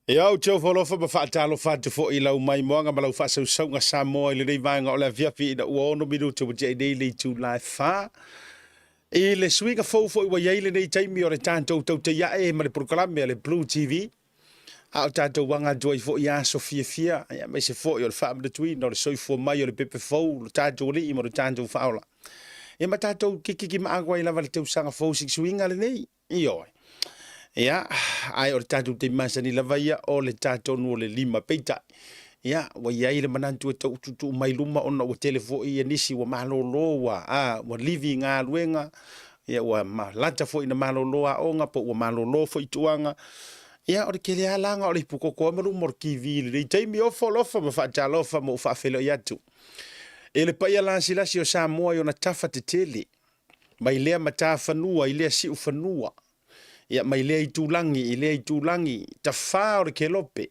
Ia, ou te ofo alofa ma faatalofa atu foi i lau maimoaga ma lau faasausauga Samoa i lenei vaega o le afiafi ina ua 6 minute ua tiai nei le itula e 4. I le suiga fou foi ua i ai lenei taimi o le tatou tautaiae ma le polokalame a le Blue TV, a o tatou aga atu ai foi i aso fiafia, aemaise foi o le faamanatuina o le soifua mai o le pepe fou, lo tatou Alii ma lo tatou Faaola. Ia ma tatou kikikimaau ai lava le tausaga fou sisuiga lenei. Ioe. Ia, ae o le tatou taimi masani lava ia o le tatonu o le 5. Peitai, ia, ua i ai le manatu e tau tuutuu mai luma ona ua tele foi ia nisi ua malolo, ua, a, ua livi i galuega, ia, ua lata foi ina malolo aoga po ua malolo foi i tuaga. Ia, o le tele lava laga o le ipu koko ai ma luma o le TV i lenei taimi. Ofo alofa ma faatalofa ma ou faafeiloai atu i le paia lasilasi o Samoa i ona tafa tetele. Mai lea matafanua i lea siufanua, ia mai lea itulagi i lea itulagi, tafā o le kelope,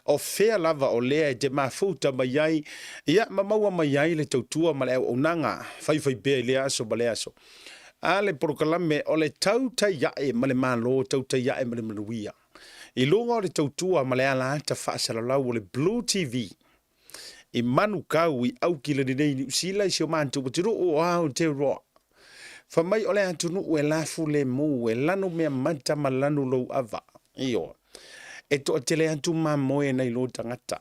o fea lava o lea e te mafuta mai ai, ia ma maua mai ai le tautua ma le auaunaga faifaipea i lea aso ma lea aso. A le polokalame o le tautai ae ma le Malo, tautai ae ma le manuia. I luga o le tautua ma le alaata faasalalau o le Blue TV, i Manukau i Aukilani nei i Niu Sila i si o matou atunuu o Aotearoa. Fai mai o le atunuu e lafu lemu, e lanu mea mata ma lanu lou ava. Ioe. E toatele atu mamoe nai lo tagata.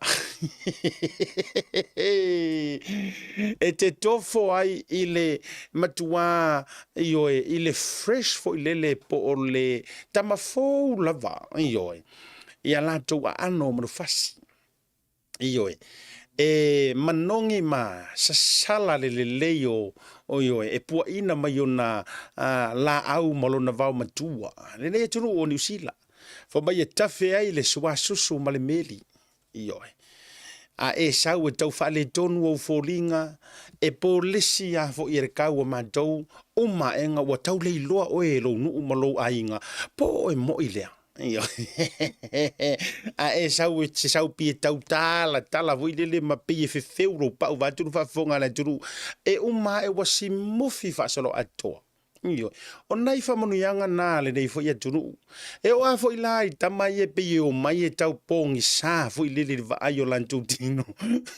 E te tofo ai i le matuā, ioe, i le fresh foi lele po o le tama fou lava, ioe, i a latou aano o manufasi. Ioe, e manogi ma sasala le lelei o, ioe, e puaina mai ona laau ma lona vao matua. Lenei atunuu o Niu Sila, fai mai e tafe ai le suasusu ma le meli. Ioe. A e sau e tau faaletonu ou foliga, e polesi lava foi e le kau a matou, uma aega ua tau le iloa oe e lou nuu ma lou aiga, po o oe moi lea. A e sau e se sau pei e tau talatala foi lele ma pei e fefeu lou pau vaeatu le faafofoga a le atunuu, e uma ae ua simufi faasoloatoa. Ioe. O nai faamanuiaga na a lenei foi atunuu. E oo lava foi la i tama ia e pei e omai e tau pogisa foi lele i le vaai o latou tino.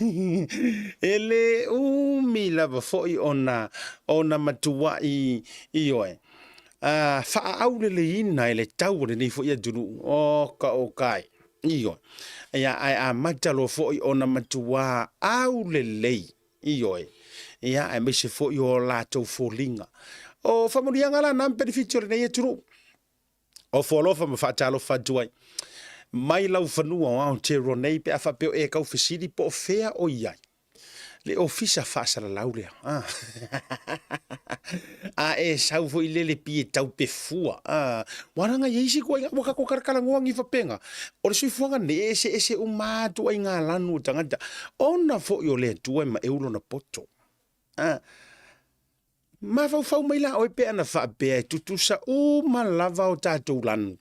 E le umi lava foi ona ona matuai, ioe, faaauleleina e le tau o lenei foi atunuu. Oka oka e. Ioe. Ia, ae amata loa foi ona matuā aulelei. Ioe. Ia, aemaise foi o latou foliga. O faamanuiaga la na ma penefiti o lenei atunuu. Ofo alofa ma faatalofa atu ai. Mai lau fanua o Aotearoa nei pe a faapea o e tau fesili po o fea o i ai. Le ofisa faasalalau lea. Ah. A e sau foi lele pi e tau pefua. Ah. Ua ranga i isi koe ua kako karakalangua ngi fapenga. O le soifuaga nei e eseese uma atu ai ngā lanu o tagata. Ona foi o le Atua e maeu lona poto. Ah. Mafaufau mai la oe pe ana faapea e tutusa uma lava o tatou lanu.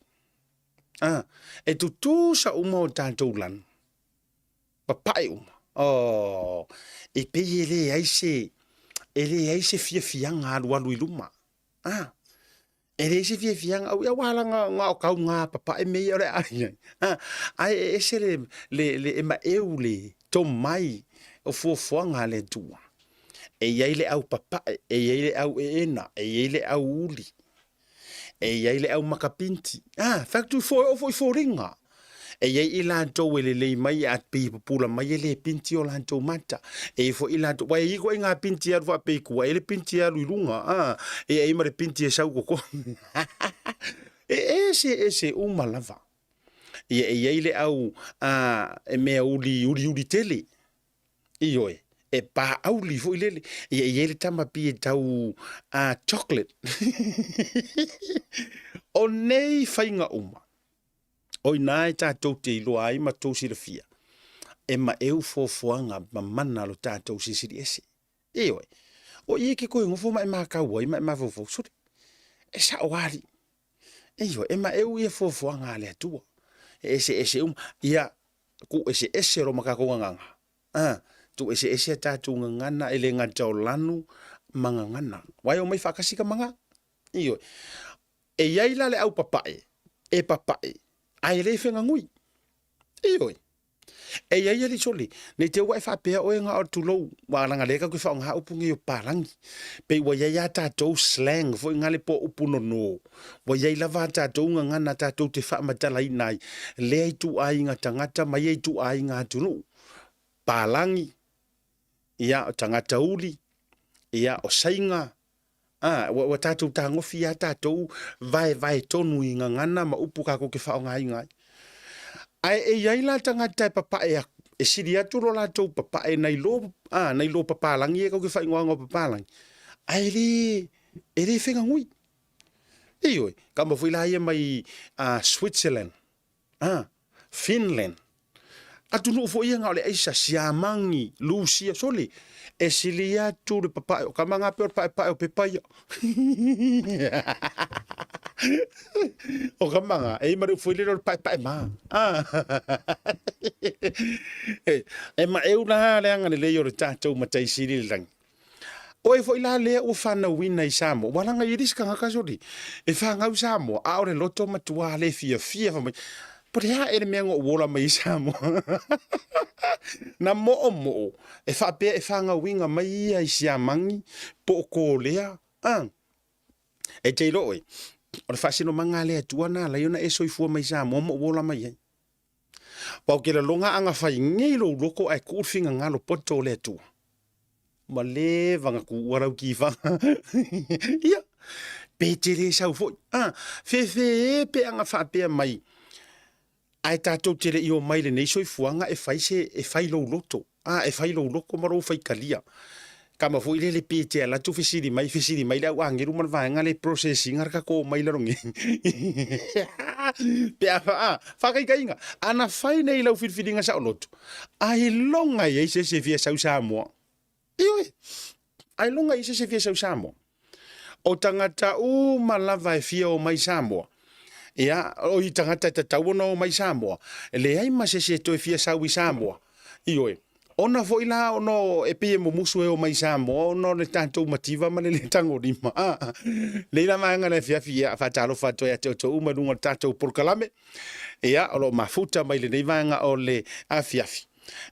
Ah. E tutusa uma o tatou lanu. Papae uma. Oh, e pei e leai se, e leai se fiafiaga alualu i luma. Ah, e leai se fiafiaga, au ia langa nga o kau ngā papae me ia o le ai. Ah, ai e ese le, le, le e maeu le tomai o fuafuaga a le Atua. E i ai le au papae, e i ai le au eena, e i ai le au uli. E i ai le au makapinti. Ah, factory fo e oo foi foliga. E i ai i latou e lelei mai a pei e pupula mai e le pinti o latou mata. E i ai foi i latou, ua e i koe i ngā pinti e alu faapei i tua, e i ai le pinti e alu i luga, ah, e i ai ma le pinti e sau koko. E eseese uma lava. Ia e i ai le au ah, e mea uli uliuli tele. Ioe, e pāʻauli foi lele. Ia e i ai le tama pei e tau chocolate. O nei faiga uma, o inā e tatou te iloa ai ma tou silafia, e maʻeu fuafuaga ma mana lo tatou Silisili Ese. Ioe, o i e ke koe gofo ma e makau ai ma e mafaufau, sole, e saʻo alii. Ioe, e maʻeu ia fuafuaga a le Atua. E eseese uma. Ia, tuueseese loa ma tatou gagana. A, tuueseese a tatou gagana e le gata o lanu ma gagana. Aua e omai faatasi ka maga. Ioe. E i ai la le au papae, e papae, ae le fegagui. Ioe. E i ai alii sole, nei te ua e faapea oe na o le tulou, ua leaga lea tatou te faaaoga upu nei o papalagi. Pei ua i ai a tatou slang foi nale po o upu nono, ua i ai lava a tatou gagana tatou te faamatalaina ai lea ituaiga tagata ma ia ituaiga atunuu. Papalagi, ia o tagata uli, ia o Saina, a, ua tatou tagofi a tatou vaevae tonu i gagana ma upu tatou te faaaogaina ai. Ae e i ai la tagata e papae aku, e sili atu lo latou papae nai lo, a, nai lo papalagi ia tatou te faaigoaina o papalagi, ae le, e le feganui. Ioe, kama foi la ia mai Switzerland, A, Finland. Atunuu foi ia na o le aisa, Siamani, Lusia, sole, e sili atu le papae o kama na pei o le paepae o pepa ia. O kama na, e i ma le upu foi lele o le paepae ma. E maeu la le agalelei o le tatou Matai Sili i le lagi. Oe foi la lea ua fanauina i Samoa, ua laga i ai le isi tagata sole, e fanau i Samoa, a o le loto matua le fiafia fai mai, po o le a ea le mea na ou ola mai ai i Samoa. Na moomoo e faapea e fanauina mai ia i Siamani po o Kolea, a. E te iloa oe, o le faasinomaga a le Atua na ala ai ona e soifua mai i Samoa ma ou ola mai ai. Aua ou te lagona a na fai nei lou loto ae tuu le finagalo poto o le Atua, ua leva ona tuua lau tifaga. Ia, pe te le sau foi. A, fefe e pe ana faapea mai, ae tatou te le i omai i lenei soifuaga e fai se, e fai lou loto. A, e fai lou loto ma lou faitalia. Kama foi lele pe te alu atu fesili mai, fesili mai le au agelu ma le vaega lea e process ina le tatou omai i lalo nei. Pe a, a, faataitaiga, a na fai nei lau filifiliga saoloto, ailoga e i ai se isi e fia sau i Samoa. Ioe, ailoga e i ai se isi e fia sau i Samoa. O tagata uma lava e fia omai i Samoa, ia, o i tagata e tatau ona omai i Samoa, e leai ma se isi e toe fia sau i Samoa. Ioe, ona foi la ona e pei e mumusu e omai i Samoa ona o le tatou mativa ma le le tagolima. Nei la vaega i le afiafi, ia, faatalofa atu ai ia te outou uma i luga o le tatou polokalame, ia, o lo o mafuta mai lenei vaega o le afiafi.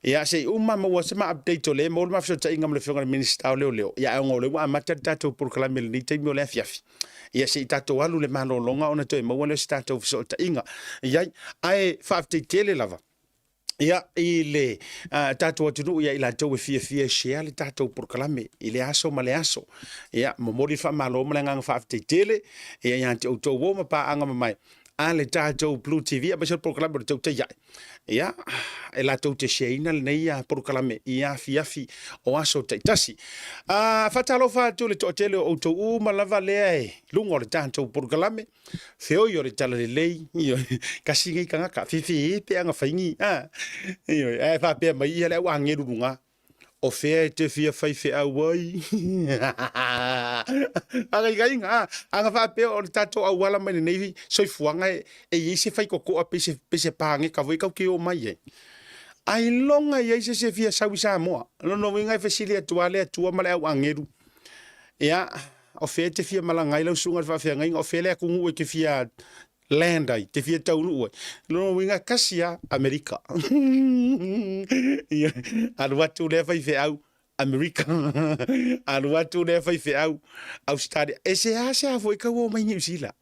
Ia, se i uma maua se ma update o lea e maua le ma fesootaiga ma le Afioga i le Minisita o Leoleo, ia, ae ona o lea ua amata le tatou polokalame i lenei taimi o le afiafi, ia, se i tatou alu i le malologa ona toe maua lea o se tatou fesootaiga i ai. Ae faafetai tele lava. Ia, i le tatou atunuu ia i latou e fiafia e share le tatou polokalame i le aso ma le aso. Ia, momoli le faamalo ma le agaga faafetai tele ia ia te outou o ma paaga mamae a le tatou Blue TV aemaise o le polokalame o le Tautai Ae. Ia, e latou te share ina lenei polokalame i afiafi o aso taitasi. Faatalofa atu i le toatele o outou uma lava lea e luga o le tatou polokalame. Feoi o le talalelei, ioe, kasi nei tagata, fefe e pe ana faigi, a, ioe, ae faapea mai ia le au agelu luga, o fea e te fia fai feau ai? Faagaigaiga, a, ana faapea o le tatou auala mai lenei soifuaga e, e i ai se faitotoa pe se, pe se pageta foi tatou te omai ai. Ailoga e i ai se isi e fia sau i Samoa. Lona uiga e fesili atu lava le Atua ma le au agelu, ia, O fea e te fia malaga ai lau susuga i le faafeagaiga, o fea le atunuu e te fia land ai, te fia taunuu ai. Lona uiga e tasi lava, Amerika. Ia, alu atu lea faifeau, Amerika. Alu atu lea faifeau, Australia. E seasea foi tau omai Niu Sila.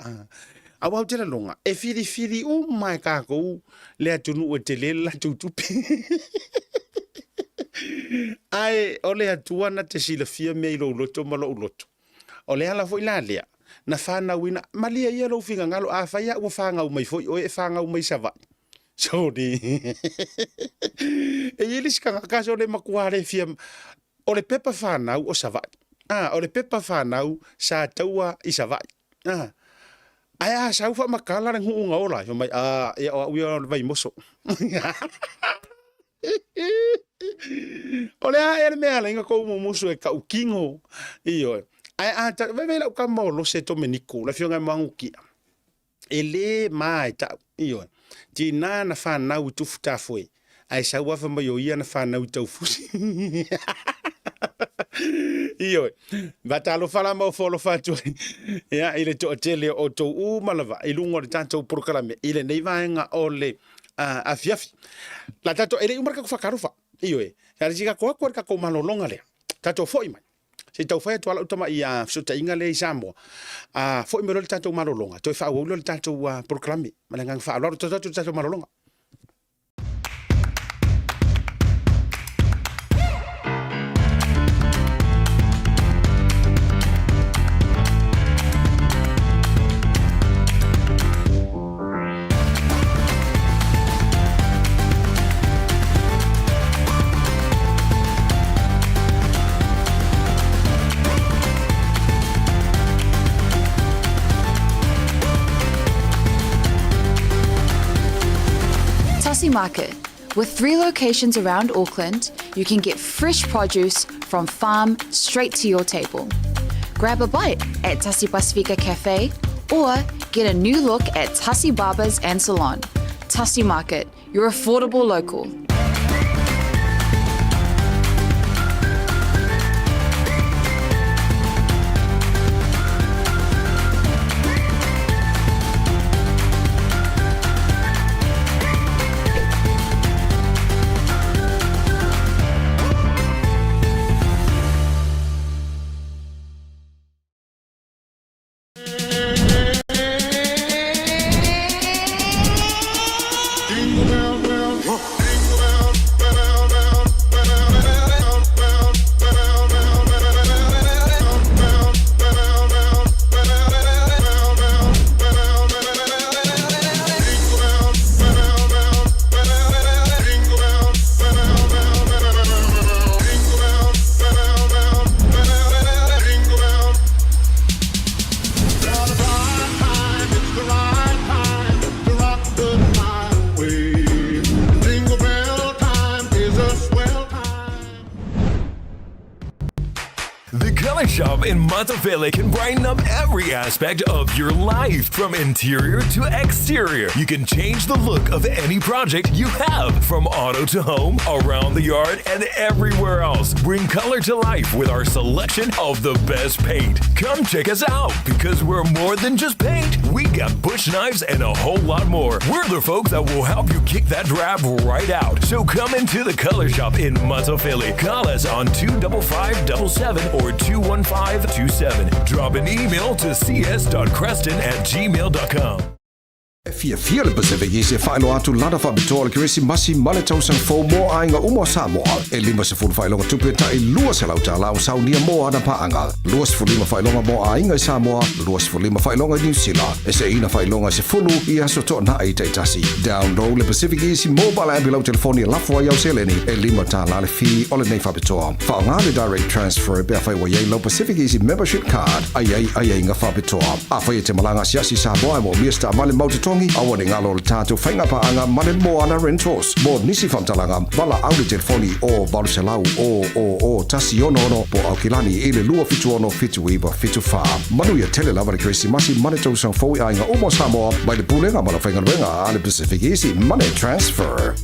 Aua ou te lagona, e filifili uma e tatou le atunuu e tele le latou tupe. Ae o le Atua na te silafia mea i lou loto ma lou loto. O le ala foi la lea, na fanauina, malie ia lou finagalo, afai a ua fanau mai foi oe e fanau mai Savaii. Sole. E i ai le isi tagata sole matua le fia, o le pepa fanau o Savaii. A, o le pepa fanau sa taua i Savaii. A, ae a sau faamatala le nuu na ola ai, fai mai, a, ia o au ia o le Vaimoso. O le a ea le mea e ala ai ona tou mumusu e tautino? Ioe. Ae a ta, vaivai lau tama o Lose Tomeniko, le afioga i Moagutia, e le ma e tau, ioe. Tina na fanau i Tufutafoe, ae sau lava fai mai o ia na fanau i Taufusi. Ioe. Faatalofa la ma ofo alofa atu ai ia, i le toatele o outou uma lava i luga o le tatou polokalame i lenei vaega o le afiafi. La tatou, e le i uma le tatou faatalofa, ioe, a o le isi tatou atu i le tatou malologa lea, tatou foi mai, se i tau fai atu lava lau tamai fesootaiga lea i Samoa, a foi mai loa le tatou malologa, toe faaauau lea o le tatou polokalame. Ma le agaga faaaloalo, tatou atu i le tatou malologa. Tasi Market. With three locations around Auckland, you can get fresh produce from farm straight to your table. Grab a bite at Tasi Pasifika Cafe or get a new look at Tasi Barbers and Salon. Tasi Market, your affordable local. The Color Shop in Matafele can brighten up every aspect of your life, from interior to exterior. You can change the look of any project you have, from auto to home, around the yard, and everywhere else. Bring color to life with our selection of the best paint. Come check us out because we're more than just paint. We got bush knives and a whole lot more. We're the folks that will help you kick that drab right out. So come into the Color Shop in Matafele. Call us on 25577 or 21527. Drop an email to cs.creston at gmail.com. E fiafia le Pacific Easy e faailoa atu lana faapitoa o le Kerisimasi ma le tausaga fou mo aiga uma o Samoa. E 50 faailoga tupe tai $200 o saunia mo ana paaga, 25 faailoga mo aiga i Samoa, 25 faailoga i Niu Sila, e seina faailoga e sefulu i aso toanai taitasi. Download le Pacific Easy mobile app i lau telefoni e lafo ai au seleni e $5 le fee o lenei faapitoa. Faaaoga le direct transfer pe afai ua i ai lau Pacific Easy membership card a i ai aiaiga faapitoa. Afai e te malaga asiasi i Samoa e moomia se taavale mau totogi, aua ne i galo le tatou faiga paaga ma le Moana Rentals. Mo nisi faamatalaga, valaau le telefoni o 800 000 166 po o Aukilani i le 276 7974. Manuia tele lava le Kerisimasi ma le tausaga fou i aiga uma o Samoa mai le Pulega ma le Aufaigaluega a le Pacific Easy Money Transfer.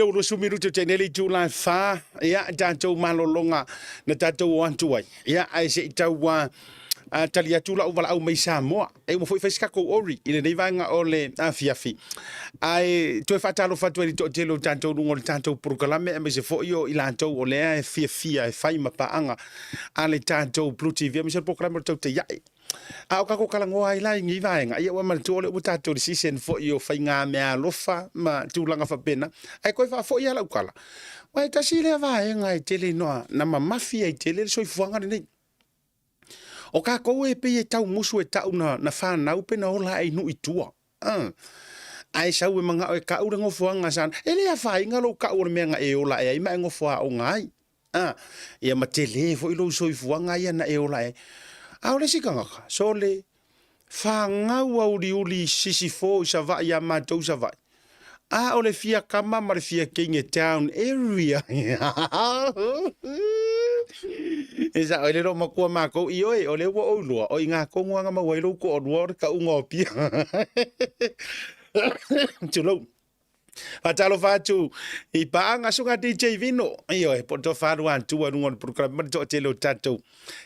Ua 20 minute o tenei le itula e 4, ia, tatou malologa na tatou o atu ai. Ia, ae se i tau tali atu lau valaau mai Samoa. E uma foi fai se tatou ori i lenei vaega o le afiafi. Ae toe faatalofa atu ai i le toatele o tatou luga o le tatou polokalame, aemaise foi o i latou o lea e fiafia e fai ma paaga a le tatou Blue TV, aemaise o le polokalame o le Tautai Ae. A o tatou talanoa ai la i nei vaega, ia ua manatua o lea ua tatou i le season foi o faigameaalofa ma tulaga faapena, ae toe faafoi lava lau tala, aua e tasi lea vaega e tele na mamafi ai tele le soifuaga lenei. O tatou e pei e tau musu e tau na fanau pe na ola ae i nuu i tua. Ae sau e manao e kau le nofoaga sa, e le afaina lou kau o le mea na e ola ae ai ma e nofo aoga ai. Ia ma tele foi lou soifuaga ia na e ola ae ai. A o le isi tagata, sole, fanau auliuli i sisifo i Savaii ia matou Savaii. A o le fia kama ma le fia teine town area. E sao ai le loo matua matou, ioe, o lea ua ou iloa, o i ina tonu lava na maua ai lou toalua o le tauga o Apia. Tulou. Faatalofa atu i paaga suga DJ Vino. Ioe, po o le tofa Luatua i luga o le polokalame ma le toatele o tatou.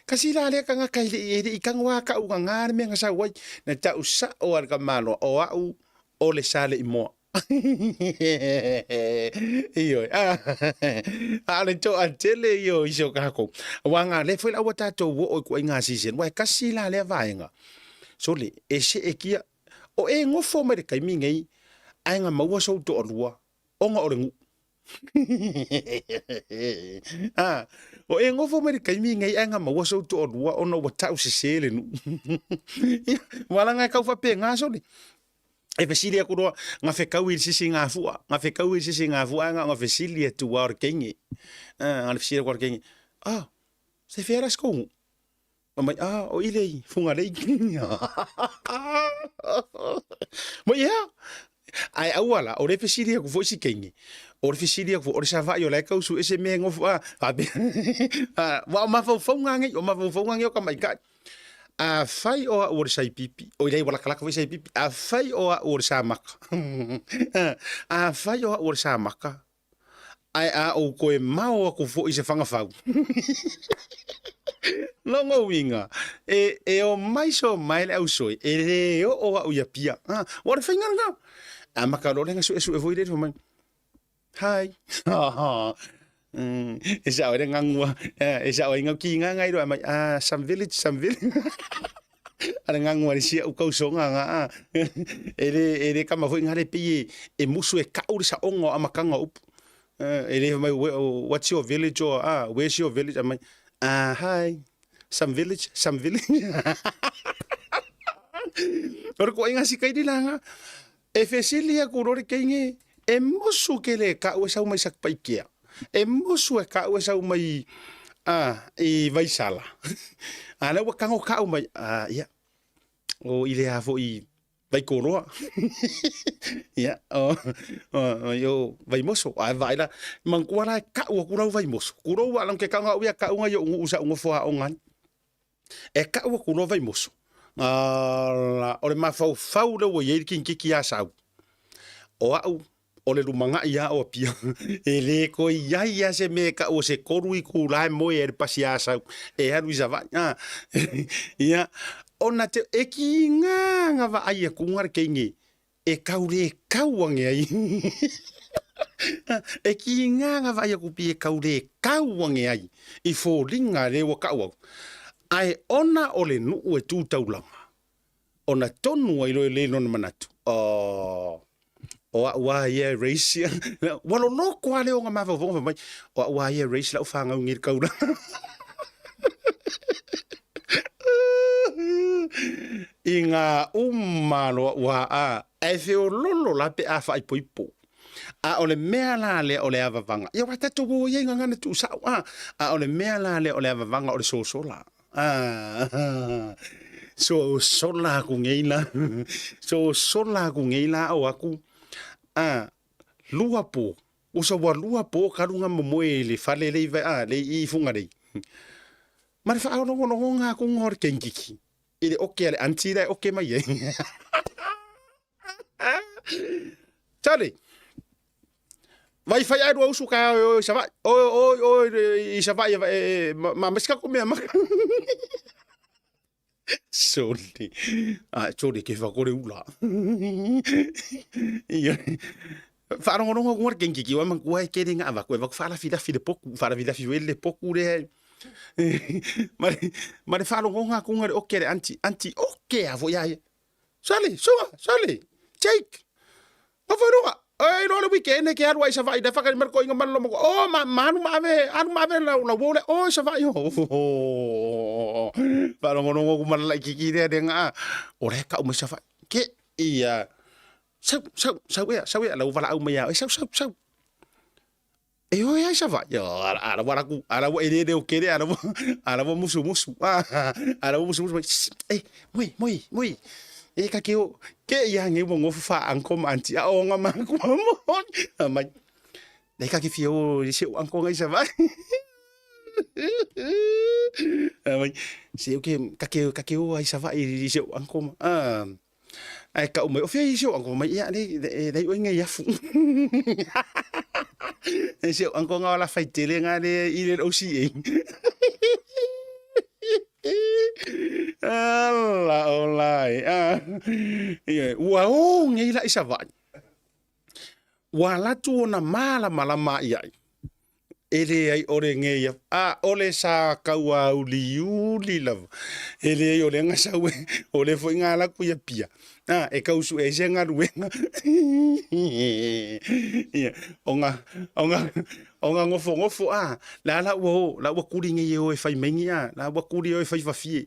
Kasi la lea tagata e le i tago lava tau gaga le mea na sau ai. Na tau sao lava e le tamaloa, o au o le Saleimoa. Ioe, a o le toatele ia o isi o tatou. Aua na lea foi la ua tatou oo i ituaiga season, aua e tasi la lea vaega, sole, e seetia, o e nofo mai le taimi nei ae na maua sou toalua ona o le nuu. A, o e nofo mai le taimi nei ae na maua sou toalua ona ua tau sese le nuu. Ia, aua leaga e tau faapena sole. E fesili atu loa, na fetau i le sisi gafua, na fetau i le sisi gafua ae na ona fesili atu lava o le teine. Na ona fesili atu lava o le teine, ah, se fea la se tou nuu? Fai mai, ah, o i le i Fugalei. Mai ea? Ae aua la, o le fesili atu foi si teine, o le fesili atu foi, o le Savaii o la e tau sue se mea e nofo, ah, faapea, aua o mafaufauga nei, o mafaufauga nei o tamaitai. Afai o au o le saipipi, oi leai ua latalata foi saipipi, afai o au o le samaka, afai o au o le samaka, ae a ou toe mao atu foi i se fagafau. Lona uiga, e, e omai somae le ausoe, e le oo au i Apia. Ua o le faiga lena. Amata loa lea na suesue foi lea, fai mai, Hi. E sao ai le gagua, e sao ai ngau ki nga ngai roa mai, ah, some village, some village. A le gagua le sia u kausoga nga a. E le, e le kama foi nga le pei e, e musu e kau le saonga o amakanga o upu. E le mai, what's your village or, ah, where's your village? Mai, ah, hi, some village, some village. O le koʻi nga sikaini la nga, E fesili aku loa le teine, E musu ke le ka'u e sau mai Satupaitea? E musu e ka'u e sau mai a i Vaisala? A lea ua tago ka'u mai, a ia, o i lea foi Vaikoloa. Ia, o, o, o Vaimoso. Ae vaai la, manatua la e ka'u aku lau Vaimoso. Kulou a ke ka'u ia ka'u i o'u nu'u sa'u nofo aoga ai. E ka'u aku loa Vaimoso, a o le mafaufau lea ua i ai le kinikiki ia Sau, o a'u o le lumana'i a o Apia. E le toe i ai lava se mea e ka'u o se tolu itula e moe ai le pasi a Sau e alu i Savaii. A, ia, ona te, e kiga na vaai atu le teine e kau le kau ane ai. E kiga na vaai atu pi e kau le kau ane ai i foliga lea ua ka'u au. Ae ona o le nuu e tu taulaga, ona tonu ai loa lea i lona manatu, Oh, o a'u a ia e raise ia. Ua loloto lava lea o ona mafaufauga fai mai, o a'u a ia e raise la'u fanau nei i le taulaga. I ngā uma loa ua a, ae feololo la pe a faaipoipo. A o le mea la lea o le avavaga, ia ua tatou o i ai gagana tuusao, a, a o le mea la lea o le avavaga o le sosola. A, sosola aku nei la, sosola aku nei la o aku, a, lua po, usa ua lua po talu na momoe i le fale le i, a, le i Fugalei. Ma le faalogologoga atu o le kenkiki i le oke a le aunty la e oke mai ai. Charlie! Vai fai ai rua usu ka o i Savaii. O o o i Savaii e ma ma sika ko mea maka. Sorry. Ah, sorry ke whakore ula. Ia. Whaarongorongo ko ngare kenki ki wa man kua e kere nga ava koe vaku whaalafilafi le poku, whaalafilafi we le poku le. Mare mare whaarongo ko ngare oke le anti, anti oke a fo ia. Sally, suga, Sally, Jake. Ka whai roa, e roa le weekend e ke aru ai Savaii, le whakari marko inga manu loma ko, oh, ma, ma anu ma ave, anu ma ave la, la wole, oh, Savaii, oh, oh, wharongorongo ku mana lai kiki rea rea ngā, o re ka umai Savaii, ke, ia, sau, sau, sau ea, sau ea, lau wala au mai au, e sau, sau, sau, E oe ai Savaii. Ara wara ku, ara wa ere ere o kere, ara wa, ara wa musu musu. Ara wa musu musu. E, moi, moi, moi. E ka ke o, ke ia nge wa ngofu fa anko ma anti a o nga ma ku mo. Mai. E ka ke fia o se o anko ngai Savaii. Mai. Se o ke ka ke ka ke o ai Savaii se o anko ma. Ah. Ae kau mai, o fea i se o anko mai, ia, nei, nei oe ngai afu. E se o anko ngā la whai tele ngā le i le OCA. Ala o lai. Ah. Ia, ua o ngei la i Savaii. Ua latu ona mālamalama i ai. E leai ʻole ngeia, ʻaʻole sa kauāuliuli lava. E leai ʻole nga sau e, ʻole foi ngā laku ia pia. A, e kausu e se galuega. Ia, o nga, o nga, o nga ngofongofo a, la la ua o, la ua kuli ngei e o e fai maingi a, la ua kuli e o e fai fafie.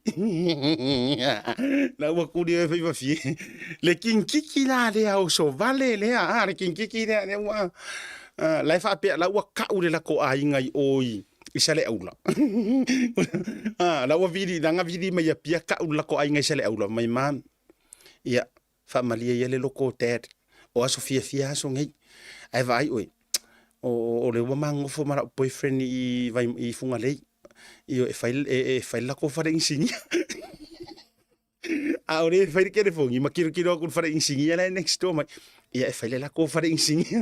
La ua kuli e o e fai fafie. Le kinkiki la lea o so vale lea, a, le kinkiki lea, lea ua, La e faapea, la ua kau le lako aiga i o i, i Saleaula. La ua vili, la nga vili mai Apia kau le lako aiga i Saleaula, mai ma, ia, faamalie ia le loko o dad, o aso fiafia aso nei. Ae vaai oe, o, o le ua magofo ma lau boyfriend i, vai, i Fugalei, i o e fai, e, e fai le lako fale inisinia. A o le fai le telefoni ma kilokilo aku le fale inisinia la e next door mai. Ia e fai le lako fale inisinia.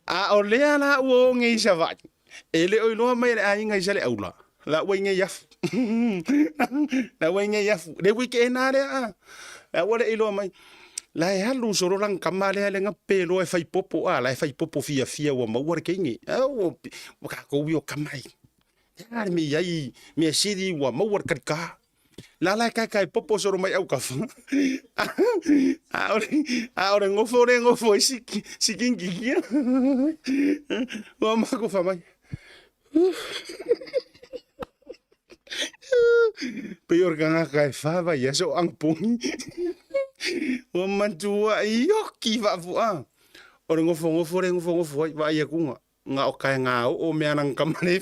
A o lea la ua o nei i Savaii. E le o iloa mai e le aiga i Saleaula. La ua i nei afu. La ua i nei afu. Le weekend a lea a. La ua le iloa mai. La e alu solo lang kama lea le ngape loa e fai popo a. La e fai popo fiafia ua maua le keine. Au, ua kākou i o kama i. Ea le mea i ai, mea sili ua maua le kalikā. La la e kaekae popo solo mai aukafa. A o le, a o le gofo le gofo i si, si kinkikia. Ua makofa mai. Pei o le kangaka e fava i aso o Angapogi. Ua matua ioki faafu'a. O le gofogofo le gofogofo ai, vaai akuga. Nga o kae ngā o mea nang kamane.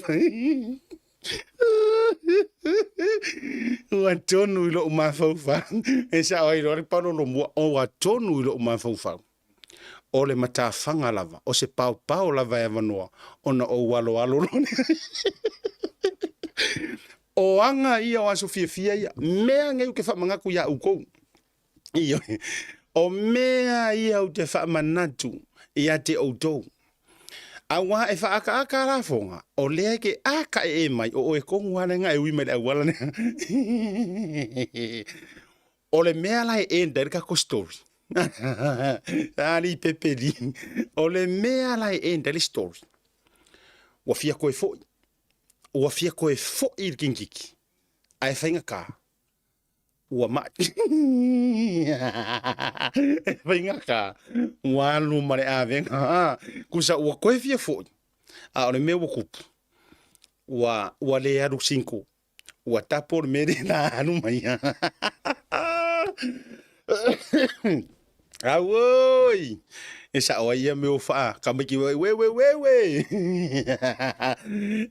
Ua tonu i lou mafaufau. E sao ai loa le palolo mua. Ua tonu i lou mafaufau. O le matafaga lava, o se paopao lava e avanoa, ona ou aloalo loa lea. O aga ia o aso fiafia ia, mea nei ou te faamanatu iā outou. Ioe. O mea ia ou te faamanatu ia te outou. Auā e whaakaaka a lafoga, o lea e ke ākaʻeʻe mai o oe kogu a lenga e ui mai le auala lea. O le mea la e end ai le kako story. Ali pepeli. O le mea la e end ai le story. Ua fia koe foi. Ua fia koe foi i le kinkiki. Ae faigata. Ua maʻi. E faigata, ua alu ma le avega. Kusa ua koe fia foi, a o le mea ua kupu, ua, ua le alu sinko. Ua tapo le mea le la alu mai. Auoi! E sao ai ia mea o whaa, ka miki we we we we we.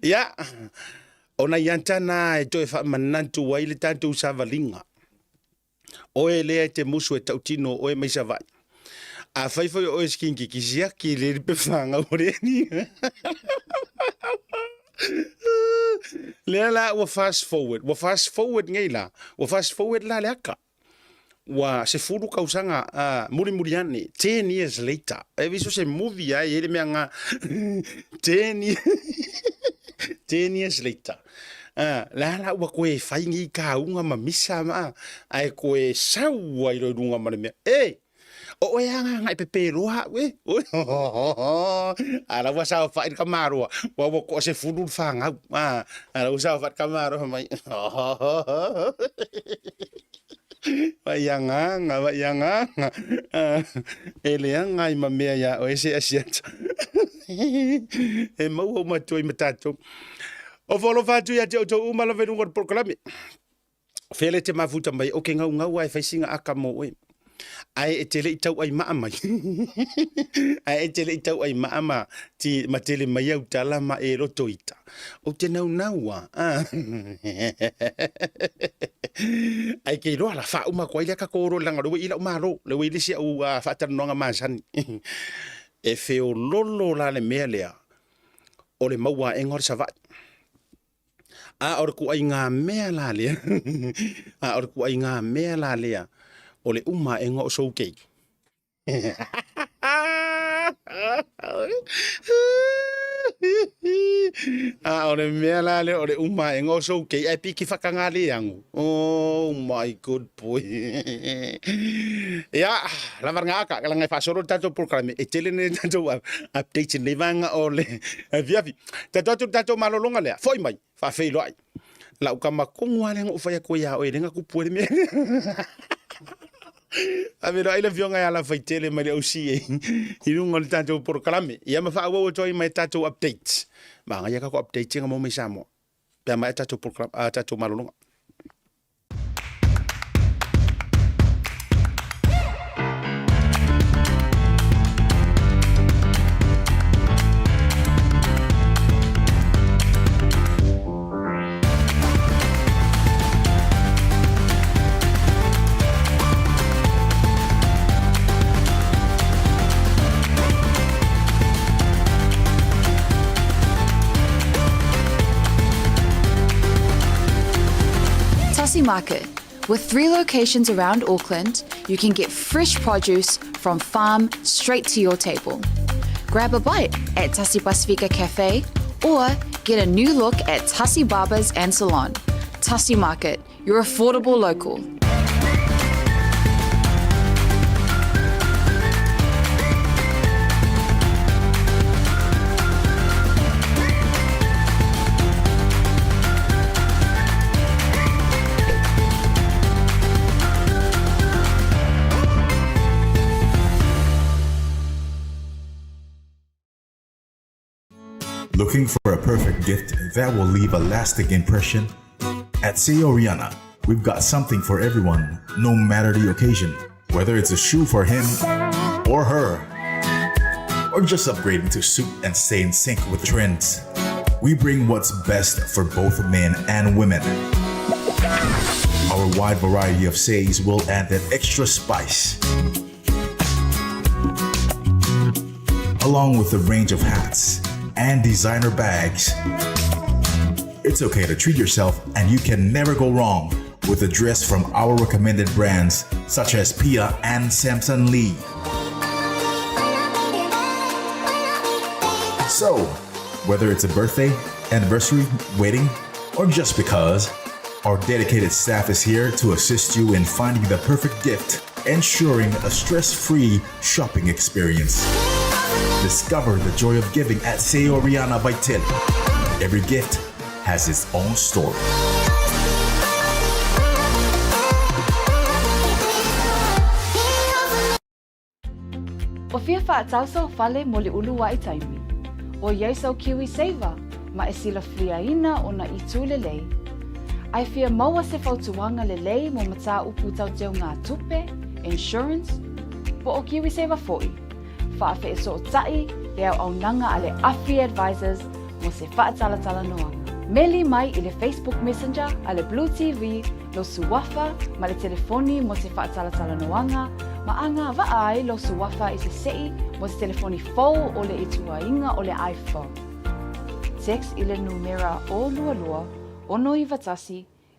Ia, O nai ata nā e toe faamanatu ai le tatou savaliga. Oe lea e te musu e tautino o oe mai Savaii. Afai foi o oe se kinkiki, siaki le lipe whāngau o le ni. Lea la ua fast forward, ua fast forward nei la, ua fast forward la le aka. Ua 10 kausaga a mulimuli ane, 10 years later. E viso se movie ai e le mea nga 10 years, 10 years later. A, la la ua koe fai ngi kauga ma misa ma ae koe sau ai loi lunga ma le mea. E, o oe a ngā ngai pepe roa au e. A la ua sao fai le kamaroa. Ua ua koa se fulu le whangau. A, a la ua sao fai le kamaroa mai. Vai agaga, vai agaga. E leaga ai ma mea iā oe se asiata. E maua uma atu ai ma tatou. O whaalofa atu ia te outou uma lava i luga o le polokalame. Fea le te mafuta mai, o ke ngaungau a e fai singa aka mō oe. Ae e te le i tau ai maa mai. Ae e te le i tau ai maa ma, ti, ma tele mai au tala ma e roto ita. O te naunau a. Ai ke iloa la faauma atu ai lea tatou olo leaga o lea ua i lau malo, lea ua i le isi au faatalanoaga masani. E feololo la le mea lea o le maua aega o le Savaii. A o le kuaiga mea la lea, a o le kuaiga mea la lea o le uma aega o sou keiki. A o le mea la lea o le uma aega o sou kei ae piki whakangā le angu. Oh my good boy. Ia, lava ngā aka, ka langa e whaasoro le tātou polokalame, e tele nei tātou updates nei vanga o le aviavi. Tatou atu le tātou malolonga lea, foi mai, whaawheiloai. Lau kama kongu a lea ngou whai atu ia oe, lenga kupu e le mea. Avelo ai le afioga ia Lafaitele mai le OCA i luga o le tatou polokalame. Ia ma faaauau atu ai ma tatou updates. Magaia kako updates nga mo mai Samoa. Pe a maea tatou polokalame, a tatou malologa. Tasi Market. With three locations around Auckland, you can get fresh produce from farm straight to your table. Grab a bite at Tasi Pasifika Cafe or get a new look at Tasi Barbers and Salon. Tasi Market, your affordable local. Looking for a perfect gift that will leave a lasting impression? At Oriana, we've got something for everyone, no matter the occasion. Whether it's a shoe for him or her, or just upgrading to suit and stay in sync with trends. We bring what's best for both men and women. Our wide variety of says will add that extra spice. Along with a range of hats and designer bags. It's okay to treat yourself, and you can never go wrong with a dress from our recommended brands such as Pia and Samson Lee. So, whether it's a birthday, anniversary, wedding, or just because, our dedicated staff is here to assist you in finding the perfect gift, ensuring a stress free shopping experience. Discover the joy of giving at Seoriana Vital. Every gift has its own story. Ua fia faatau sau fale mo le uluai taimi. ʻOiai sau KiwiSaver ma e silafiaina o na itu lelei. A e fia maua se fautuaga lelei mo matāupu tau teugātupe, insurance, po o KiwiSaver foʻi, faafeesootaʻi le auaunaga a le Afi Advisors mo se faatalatalanoaga. Meli mai i le Facebook Messenger a le Blue TV lou suafa ma le telefoni mo se faatalatalanoaga ma agavaa ai lou suafa i se seʻi mo se telefoni fou o le ituaiga o le iPhone. Text i le numera 022 691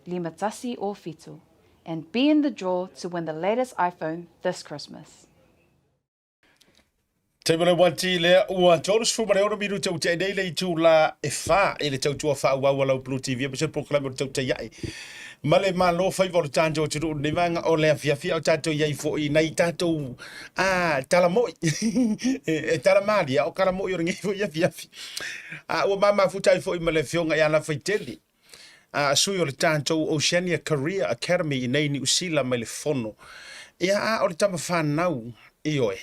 5107. and be in the draw to win the latest iPhone this Christmas. Taimi o le uati lea ua 36 minute ua tea nei le itula e 4 i le tautua faaauau a lau Blue TV aemaise le polokalame o le Tautai Ae ma le Malo faiva o le tatou atunuu i lenei vaega o le afiafi a o tatou i ai foi nai tatou a tala moi e tala malie a o tala moi o lenei foi afiafi. A ua mamafuta ai foi ma le afioga ia Lafaitele a sui o le tatou Oceania Career Academy i nei Niu Sila mai le fono. Ia a o le tama whanau, ioe.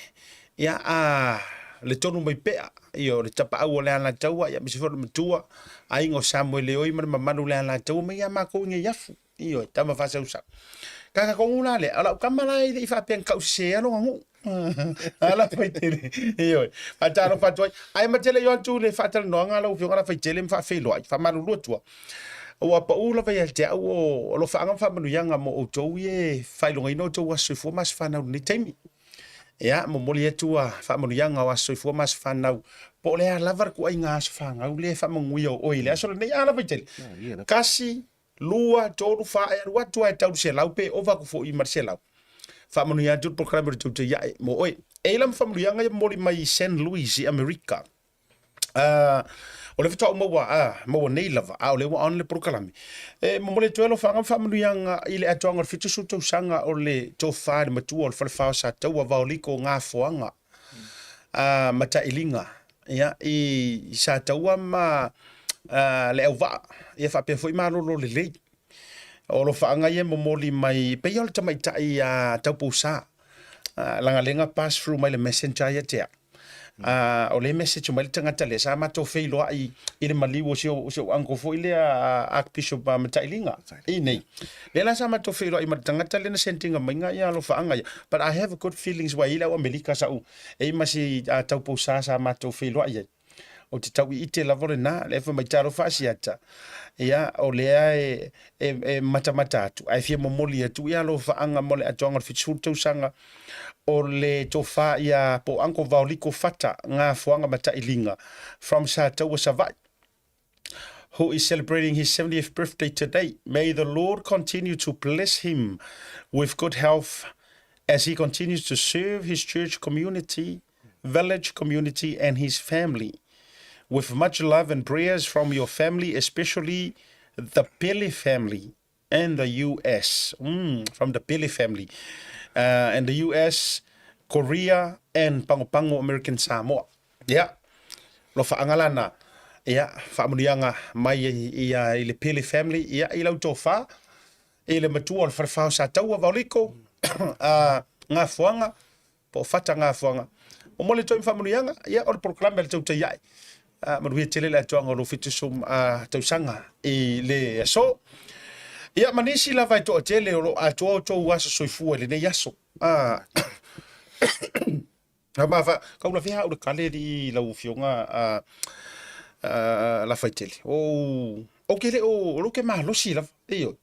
Ia a le tonu mai pea, ioe, o le tapaau o le Alataua, ia aemaise foi o le matua, aiga o Samuele Oi ma le mamalu o le Alataua mai ia makou i nei afu, ioe, tama faasausau. Kakakongu la lea, o lau tama la e le i faapea na tausese lona nuu. Ala faitele. Ioe. Faatalofa atu ai. Ae ma te le i o atu i le faatalanoaga lau Afioga Lafaitele ma faafeiloai, faamalulu atu au. Ua pau lava ia te au o alofaaga ma faamanuiaga mo outou ia e faailogaina outou aso soifua ma aso fanau i lenei taimi. Ia, momoli atu a faamanuiaga o aso soifua ma aso fanau, po o le a lava le ituaiga aso fanau lea e faamanuia o oe i le aso lenei. A Lafaitele, 1, 2, 3, 4, e alu atu lava e tau i le 100 pe ova atu foi ma le 100. Faamanuia atu le polokalame o le Tautai Ae mo oe. E i ai la ma faamanuiaga ia momoli mai i San Luis i Amerika. O lea faatoa ou maua, maua nei lava, a o lea ua on le polokalame. E momoli atu ai alofaga ma faamanuiaga i le atoaga o le 70 tausaga o le tofa i le matua o le Falefa o Sataua, Vaoliko Gafoaga Matailiga ia, i Sataua ma Leauvaa, ia faapea foi Malolo Lelei. O alofaaga ia e momoli mai, e pei o le tamaitai a Taupousa, leaga lea na pass through mai le messenger ia te au. O lea e message mai le tagata lea, sa matou feiloai i le maliu o si ou uncle foi lea Archbishop Matailiga i nei. Lea la sa matou feiloai ma le tagata lea na send ina mai ia alofaaga ia. But I have a good feelings ua i ai le au Amerika sa ou, e i ai ma si Taupousa sa matou feiloai ai. Ou te tau iite lava o lena, lea fai mai talofa Asiata, ia o lea e, e, e matamata atu, ae fia momoli atu ia alofaaga mo le atoaga o le 70 tausaga o le tofa ia po o Uncle Vaoliko Fata Gafoaga Matailiga from Sataua Savaii who is celebrating his 70th birthday today. May the Lord continue to bless him with good health as he continues to serve his church community, village community, and his family. With much love and prayers from your family, especially the Pele family and the US. From the Pele family. And the US, Korea, and Pago Pago American Samoa. Ia, alofaaga lana, ia, faamanuiaga mai ia i le Pele family, ia, i lau tofa, i le matua o le falefa o Sataua, Vaoliko, Gafoaga, po o Fata Gafoaga. Momoli atu ai ma faamanuiaga, ia, o le polokalame a le Tautai Ae. Manuia tele le atoaga o lou 70 tausaga i le aso. Ia, ma nisi lava e toatele o lo o atoa outou aso soifua i lenei aso. Kau lavea au le kale alii lau afioga Lafaitele. O ou ke le o lou ke malosi lava, ioe.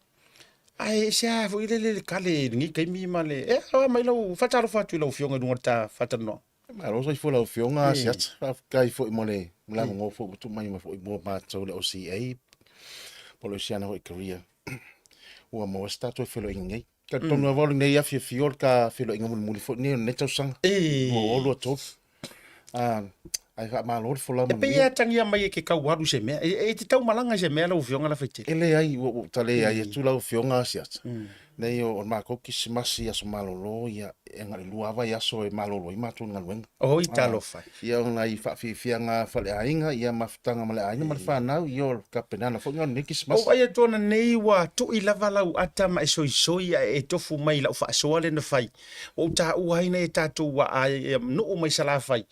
Ae ese lava foi lele le kale i lenei taimi ma le e aoa mai lau faatalofa atu i lau afioga i luga o le ta faatalanoaga. Malo soifua lau afioga Siata. Faafetai foi mo le avanoa foi ua tuu mai foi mo matou le OCA po o le Oceania foi Career. Ua maua se tatou feiloaiga nei. Talitonu lava o lenei afiafi o le ta feiloaiga mulimuli foi lenei o lenei tausaga. 2023. Ae faamalo le folau manuia. E pei e atagia mai e ke tau alu i se mea. E te tau malaga i se mea lau Afioga Lafaitele? E leai, ua ou ta leai atu lau Afioga Asiata. Nei o le matou Kerisimasi aso malolo ia, e na o le 2 lava vaiaso e malolo ai matou i le galuega. Oi talofa e. Ia o nai faafiafiaga faaleaiga, ia mafutaga ma le aiga ma le fanau, ia o le tapenaga foi lena o lenei Kerisimasi. Ou vaai atu ona nei ua tui lava lau ata ma e soisoi ae e tofu mai i lau faasoa lea na fai. Ua ou taua ai nai a tatou waa nuu mai Salafai.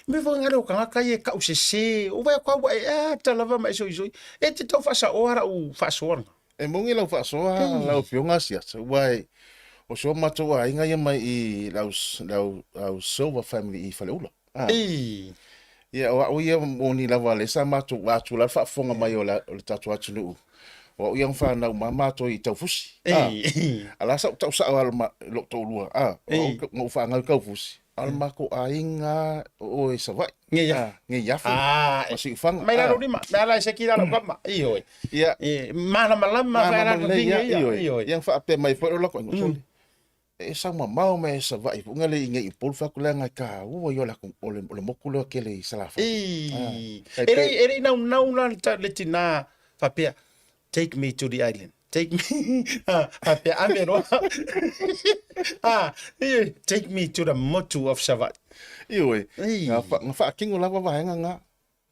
Mea foi ngale o tagata ia e kau sese, ou vaai atu lava ua e ata lava ma e soisoi. E te tau faasaoa lau faasoa lena. E moni lau faasoa lau Afioga Asiata, aua o si o matou aiga ia mai i le au Silver family i Faleula. Ia, o au ia moni lava lea sa matou atu la le faafofoga mai o le tatou atunuu. O au ia na fanau ma matou i Taufusi. A la sa ou tau sao lava i lou toalua, o au na ou fanau i Taufusi. A o le matou aiga o oe i Savaii. Neiafu. Neiafu. Ah, ma Siufaga. Mai lalo lima, me ala e seki lalo kama. Ioe. Ia. Malamalama fa ala Malamalama lelei, ia, ioe. Ia faapea mai foi o lako aiga, sole. E sau mamao mai e Savaii foi le i nei Upolu fai atu leaga e taua ia o le atu o le motu lea tele i Salafai. E le e le naunau la le tina faapea take me to the island. Take me faapea ave loa. Take me to the motu of Savaii. Ioe. Na faatino lava vaega na.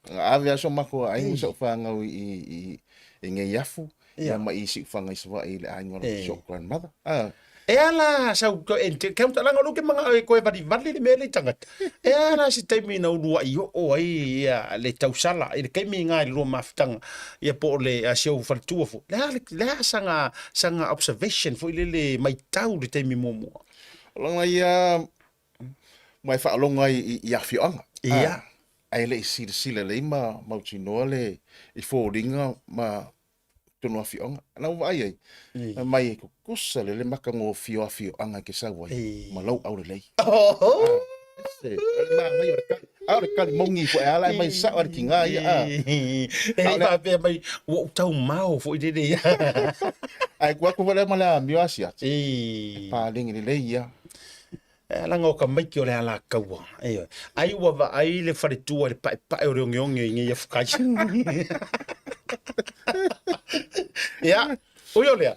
Na ave lava si o matou aiga ma si au fanau i Neiafu ma i Siufaga i Savaii i le aiga o si ou grandmother. E a la sau leaga o lea ou te manao e toe valivali le mea lea i tagata. E a la se taimi na uluai oo ai le tausala i le taimi lena i le lua mafutaga ia po o le si ou faletua foi. Le a le a saga observation foi lele matau i le taimi muamua? O lona ia ma e faalogo ai i afioaga. Ia. Ae le i silasila lelei ma mautinoa le i foliga ma totonu o afioaga. Na ou vaai ai, fai mai e tutusa lelei le matagofie o afioaga e te sau ai ma lou aulelei. Ese, o le manaia o le tali. A o le tali moni foi a la e mai sao a le tiga ia. E le faapea mai ua ou taumao foi lele ia. Ae tuu atu foi lea ma le amio asiasi. E paleni lelei ia. Leaga o tamaiti o le alataua. Ioe. Ai ua vaai le faletua i le paepae o le ogeoge i nei afukai. Ia, ui o lea,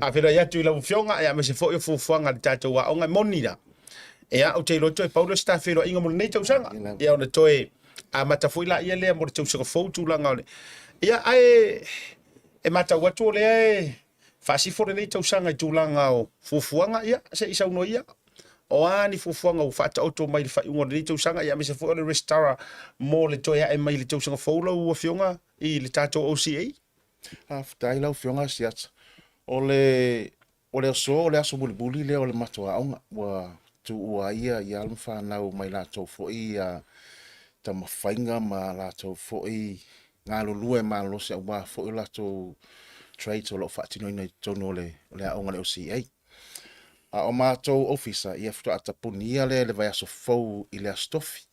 a feiloai atu i lau Afioga, ia aemaise foi o fuafuaga a le tatou aoga, e moni la. Ia, ou te iloa toe pau lea o se ta feiloaiga mo lenei tausaga. Ia, ona toe amata foi laia lea mo le tausaga fou tulaga o le... Ia, ae e matau atu o lea e Faasifo lenei tausaga i tulaga o fuafuaga, ia, se i saunoa ia. O a ni fuafuaga ua faataoto mai i le faaiuga o lenei tausaga, ia aemaise foi o le resitala mo le toe ae mai i le tausaga fou lau Afioga i le tatou OCA? Faafetai lau Afioga Asiata. O le o le aso, o le aso mulimuli lea o le matou aoga ua tuua ai ia alo ma fanau mai latou foi taumafaiga ma latou foi galulue malolosi aua foi o latou trades o lo o faatinoina i totonu o le, o le aoga a le OCA. A o matou ofisa, ia faatoa tapunia lea i le vaiaso fou i le Aso Tofi.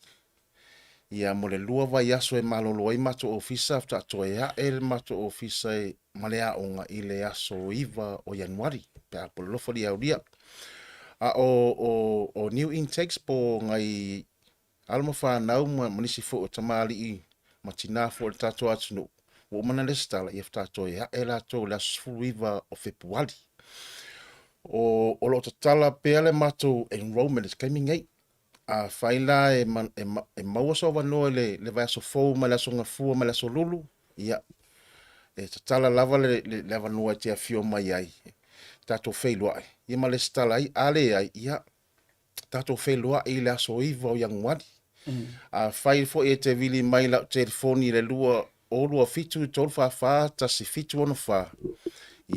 Ia mo le 2 vaiaso e malolo ai matou ofisa, faatoa toe ae le matou ofisa ma le aoga i le aso 9 o Ianuari, pe a pololofa le aulia. A o, o, o new intakes po o nai Alo ma fanau ma nisi foi o tamalii ma tinā foi o le tatou atunuu, ua uma ona lesitala, ia faatoa toe ae latou i le aso 19 o Fepuari. O, o lo o tatala pea le matou enrollment i le taimi nei. Afai la e, ma, e, ma, e maua sou avanoa i le, le vaiaso fou mai le aso Gafua mai le aso Lulu, ia, e tatala lava le, le, le avanoa e te afio mai ai, tatou feiloai, ia ma lesitala ai, a leai, ia, tatou feiloai i le aso 9 o Ianuari. Afai foi e te vili mai lau telefoni i le 2 027 344 1764,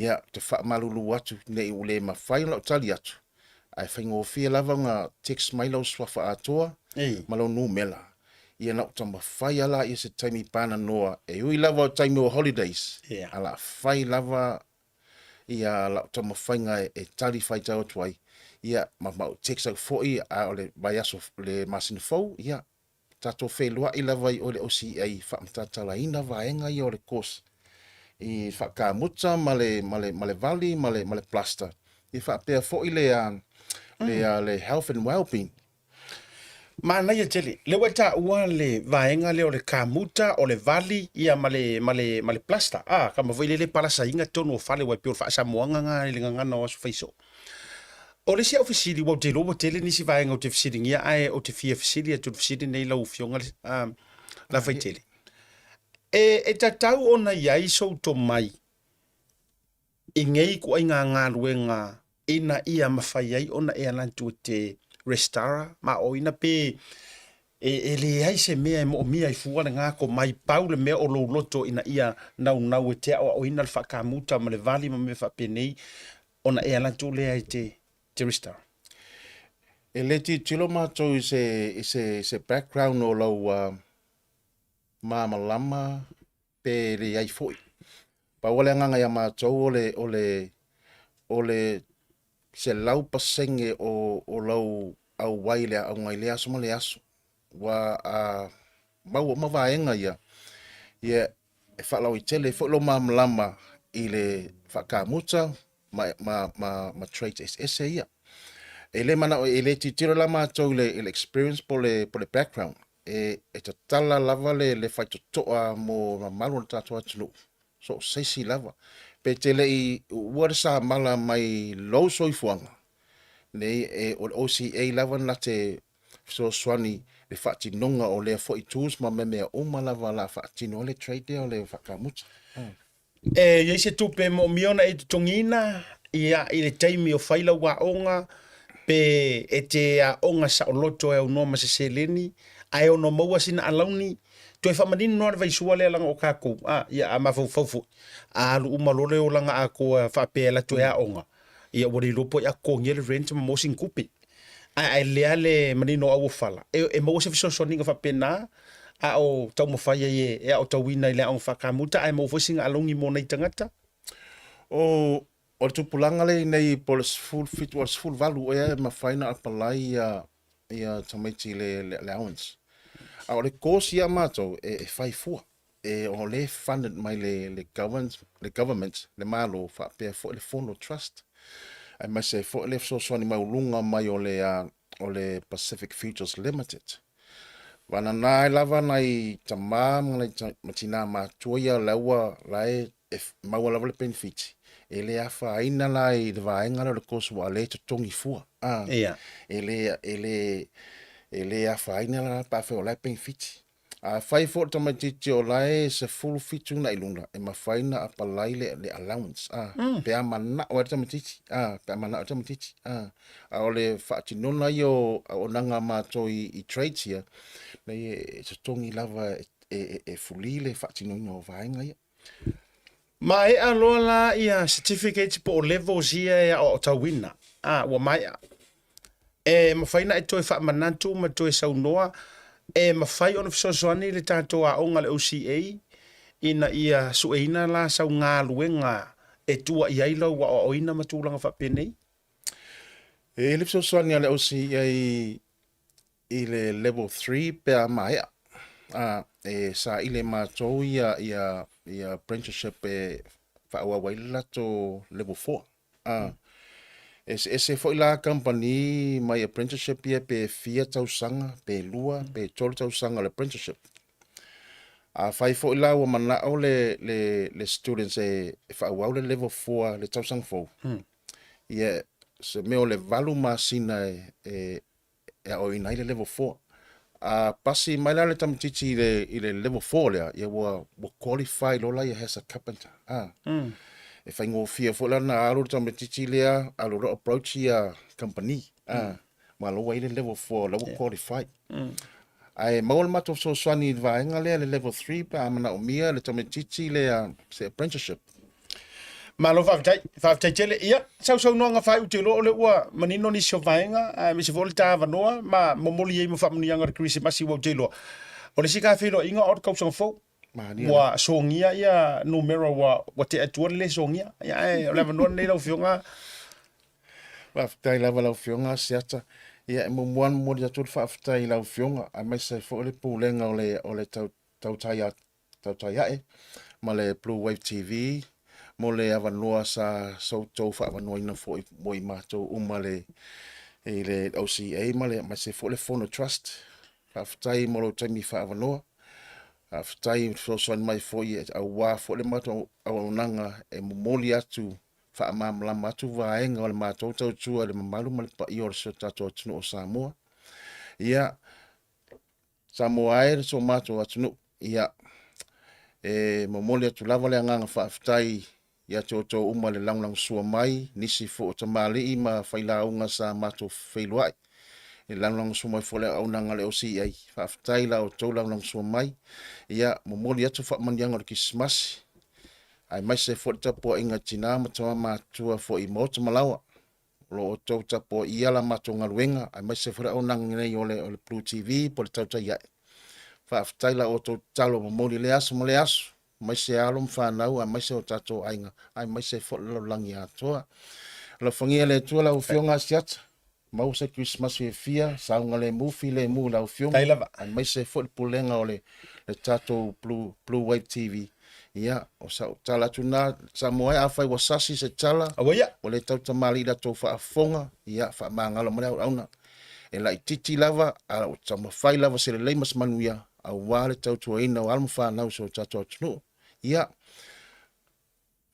ia, ou te faamalulu atu ne i ua le mafai ona ou tali atu, ae faigofie lava ona text mai lau suafa atoa ma lou numera, ia na ou taumafai lava laia se taimi pananoa, e ui lava o taimi o holidays, a o le a fai lava ia lau taumafaiga e tali faitau atu ai, ia ma ma ou text atu foi a o le vaiaso le masina fou, ia tatou feiloai lava i o i le OCA e faamatalatalaina vaega ia o le course i faakamuta ma le ma le ma le vali ma le ma le plaster, ia faapea foi le le le health and wellbeing. Manaia tele. Lea ua e taua le vaega lea o le kamuta, o le vali, ia ma le, ma le, ma le plaster. Ah, kama foi lele palasaina totonu o fale, aua e pei o le faasamoaga na i le gagana o aso faisoo. O le isi au fesili, aua ou te iloa ua tele nisi vaega ou te fesiligia, ae ou te fia fesili atu i le fesili lenei lau Afioga Lafaitele. E, e tatau ona i ai sou tomai i nei ituaiga galuega ina ia mafai ai ona e ala atu e te resitala ma aoaoina pe e leai se mea e moomia ai fua lena tomai, pau le mea o lou loto ina ia naunau e te aoaoina le faakamuta ma le vali ma mea faapenei ona e ala atu lea e te resitala. E le tilotilo matou i se, i se, se background o lau malamalama pe leai foi. Pau le agaga ia matou o le, o le, o le 100% o, o lau auai i le aoga i lea aso ma lea aso. Ua a maua uma vaega ia, ia e faalauaitele ai foi lou malamalama i le faakamuta ma, ma, ma, ma trades eseese ia. E le manao, e le tilotilo la matou i le, i le experience po le, po le background. E, e tatala lava le, le faitotoa mo mamalu o le tatou atunuu, so o se isi lava. Pe te le i uua le samala mai lou soifuaga, nei, e, o le OCA lava na te fesoasoani i le faatinoga o lea foi tools ma mea uma lava la faatino ai le trade lea o le faakamuta. E i ai se tupe e moomia ona e totogiina ia i le taimi o fai lau aoga pe e te aoga saoloto e aunoa ma se seleni ae ono maua sina alauni toe faamanino lava le vaisua lea leaga o tatou a ia a mafaufau foi a alu uma loa le olaga atoa faapea e alu atu e aoga ia ua le iloa po o ai a totogia le rent ma maua sina tupe ae ae lea le manino o auofala e, e maua se fesoasoaniga faapena a o taumafai ai e, e aotauina i le aoga faakamuta ae maua foi sina alauni mo nai tagata. O, o le tupulaga lea nei po o le 17 o le 18 ea e mafai ona apalai ia ia tamaiti i le, le allowance. A o le course ia a matou e, e fai fua. E o lea e funded mai le, le, government, le government, le Malo, faapea foi le Fono Trust. Aemaise ai foi le fesoasoani maualuga mai o le, uh, o le Pacific Futures Limited. Vanana ai lava nai tama ma nai ma tinā matua ia la ua la e, e maua lava le penefiti. E le afaina la i le vaega lea o le course ua le totogi fua. Ah, Ia. E le, e le, e le afaina la pe afai o la e penefiti. Afai foi o le tamaitiiti o la e 17 na i luga, e mafai ona apalai le, le allowance, a, mm. pe a manao ai le tamaitiiti, a, pe a manao ai le tamaitiiti, a. A o le faatinoga ia o auaunaga a matou i, i trades ia, nei e, e totogi lava e, e, e, e fuli le faatinoina o vaega ia. Maea loa la ia certificates po o levels ia e aoaotauina. A, ua maea. E mafai ona e toe faamanatu ma toe saunoa, e mafai ona fesoasoani le tatou aoga le OCA ina ia sueina la sau galuega e tua i ai lau aoaoina ma tulaga faapenei? E i ai le fesoasoani a le OCA i le level 3 pe a maea. A, e saili e matou ia, ia, ia apprenticeship e faaauau ai le latou level 4. A, eseese foi la kamupani mai apprenticeship ia pe fia tausaga, pe lua, pe tolu tausaga o le apprenticeship. Afai foi la ua manao le, le, le students e, e faaauau le level 4 le tausaga fou, ia se mea o le valu masina e, e, e aoaoina ai le level 4. A pasi mai la le tamaitiiti i le, i le level 4 lea, ia ua, ua qualify loa la ia as a carpenter. Ah. E faigofie foi la na alu le tamaitiiti lea, alu loa approach ia company. Ah. Ma la ua i le level 4, la ua qualify. Ae maua le matou fesoasoani i le vaega lea, le level 3, pe a manaomia le tamaitiiti lea se apprenticeship. Malo faafetai, faafetai tele. Ia, sausaunoaga faaiu te iloa o lea ua manino nisi o vaega, aemaise foi o le ta avanoa ma momoli ai ma faamanuiaga o le Kerisimasi ua ou te iloa. O le isi ta feiloaiga o le tausaga fou. Mania. Ua sogia ia numera ua, ua tea atua le le sogia. Ia, ae o le avanoa lenei lau Afioga. Faafetai lava lau Afioga Asiata. Ia, e muamua ona momoli atu le faafetai i lau Afioga, aemaise ai foi le Pulega o le, o le tau, Tautai Tautai Ae ma le Blue Wave TV mo le avanoa sa sa outou faaavanoaina foi mo i matou uma le i le OCA ma le aemaise foi le Fono Trust. Faafetai mo lou taimi faaavanoa. Faafetai fesoasoani mai foi aua foi le matou auaunaga e momoli atu faamalamalama atu vaega o le matou tautua i le mamalu ma le paia o si o tatou atunuu o Samoa. Ia, Samoa e so matou atunuu, ia, e momoli atu lava le agaga faafetai ia te outou uma le lagolagosua mai, nisi foi o tamalii ma failauga sa matou feiloai, e lagolagosua mai foi le auaunaga a le OCA. Faafetai i la outou lagolagosua mai. Ia, momoli atu faamanuiaga o le Kerisimasi, aemaise foi le tapuaiga a tina ma tama matutua foi i maota ma laoa. O lo o outou tapuaia la matou galuega, aemaise foi le auaunaga nei o le, o le Blue TV po o le Tautai Ae. Faafetai la outou tatalo momoli i lea aso ma lea aso, aemaise alo ma fanau, aemaise o tatou aiga, aemaise foi le lalolagi atoa. Alofagia e le Atua lau Afioga Asiata. Maua se Kerisimasi fiafia, saogalemu, filemu i lau Afioga, Faafetai lava. aemaise foi le pulega o le, le tatou Blue, Blue Wave TV. Ia, o sau tala atu na, Samoa e, afai ua sasi se tala, Aua ia. ua le tautamalii i la tou faafofoga, ia, faamagalo mai le auauna. E laitiiti lava, a ua taumafai lava se lelei ma se manuia, aua le tautuaina o alo ma fanau i si o tatou atunuu. Ia,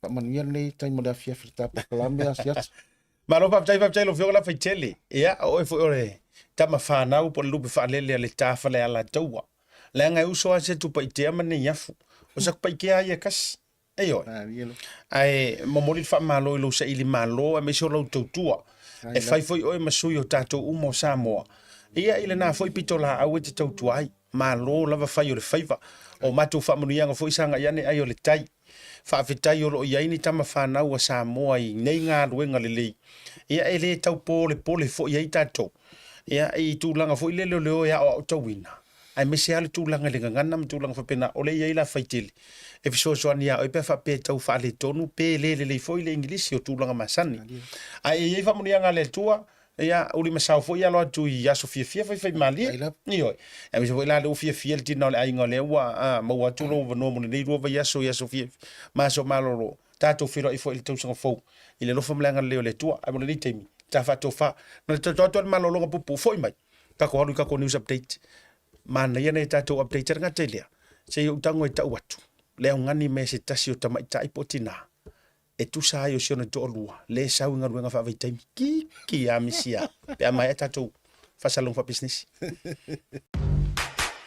Faamanuia lenei taimi o le afiafi le ta polokalame asiasi. Malo faafetai, faafetai lau Afioga Lafaitele. Ia, o oe foi o le tama fanau po o le lupe faalele a le ta Falealataua. Leaga e uso lava se Tupaitea ma Neiafu. O Satupaitea lava ia e tasi. Ioe. Ae momoli le faamalo i lou saili malo aemaise o lau tautua. E fai foi oe ma sui o tatou uma o Samoa. Ia, i lena foi pitolaau e te tautua ai. Malo lava fai o le faiva. O matou faamanuiaga foi sa agai ane ai o le tai. Faafetai o lo o i ai ni tama fanau a Samoa i nei galuega lelei. Ia e le tau polepole foi ai tatou. Ia i tulaga foi lele o le o e aoaotauina, aemaise lava le tulaga i le gagana ma tulaga faapena, o lea e i ai Lafaitele e fesoasoani ia oe pe a faapea e tau faaletonu pe le lelei foi le Igilisi o tulaga masani. Ae e i ai faamanuiaga a le Atua, Ia, uli ma sao foi alo atu i aso fiafia faifaimalie. Ioe. Aemaise foi la lea ua fiafia le tina o le aiga o lea ua maua atu lou avanoa mo lenei lua vaiaso i aso fiafia ma aso malolo. Tatou feiloai foi i le tausaga fou i le alofa ma le agalelei o le Atua. Ae mo lenei taimi, ta faatofa. Na le tatou atu a le malologa puupuu, foi mai. Tatou alu i tatou news update. Manaia nai a tatou update e le gata i lea, se i ou tago e tau atu le augani mai a se tasi o tamaitai po o tina e tusa ai o si ona toalua le sau i galuega faavaitaimi. Kiki a misia pe a maea tatou faasalalauga faapisinisi.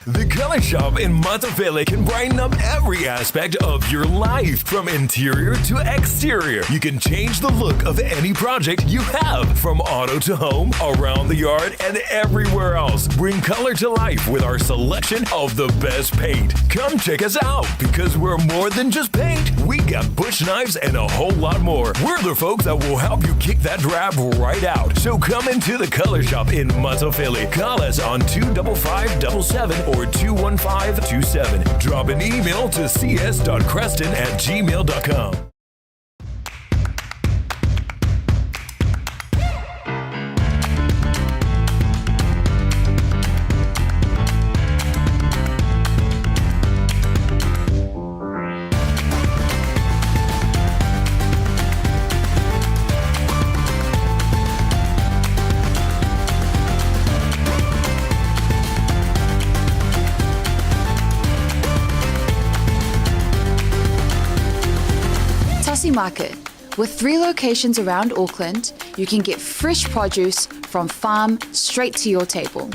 The Color Shop in Matafele can brighten up every aspect of your life, from interior to exterior. You can change the look of any project you have, from auto to home, around the yard, and everywhere else. Bring color to life with our selection of the best paint. Come check us out because we're more than just paint. We got bush knives and a whole lot more. We're the folks that will help you kick that drab right out. So come into the Color Shop in Matafele. Call us on 25577 or 21527. Drop an email to cs.creston at gmail.com. Tasi Market. With three locations around Auckland, you can get fresh produce from farm straight to your table.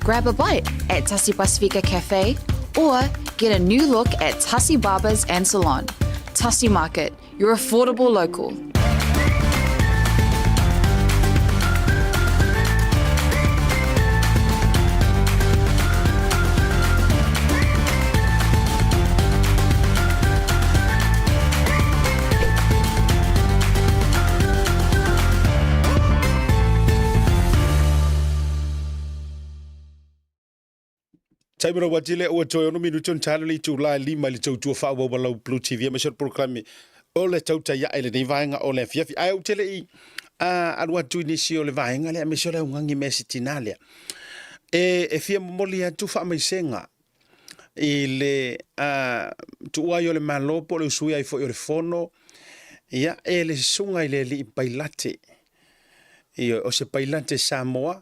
Grab a bite at Tasi Pasifika Cafe or get a new look at Tasi Barbers and Salon. Tasi Market, your affordable local. Taimi rau ati lea ua toe ono minuti ona talo le itula e lima i le tautua faaauau a lau Blue TV aemaise o le polokalame o le tautai ae i lenei vaega o le afiafi. Ae ou te le i alu atu i nisi o le vaega lea aemaise o le augani mea se tinā lea. E fia momoli atu faamaisega i le tuua ai o le Malo po o le usuia ai foi o le Fono, ia, e le susuga i le alii Pailate. Ioe, o se Pailate Samoa,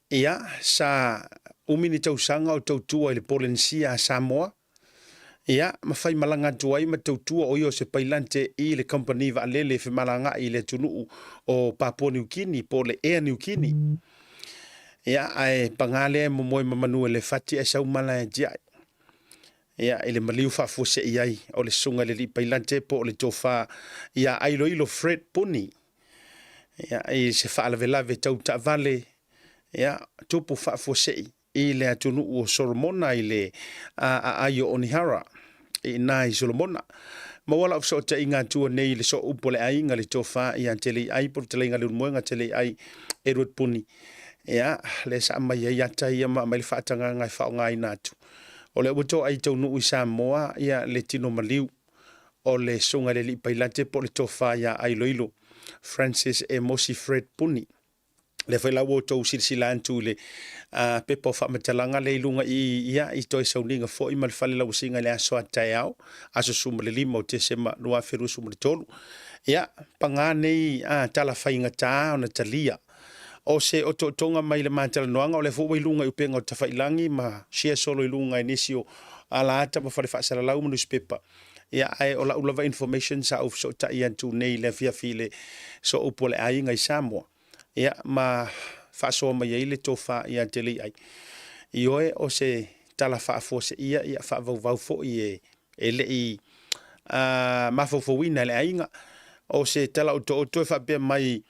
ia, sa umi ni tausaga o tautua i le Polenisia a Samoa, ia, ma faimalaga atu ai ma tautua o ia o se Pailate i le kamupani vaalele e femalagaai i le atunuu o Papua Niu Kini po o le Air Niugini. Ia, ae paga lea e momoe ma manu e le fati ae sau mala e tiai. Ia, i le maliu faafuasei ai o le susuga i le alii Pailate po o le tofa ia Ailoilo Fred Puni. Ia, i se faalavelave tau taavale, ia, tupu faafuasei i le atunuu o Solomona i le aai o Onihara, i ina i Solomona. Maua lau fesootaiga atua nei i le sooupu o le aiga, le tofa ia Teleiai po o le Fetalaiga Leulumoega Teleiai Edward Puni. Ia, lea sa aumai ai ata ia ma aumai le faatagaga e faaaogaina atu. O lea ua toai taunuu i Samoa ia le tino maliu o le Susuga i le Alii Pailate po o le Tofa ia Ailoilo Francis Emosi Fred Puni. Lea foi la ua outou silasila atu i le pepa o faamatalaga lea i luga i ia i toe sauniga foi ma le fale lauasiga i le aso a taeao, aso 15 o Tesema 2023. Ia, paga nei tala faigata ona talia o se otootoga mai le matalanoaga, o lea foi ua i luga i upega o tafailagi ma share solo i luga i nisi o alaata ma fale faasalalau ma nusipepa. Ia, ae o lau lava information sa ou fesootai atu nei i le afiafi i le sooupu a le aiga i Samoa, ia, ma faasoa mai ai le tofa ia te Lei'ai. Ioe, o se tala faafuaseia, ia, faavauvau foi e le i mafaufauina e le aiga. O se tala otooto e faapea mai,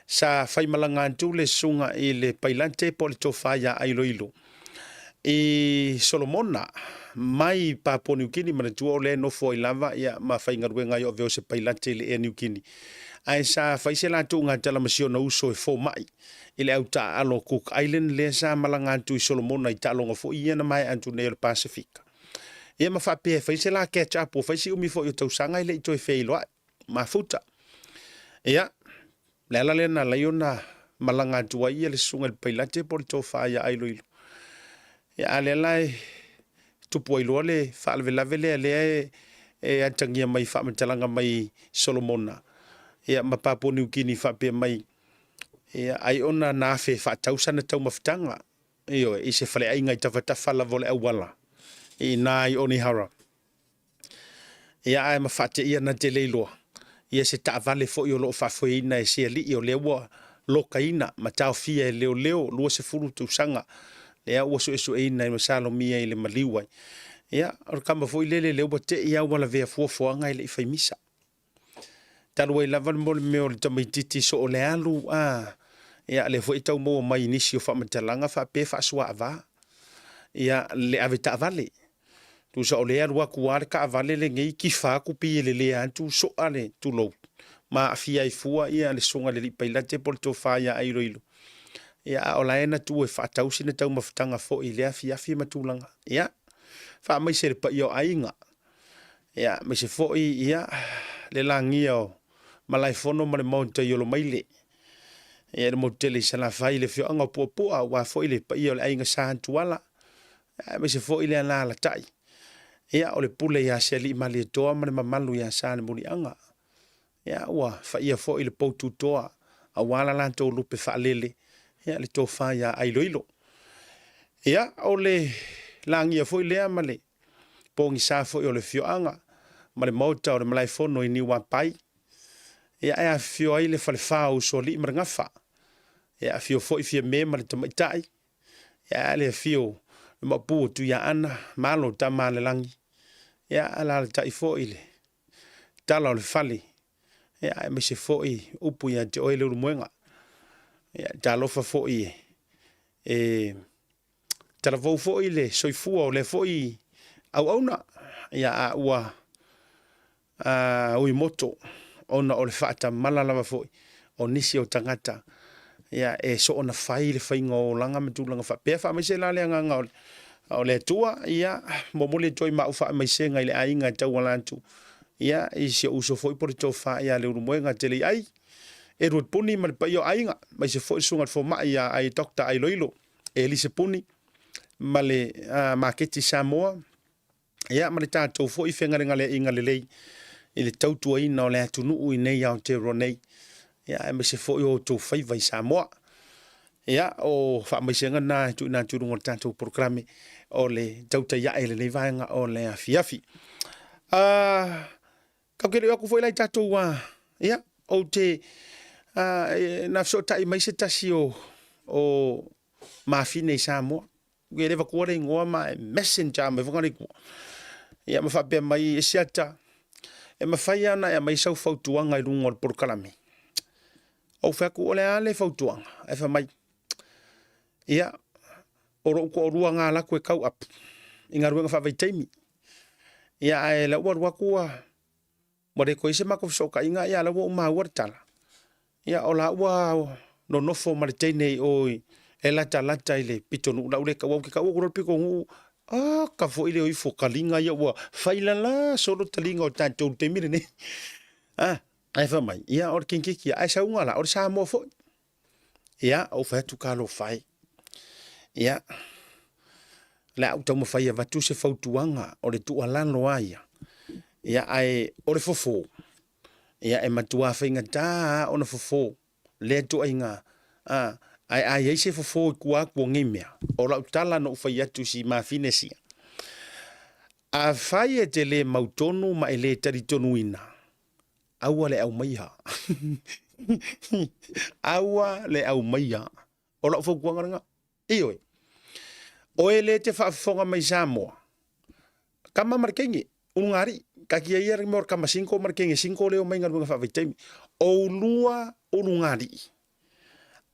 sa faimalaga atu le susuga i le Pailate po o le tofa ia Ailoilo i Solomona mai Papua Niu Kini, manatua o lea e nofo ai lava ia ma faigaluega ai o avea o se Pailate i le Ea Niu Kini. Ae sa fai se latou gatala ma si ona uso e fomai i le au taaalo o Cook Island lea sa malaga atu i Solomona i taaloga foi ia na maea atu nei o le Pasefika. Ia ma faapea e fai se la catch up ua fai si umi foi o tausaga e le i toe feiloai mafuta. Ia, le ala lea na alai ona malaga atu ai ia le susuga i le Pailate po o le tofa ia Ailoilo. Ia, a lea la e tupu ai loa le faalavelave lea lea e, e atagia mai faamatalaga mai Solomona ia ma Papua Niu Kini faapea mai ia ai ona na afe e faatau sana taumafataga ioe i se faleaiga i tafatafa lava o le auala i ina i Onehara. Ia ae ma faateia na te le iloa ia se taavale foi o lo o faafoeina e se alii o lea ua lokaina ma taofia e leoleo 20 tausaga lea ua suesueina ma salomia i le maliu ai. Ia o le kama foi lele lea ua tei lava ua lavea fuafuaga e le i fai misa. Talu ai lava le mea o le tamaititi soo le alu a ia lea foi e tau maua mai i nisi o faamatalaga faapea faasuaava ia le ave taavale. Tusa o lea e alu atu lava le taavale lenei tifa atu pei e lelea atu soa le tulou ma aafia ai fua ia le susuga i le alii pailate po o le tofa ia Ailoilo. Ia a o la e na tu e faatau sina taumafataga foi i lea afiafi ma tulaga. Ia faamaise i le paia o aiga. Ia aemaise foi ia le lagia o Malaefono ma le Maota i Olomaile. Ia le motu tele i Salafai i le afioaga o Puapua aua foi le paia o le aiga Sa Tuala aemaise foi le alaalatai. Ia o le pule ia Sealiimalietoa ma le mamalu ia Salemuliaga. Ia ua faia foi le poututoa aua la latou lupe faalele, ia le tofa ia Ailoilo. Ia o le lagia foi lea ma le pogisa foi o le afioaga ma le maota o le Malaefono i Niuapai. Ia ae afifio ai le falefa o Usoalii ma le Gafa. Ia afio foi Fiame ma le Tamaitai. Ia ae le afio le Maopu o Tuiaana, Malo Tamaalelagi. Ia alaalatai foi le tala o le fale, ia aemaise foi upu ia te oe Leulumoega. Ia talofa foi e talavou foi le soifua o lea foi auauna, ia a ua ui moto ona o le faatamala lava foi o nisi o tagata ia e soona fai le faiga o olaga ma tulaga faapea. Faamaise la le agaga o le Atua, ia momoli atu ai ma au faamaisega i le aiga e tauala atu ia i si ou uso foi po o le tofa ia Leulumoega Teleiai, Edward Puni ma le paia o aiga, aemaise foi le susuga i le fomai ia ai Doctor Ailoilo Elise Puni ma le Maketi Samoa, ia ma le tatou foi fegalegaleaiga lelei i le tautuaina o le atunuu i nei Aotearoa nei, ia aemaise foi o outou faiva i Samoa. Ia, o faamaisega na e tuuina atu i luga o le tatou polokalame o le tautai ae i lenei vaega o le afiafi. Tatou te le o atu foi la i tatou, ia, ou te, na fesootai mai se tasi o mafine i Samoa, e le avatua le igoa ma e messenger mai foi le igoa. Ia ma faapea mai e Siata, e mafai lava ona e aumai sau fautuaga i luga o le polokalame. Ou fai atu, o le a le fautuaga? Ae fai mai, ia, o lou toalua na alu atu e tau apu i galuega faavaitaimi. Ia, ae la ua alu atu ua Ua le toe i ai se matou fesootaiga, ia a o la ua ou maua le tala, ia o la ua nonofo ma le teine i o e latalata i le pitonuu, la u le taua, ou te taua atu loa le pitonuu, oka foi le o ifo taliga ia ua failala solo taliga o tatou i le taimi lenei. A, ae fai mai, ia o le kinkikia, ae sauga la, o le Samoa foi. Ia, ou fai atu talofa e. Ia, o le a ou taumafai e avatu se fautuaga o le tuualalo a ia. Ia, ae o le fofo, ia e matua faigata lava ona fofo lea ituaiga, a, ae a i ai se fofo i tua atu o nei mea, o lau tala na ou fai atu i si mafine sia, afai e te le mautonu ma e le talitonuina, aua le aumaia. Aua le aumaia. O lau fautuaga lena. Ioe. Oe le te faafofoga mai Samoa, tama ma le teine, ulugalii, taatia ia le mea o le tama single ma le teine single lea e omai i galuega faavaitaimi. Oulua ulugalii,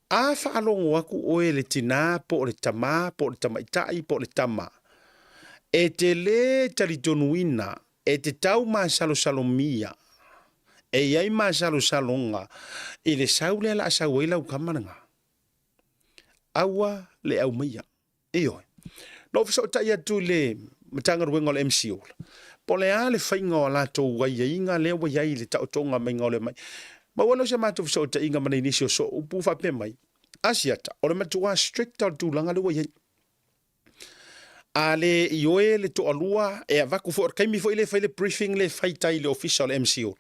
a faalogo atu oe i le tina po o le tama po o le tamaitai po o le tama, e te le talitonuina e te tau masalosalogia, e i ai masalosaloga i le sau lea o le a sau ai lau tama lena, aua le aumaia. Ioe. Na ou fesootai atu i le Matagaluega o le MCO, po o le a le faiga o a latou aiaiga lea ua i ai i le taotoga maiga o le omai. Maua lea o se matou fesootaiga ma nai nisi o soo upu faapea mai, Asiata, o le matua strict o le tulaga lea ua i ai. A le ioe le toalua e avatu foi, o le taimi foi lea e fai le briefing lea e fai tai i le ofisa o le MCO,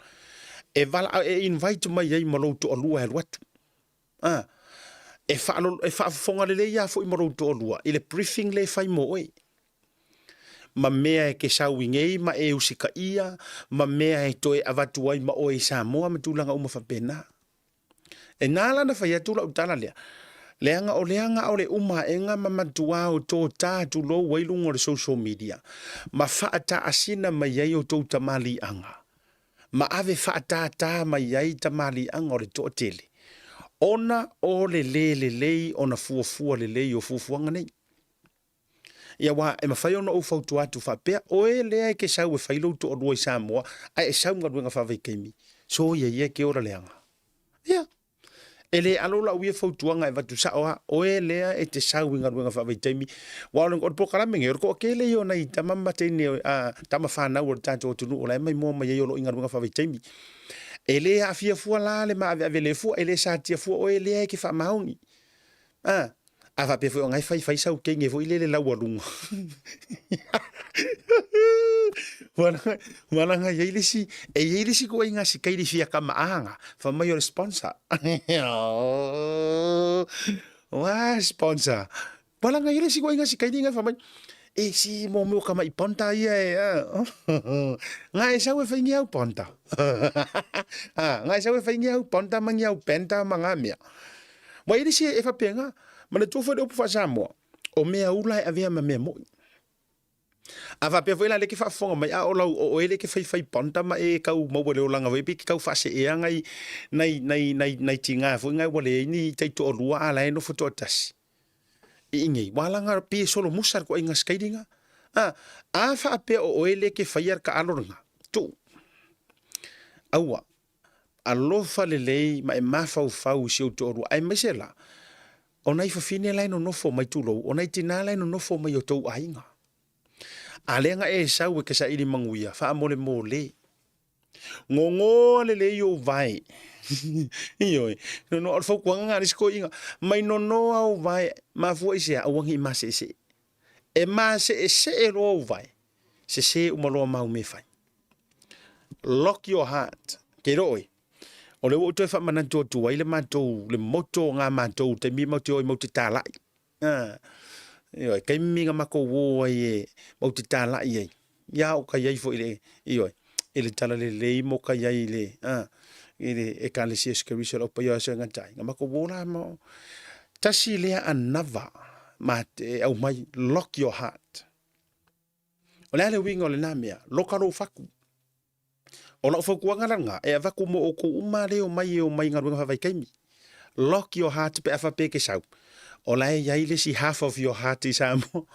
e valaau, e invite mai ai ma lou toalua e alu atu. A, e, faalo, e faafofoga lelei lava foi ma lou toalua i le briefing lea e fai mo oe. Ma mea e te sau i nei ma e usitaia, ma mea e toe avatu ai ma oe i Samoa ma tulaga uma faapena. E na ala ona fai atu lau tala lea, leaga o lea na o le uma aega ma matua o tōtā tulou ai luga o le social media ma faataasina mai ai outou tamaliiaga ma ave faatātā mai ai tamaliiaga o le toatele ona o le lē lelei ona fuafua lelei o fuafuaga nei. Ia aua e mafai ona ou fautua atu faapea, oe lea e te sau e fai lou toalua i Samoa ae e sau i galuega faavaitaimi, soia ia e te ola leaga. Ia, e le alo lau ia fautuaga e avatu sao lava, oe lea e te sau i galuega faavaitaimi, aua o le, o le polokalame nei, o le toatele ia o nai tama ma teine, a, tama fanau a le tatou atunuu o la e maimoa mai ai o lo o i galuega faavaitaimi. E le aafia fua la le maaveave le fua, e le satia fua oe lea e te faamaoni. A, a faapea foi o na e fai fai sau teine foi lele laualuga. Ua laga i ai le isi, e i ai le isi ituaiga sikaili fia kamaaga, fai mai o le sponsor. Ua sponsor. Ua laga i ai le isi ituaiga sikaili na fai mai, e si mo mea o kamaʻi ponta ia e nga e sau e fai ni au ponta. Nga e sau e fai ni au ponta ma ni au penta ma nga mea. Ua i ai le isi e faapena, manatua foi le upu faa-Samoa, o mea ula e avea ma mea moni. A faapea foi la lea e te faafofoga mai, a o lau o oe lea e te faifai ponta ma e tau maua i le olaga foi, pei e te tau faaseea nai, nai, nai, nai, nai tiga foi nai ua leai ni taitoalua a la e nofo toatasi. I inei, ua laga pei e solomusa le ituaiga sikaili lena. A, a faapea o oe lea e te faia le taalo lena, tuu. Aua, alofa lelei ma e mafaufau i si ou toalua, aemaise la, o nai fafine la e nonofo mai tulou, o nai tinā la e nonofo mai o tou aiga. A lea na e sau e te saili manuia, faamolemole. Gogoa lelei ou vae. Ioe, nonoa, o le fautuaga lena a le isi toeaina, mai nonoa ou vae, mafua i se a? Aua ne i maseesee. E maseesee loa ou vae, sese uma loa mau mea e fai. Lock your heart. Ke iloa oe, o lea ua ou toe faamanatu atu ai le matou, le motto o ga matou i le taimi matou te o ai matou te talai. A, ioe, taimi na matou o ai e matou te talai ai, ia o ka i ai foi i le, ioe, i le talalelei ma o ka i ai i le, a, i le Ekalesia o Iesu Keriso o le Au Paia o Aso e Gata ai. Na matou o la ma, tasi lea anava ma te aumai, lock your heart. O le a le uiga o lena mea? Loka lou fatu. O lau fautuaga la lena, e avatu mo outou uma lea e omai e omai i galuega faavaitaimi. Lock your heart pe a faapea e te sau. O la e i ai le isi half of your heart i Samoa.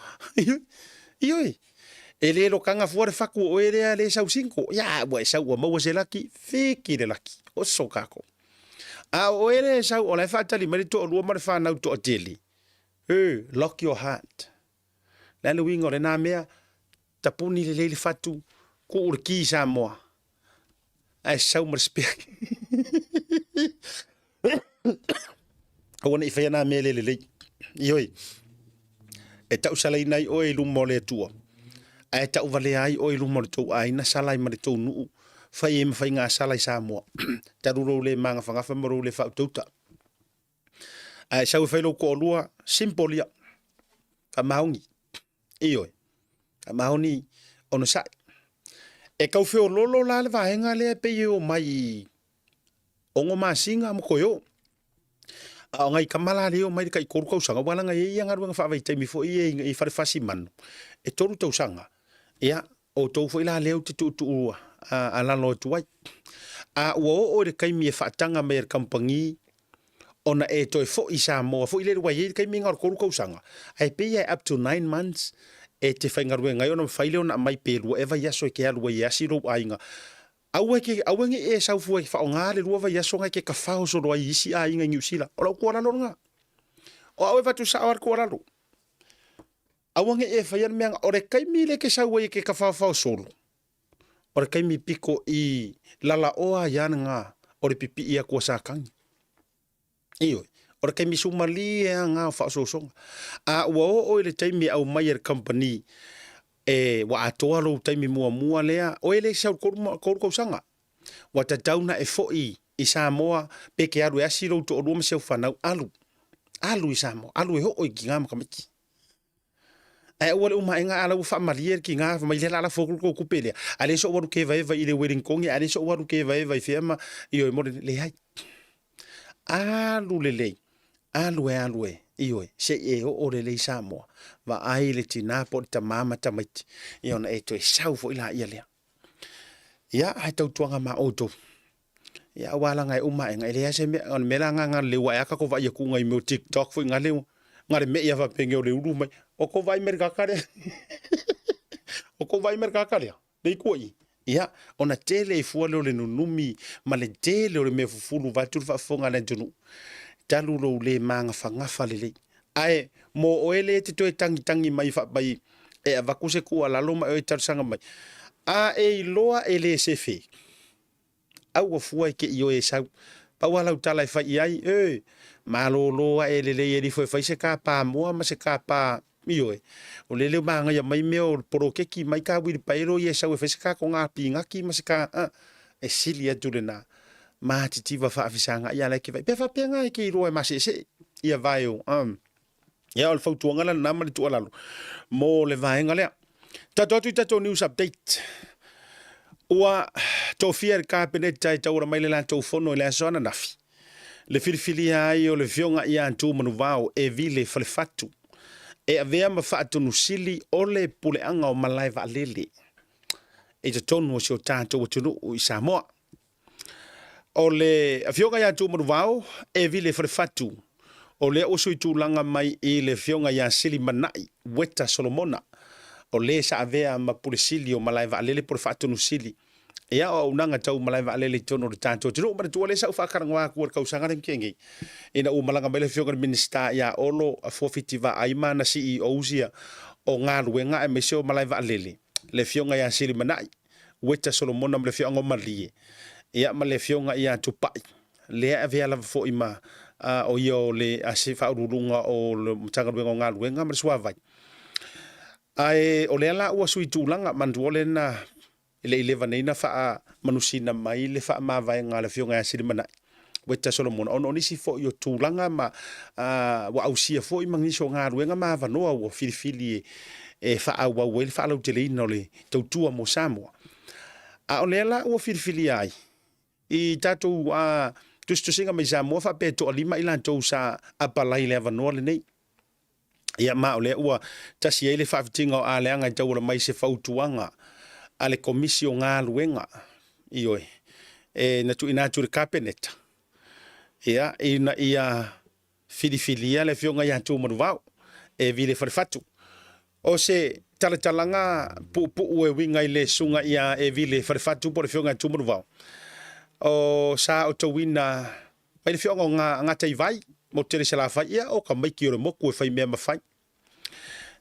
Ioe, e le lokaga fua le fatu o oe lea le sau single. Ia, ua e sau ua maua se laki, fiki le laki. Oso kākou. A o oe lea e sau, o la e faatali mai le toalua ma le fanau toatele. Ē, lock your heart. Le a le uiga o lena mea, tapuni lelei le fatu, tuu le ki i Samoa, ae sau ma le spare. Aua ne i faia nā mea le lelei. Ioe, e tausalaina ai oe i luma o le Atua, ae tauvalea ai oe i luma o le tou aiga sala ai ma le tou nuu, fai ai ma faiga sala i Samoa, talu lou le magafagafa ma lou le faautauta. Ae sau e fai lou toalua, simple ia, faamaoni. Ioe, faamaoni, onosai. E tau feololo la le vaega lea e pei e omai i 6 masina ma toe o. A o nai tama la lea e omai i le tai 3 tausaga, aua leaga e i ai ia galuega faavaitaimi foi ia i fale fasimanu, e 3 tausaga. Ia, outou foi la lea ou te tuutuu alalo atu ai. A ua oo i le taimi e faataga mai e le kamupani ona e toe foi i Samoa foi lele, aua e i ai le taimi na o le 3 tausaga, ae pei lava e up to 9 months e te faigaluega ai ona mafai lea ona aumai pe 2 ea vaiaso e te alu ai e asi lou aiga. Aua e te, aua ne i e sau fua e faaaoga le 2 vaiaso na e te tafao solo ai i isi aiga i Niu Sila. O lau tuualalo lena. O au e avatu sao lava le tuualalo. Aua ne i e faia le mea na, o le taimi lea e te sau ai e te tafaofao solo, o le taimi pito i lalaoa ai lava lena o le pipii atu a Satani. Ioe, o le taimi sumalie lava lena o faaosoosoga. A ua oo i le taimi e aumai e le kamupani e ua atoa lou taimi muamua lea, oe le isi au i le 3 tausaga, ua tatau ona e foi i Samoa pe te alu e asi lou toalua ma si au fanau, alu, alu i Samoa, alu e oo i tina ma tamaiti. Ae aua le uma aega a la ua faamalie le tina fai mai lea la lafo atu le tou tupe lea, a le sou alu kevaeva i le Wellington a le sou alu kevaeva i fea ma ioe mo le leai. Alu lelei, alu e alu e, ioe, se i e oo lelei i Samoa, vaai le tina po o le tama ma tamaiti, ia ona e toe sau foi laia lea. Ia, ae tautuaga ma outou. Ia, aua laga e uma aega, e leai se mea, o le mea la lena na leu ae a tatou vaai atu i mea o TikTok foi na leu, na le mei lava faapea o le ulu mai, o kou vaai mai le tagata lea. O kou vaai mai le tagata lea, le itu i. Ia, ona tele ai fua lea o le nunumi ma le tele o le mea fufulu vaeatu le faafofoga a le atunuu, talu lou le magafagafa lelei. Ae mo oe lea e te toe tagitagi mai faapai e avatu se tuualalo ma e talosaga mai, a e iloa e le sefe, aua fua e te ioe e sau. Pau lava lau tala e fai i ai, e, malolo ae lelei e lifo e fai se ka pamoa ma se ka pa, ioe. O lele ua manaia mai mea o le poloketi mai ka uilipaelo ia e sau e fai se ka toga pinati ma se ka, a, e sili atu lena. Matitiva faafesagai a la e ke vai. Pe faapea e ke iloa e maseesee ia vae o, a. Ia, o le fautuaga la lena ma le tuualalo mo le vaega lea. Tatou atu i tatou news update. Ua tofia e le Kapeneta e tauala mai le latou fono i le aso ananafi le filifilia ai o le Afioga ia Tuumanuvao Evile Falefatu e avea ma faatonusili o le puleaga o malae vaalele i totonu o si o tatou atunuu i Samoa. O le Afioga ia Tuumanuvao Evile Falefatu, o lea ua sui tulaga mai i le Afioga ia Silimanai Weta Solomona, o le sa avea ma Pule Sili o Malae Vaalele po o le Faatonu Sili ia o auaunaga tau malae vaalele i totonu o le tatou atunuu. Manatua lea sa ou faatalanoa atu i le tausaga lea na tea nei, ina ua malaga mai le Afioga i le Minisita ia Olo Afuafiti Vaai ma ana CEOs ia o galuega aemaise o malae vaalele, le Afioga ia Silimanai Weta Solomona ma le Afioaga o Malie, ia ma le Afioga ia Tupai, lea e avea lava foi ma o ia o le Faauluuluga o le Matagaluega o Galuega ma le Suavai. Ae o lea la ua sui tulaga, manatua o lea na e le i leva nei na faamanusina mai le faamavaega a le Afioga ia Silimanai Weta Solomona ona o nisi foi o tulaga ma ua ausia foi ma nisi o galuega ma avanoa ua filifili e faaauau ai le faalauteleina o le tautua mo Samoa. A o lea la ua filifilia ai i tatou tusitusiga mai Samoa faapea e toalima i latou sa apalai i le avanoa lenei. Ia ma o lea ua tasi ai le faafitiga o aleaga e tauala mai se fautuaga a le Komisi o Galuega, ioe, e na tuuina atu i le Kapeneta, ia, ina ia filifilia le Afioga ia Tuumanuvao e Vile Falefatu. O se talatalaga puupuu e uiga i le susuga ia Evile Falefatu po o le Afioga ia Tuumanuvao, o sa otauina mai le afioaga o Gataivai, motu tele i Salafai, ia o tamaiti o le motu e fai mea ma fai.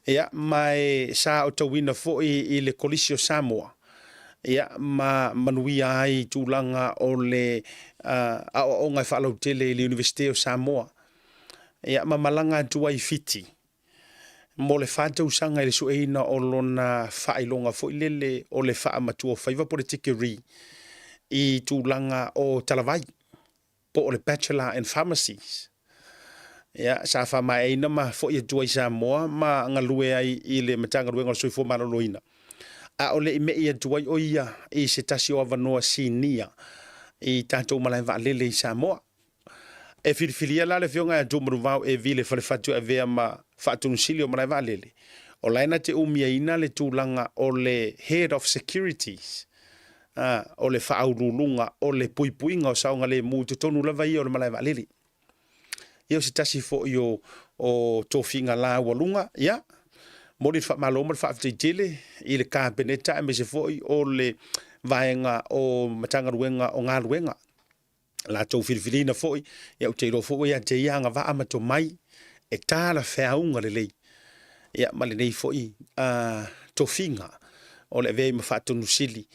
Ia, ma e sa otauina foi i le Kolisi o Samoa, ia, ma manuia ai i tulaga o le aoaoga e faalautele i le Iunivesite o Samoa. Ia, ma malaga atu ai i Fiti mo le fa tausaga i le sueina o lona faailoga foi lele o le faamatuaofaiva po o le tikeri i tulaga o talavai po o le Bachelor in Pharmacies. Ia, sa faamaeaina ma foi atu ai i Samoa ma galue ai i le Matagaluega o le Soifua Maloloina. A o le i me'i atu ai o ia i se tasi o avanoa sinia i tatou malae vaalele i Samoa. E filifilia la le Afioga ia Tuumanuvao e Vile Falefatu e avea ma Faatonusili o Malae Vaalele, o la e na te umiaina le tulaga o le Head of Securities, a, o le faauluuluga o le puipuiga o saogalemu i totonu lava ia o le malae vaalele. Ia o se tasi foi o, o tofiga laualuga, ia, momoli le faamalo ma le faafetai tele i le Kapeneta aemaise foi o le vaega o Matagaluega o Galuega. Latou filifiliina foi, ia ou te iloa foi ua ia te ia agavaa ma tomai e talafeauga lelei ia ma lenei foi tofiga o le avea ai ma Faatonusili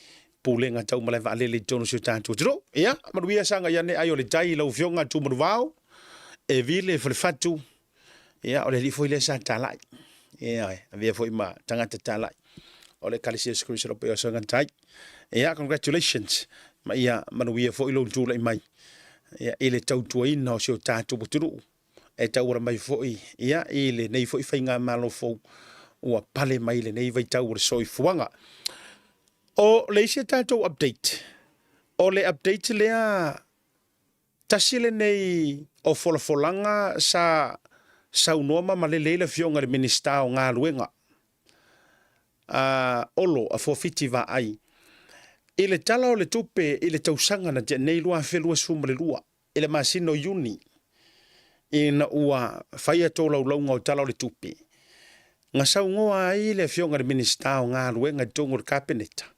Pulega Tau Malae Vaalele i totonu o si o tatou atunuu. Ia, manuia saga i ane ai o le tai i lau Afioga Tuumanuvao, e Vile Falefatu, ia o le alii foi lea sa talai. Ia, avea foi ma tagata talai o le Ekalesia o Iesu Keriso Paia o Saga Tai. Ia, congratulations ma ia manuia foi lou tulai mai ia, i le tautuaina o si o tatou atunuu e tauala mai foi ia, i lenei foi faigamalo fou ua pale mai i lenei vaitau o le soifuaga. O le isi a tatou update, o le update lea Tasi lenei o folafolaga sa saunoa ma malele ai le Afioga i le Minisita o Galuega, a Olo Afuafiti Vaai, i le Tala o le Tupe i le tausaga na tea nei 2022 i le masina o Iuni, ina ua faia tolaulauga o Tala o le Tupe, na saunoa ai le Afioga i le Minisita o Galuega i totonu o le Kapeneta,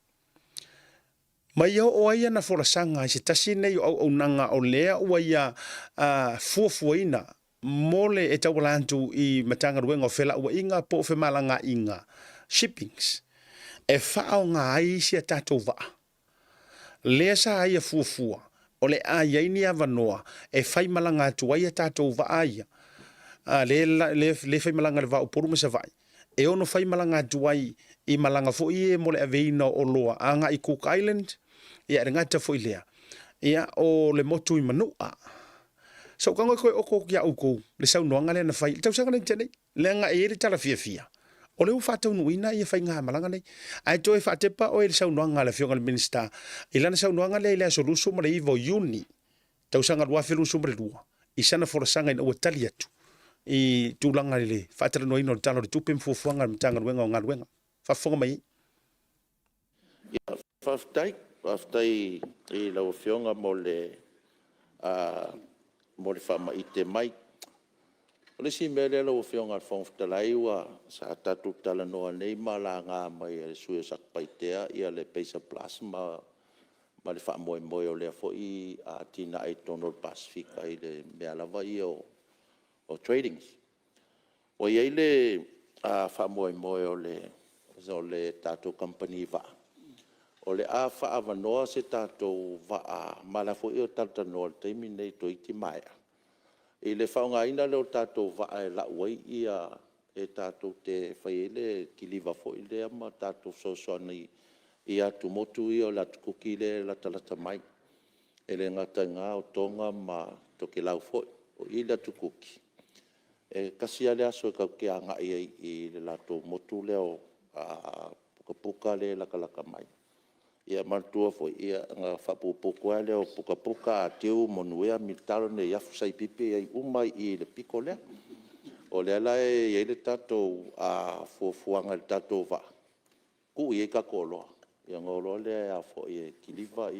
Ma ia oo ai ana folasaga i se tasi nei o auaunaga o lea ua ia fuafuaina mo le e tauala atu i Matagaluega o Felauaiga po o Femalagaaiga, Shippings, e faaaoga ai isi a tatou vaa. Lea sa ia fuafua o le a i ai ni avanoa e faimalaga atu ai a tatou vaa ia, lea faimalaga i le va o Upolu ma Savaii, e ono faimalaga atu ai i malaga foi ia mo le aveina o oloa agai i Cook Island, ia e le gata foi lea, ia o le motu i Manu'a. Sa ou tago e toe oto atu ia outou le saunoaga lea na fai i le tausaga lea na tea nei, leaga e i ai le tala fiafia, o lea ua faataunuuina ia faigamalaga nei. Ae toe faatepa oe i le saunoaga a le Afioga i le Minisita i lana saunoaga lea i le aso 29 o Iuni tausaga 2022 i sana folasaga ina ua tali atu i tulaga i le faatalanoaina o le Tala o le Tupe ma fuafuaga a le Matagaluega o Galuega. Faafofoga mai ai. Ia, faafetai. Faafetai i lau Afioga mo le faamaite mai. O le isi mea lea lau Afioga i le Fofoga Fetalai, sa tatou talanoa nei ma laga mai e le sui usufono o Satupaitea le PACER Plus ma le faamoemoe o lea foi atinae i totonu o le Pasefika i le mea lava ia o tradings. Ua i ai le faamoemoe o le tatou kamupani vaa, o le a faaavanoa se tatou vaa, ma o la foi e talatalanoa i le taimi lenei toeitiiti maea, i le faaaogaina lea o le tatou vaa e lau ai e tatou te faia ai le kiliva foi lea ma tatou fesoasoani i atumotu ia o le Atu Kuki lea e latalata mai. E le gata i lena o Toga ma Tokelau foi. O i i le Atu Kuki, e tasi lava le aso tatou te agai ai i le latou motu lea o Pukapuka lea e latalata mai. Ia manatua foi, ona faaputuputu lava lea o Pukapuka, Atiu, Monuea, Militare, Neiafu, Saipipi, e i ai uma lava i i le pito lea. O lea la e i ai le tatou fuafuaga i le tatou vaa, tuu i ai tatou oloa, ona o loa lea e kiliva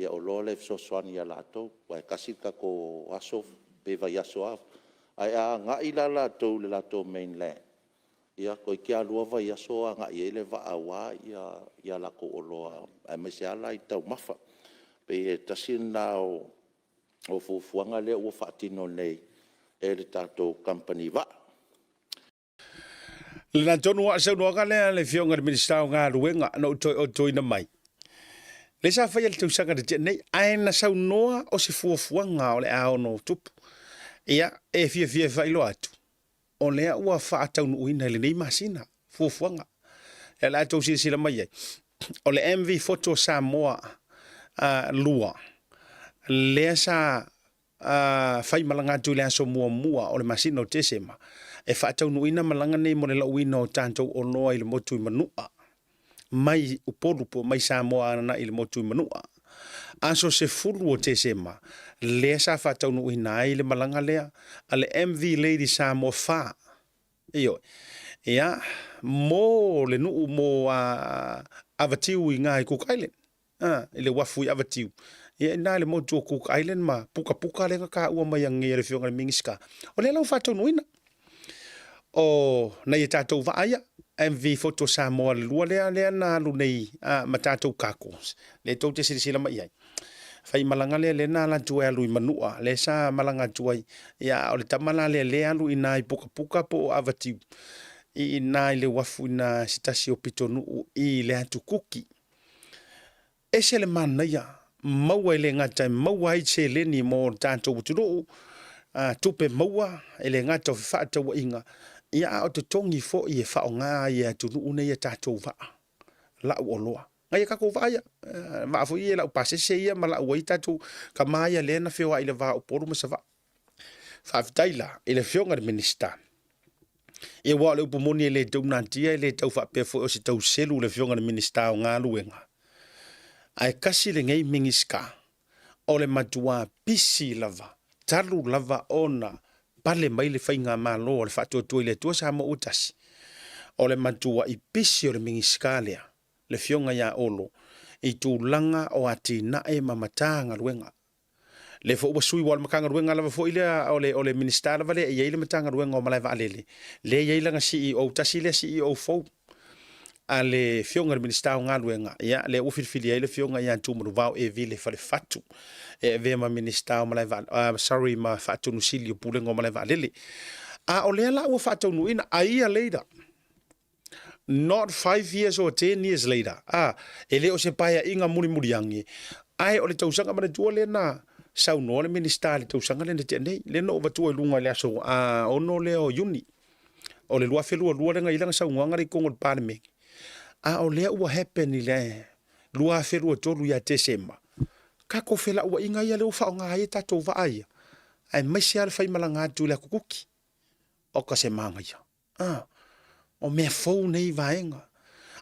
oloa la e fesoasoani ia latou, aua e tasi le tatou aso pe vaiaso lava. Ae a agai la latou i le latou main land, ia toeitiiti lava lua vaiaso o agai ai le vaa aua a latou oloa, aemaise lava la i taumafa. E pei e tasi lena o fuafuaga lea ua faatino nei e le tatou kamupani vaa. O lena tonu lava le saunoaga lea a le Afioga i le Minisita o Galuega na ou toe otoina mai, lea sa faia i le tausaga na tea nei, ae na saunoa o se fuafuaga o le a ono tupu. Ia, e fiafia e faailoa atu, o lea ua faataunuuina i lenei masina fuafuaga. Ia, o le a tou silasila mai ai, o le MV Photo Samoa 2, lea sa fai malaga atu i le aso muamua o le masina o Tesema, e faataunuuina malaga nei mo le lauina o tatou oloa i le motu i Manua, mai Upolu po o mai Samoa agai i le motu i Manua. Aso 10 o Tesema, lea sa faataunuuina ai le malaga lea a le MV Lady Samoa 4. Ioe. Ia, mo le nuu mo Avatiu i i Cook Island. I le uafu i Avatiu. Ia ina i le motu o Cook Island ma Pukapuka lea na taua mai ananei e le Afioga i le Minisita. O lea la ua faataunuuina. O nai a tatou vaa ia, MV Photo Samoa le lua lea, lea na alu nei ma tatou cargos, lea tou te silasila mai i ai. Faimalaga lea, lea na ala atu e alu i Manua, lea sa malaga atu ai. Ia, o le tama la lea, lea alu i ina i Pukapuka po o Avatiu, i ina i le uafu i ina se tasi o pitonuu i le atu Kuki. Ese le manaia, maua e le gata e maua ai seleni mo le tatou atunuu, tupe maua e le gata o fefaatauaiga, ia a o totogi foi e faaaoga ai e atunuu nei a tatou vaa, lau oloa. Nai a tatou vaa ia, vaa foi ia lau pasese ia ma lau ai tatou tama ia lea na feoai i le va o Upolu ma Savaii. Faafetai la i le Afioga i le Minisita. Ia aua o le upu moni e le tau natia, e le tau faapea foi o se tau selu le Afioga i le Minisita o Galuega. Ae kasi lenei Minisita o le matua pisi lava, talu lava ona pale mai le faigamalo a le Faatuatua i le Atua Samoa ua tasi. O le matuai pisi o le Minisita lea, le Afioga ia Olo, i tulaga o atinae ma Matagaluega. Lea foi ua sui, aua o le Matagaluega lava foi lea, o le, o le Minisita lava lea e i ai le Matagaluega o Malae Vaalele, lea e i ai lana CEO, tasi lea CEO fou a le Afioga i le Minisita o Galuega, ia, lea ua filifili ai le Afioga ia Tumanuvao Evile Falefatu e avea ma Minisita o Malae Vaalele, sorry, ma Faatonu Sili o Pulega o Malae Vaalele. A o lea la ua faataunuuina, a year later, Not five years or ten years later, a, e le o se paeaiga mulimuliagi, ae o le tausaga manatua lea na saunoa le Minisita i le tausaga lea na tea nei, lea na ou avatua i luga i le aso 6 lea o Iuni o le 2022 lea na i ai lana saunoaga lea i totonu o le Palemene, a o lea ua happen i le 2023 ia Tesema, tatou felauaiga ia lea ua faaaoga ai a tatou vaa ia, aemaise lava le faimalaga atu i le Atu Kuki, oka se manaia. A, o mea fou nei vaega.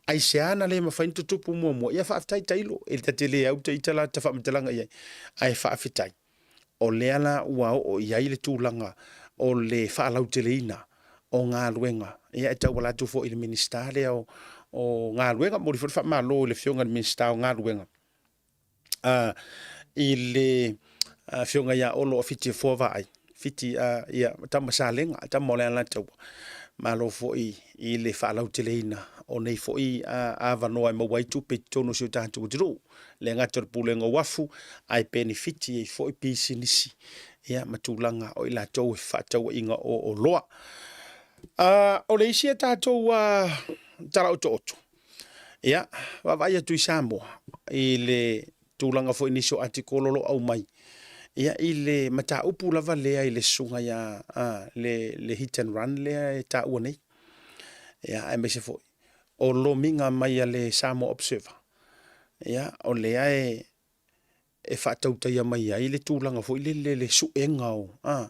Aisea na le mafai ona tutupu muamua? Ia faafetai tailo, e ta te le au ta ita la ta faamatalaga i ai. Ae faafetai, o lea la ua oo i ai le tulaga o le faalauteleina o galuega. Ia e tauala atu foi i le Minisita lea o, o Galuega. Momoli foi le faamalo i le Afioga i le Minisita o Galuega i le Afioga ia Olo Afitiefoa Vaai, Fiti, ia, tama Salega, tama o le Alataua. Malo foi i le faalauteleina o nei foi avanoa e maua ai tupe i totonu o si o tatou atunuu. Le gata o le Pulega o Uafu, ae penefiti ai foi pisinisi ia, ma tulaga o i latou e fefaatauaiga o oloa. O le isi a tatou tala otooto, Ia, vaavaai atu i Samoa i le tulaga foi nisi o atikolo o lo o aumai, ia i le mataupu lava lea i le susuga ia le, le hit and run lea e taua nei. Ia, aemaise foi o lomiga mai a le Samoa Observer, ia, o lea e, e faatautaia mai ai le tulaga foi lele le suega o, a,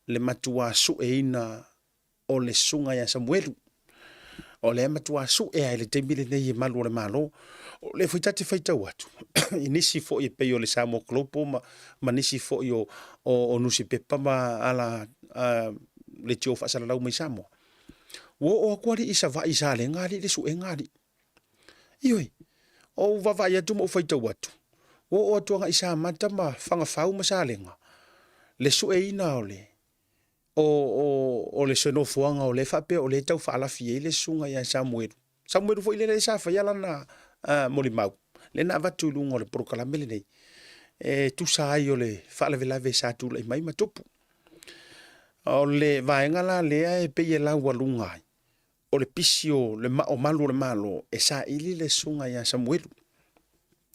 le matuā sueina o le susuga ia Samuelu. O lea e matua sue lava i le taimi lenei e malu o le Malo. O lea foi ta te faitau atu i nisi foi e pei o le Samoa Global ma, ma nisi foi o, o, o nusipepa ma ala leitio faasalalau mai Samoa. Ua oo atu alii i Savaii i Salega alii le suega alii. Ioe, o ou vaavaai atu ma ou faitau atu, ua oo atu agai Samata ma Fagafau ma Salega le sueina o le o le se nofoaga o lea e faapea o lea e tau faalafi ai le susuga ia Samuelu. Samuelu foi lea sa faia lana molimau, lea na avatu i luga o le polokalame lenei, e tusa ai o le faalavelave sa tulai mai ma tupu. O le vaega la lea e pei e laualuga ai, o le pisi o le o malu o le Malo e saili le susuga ia Samuelu.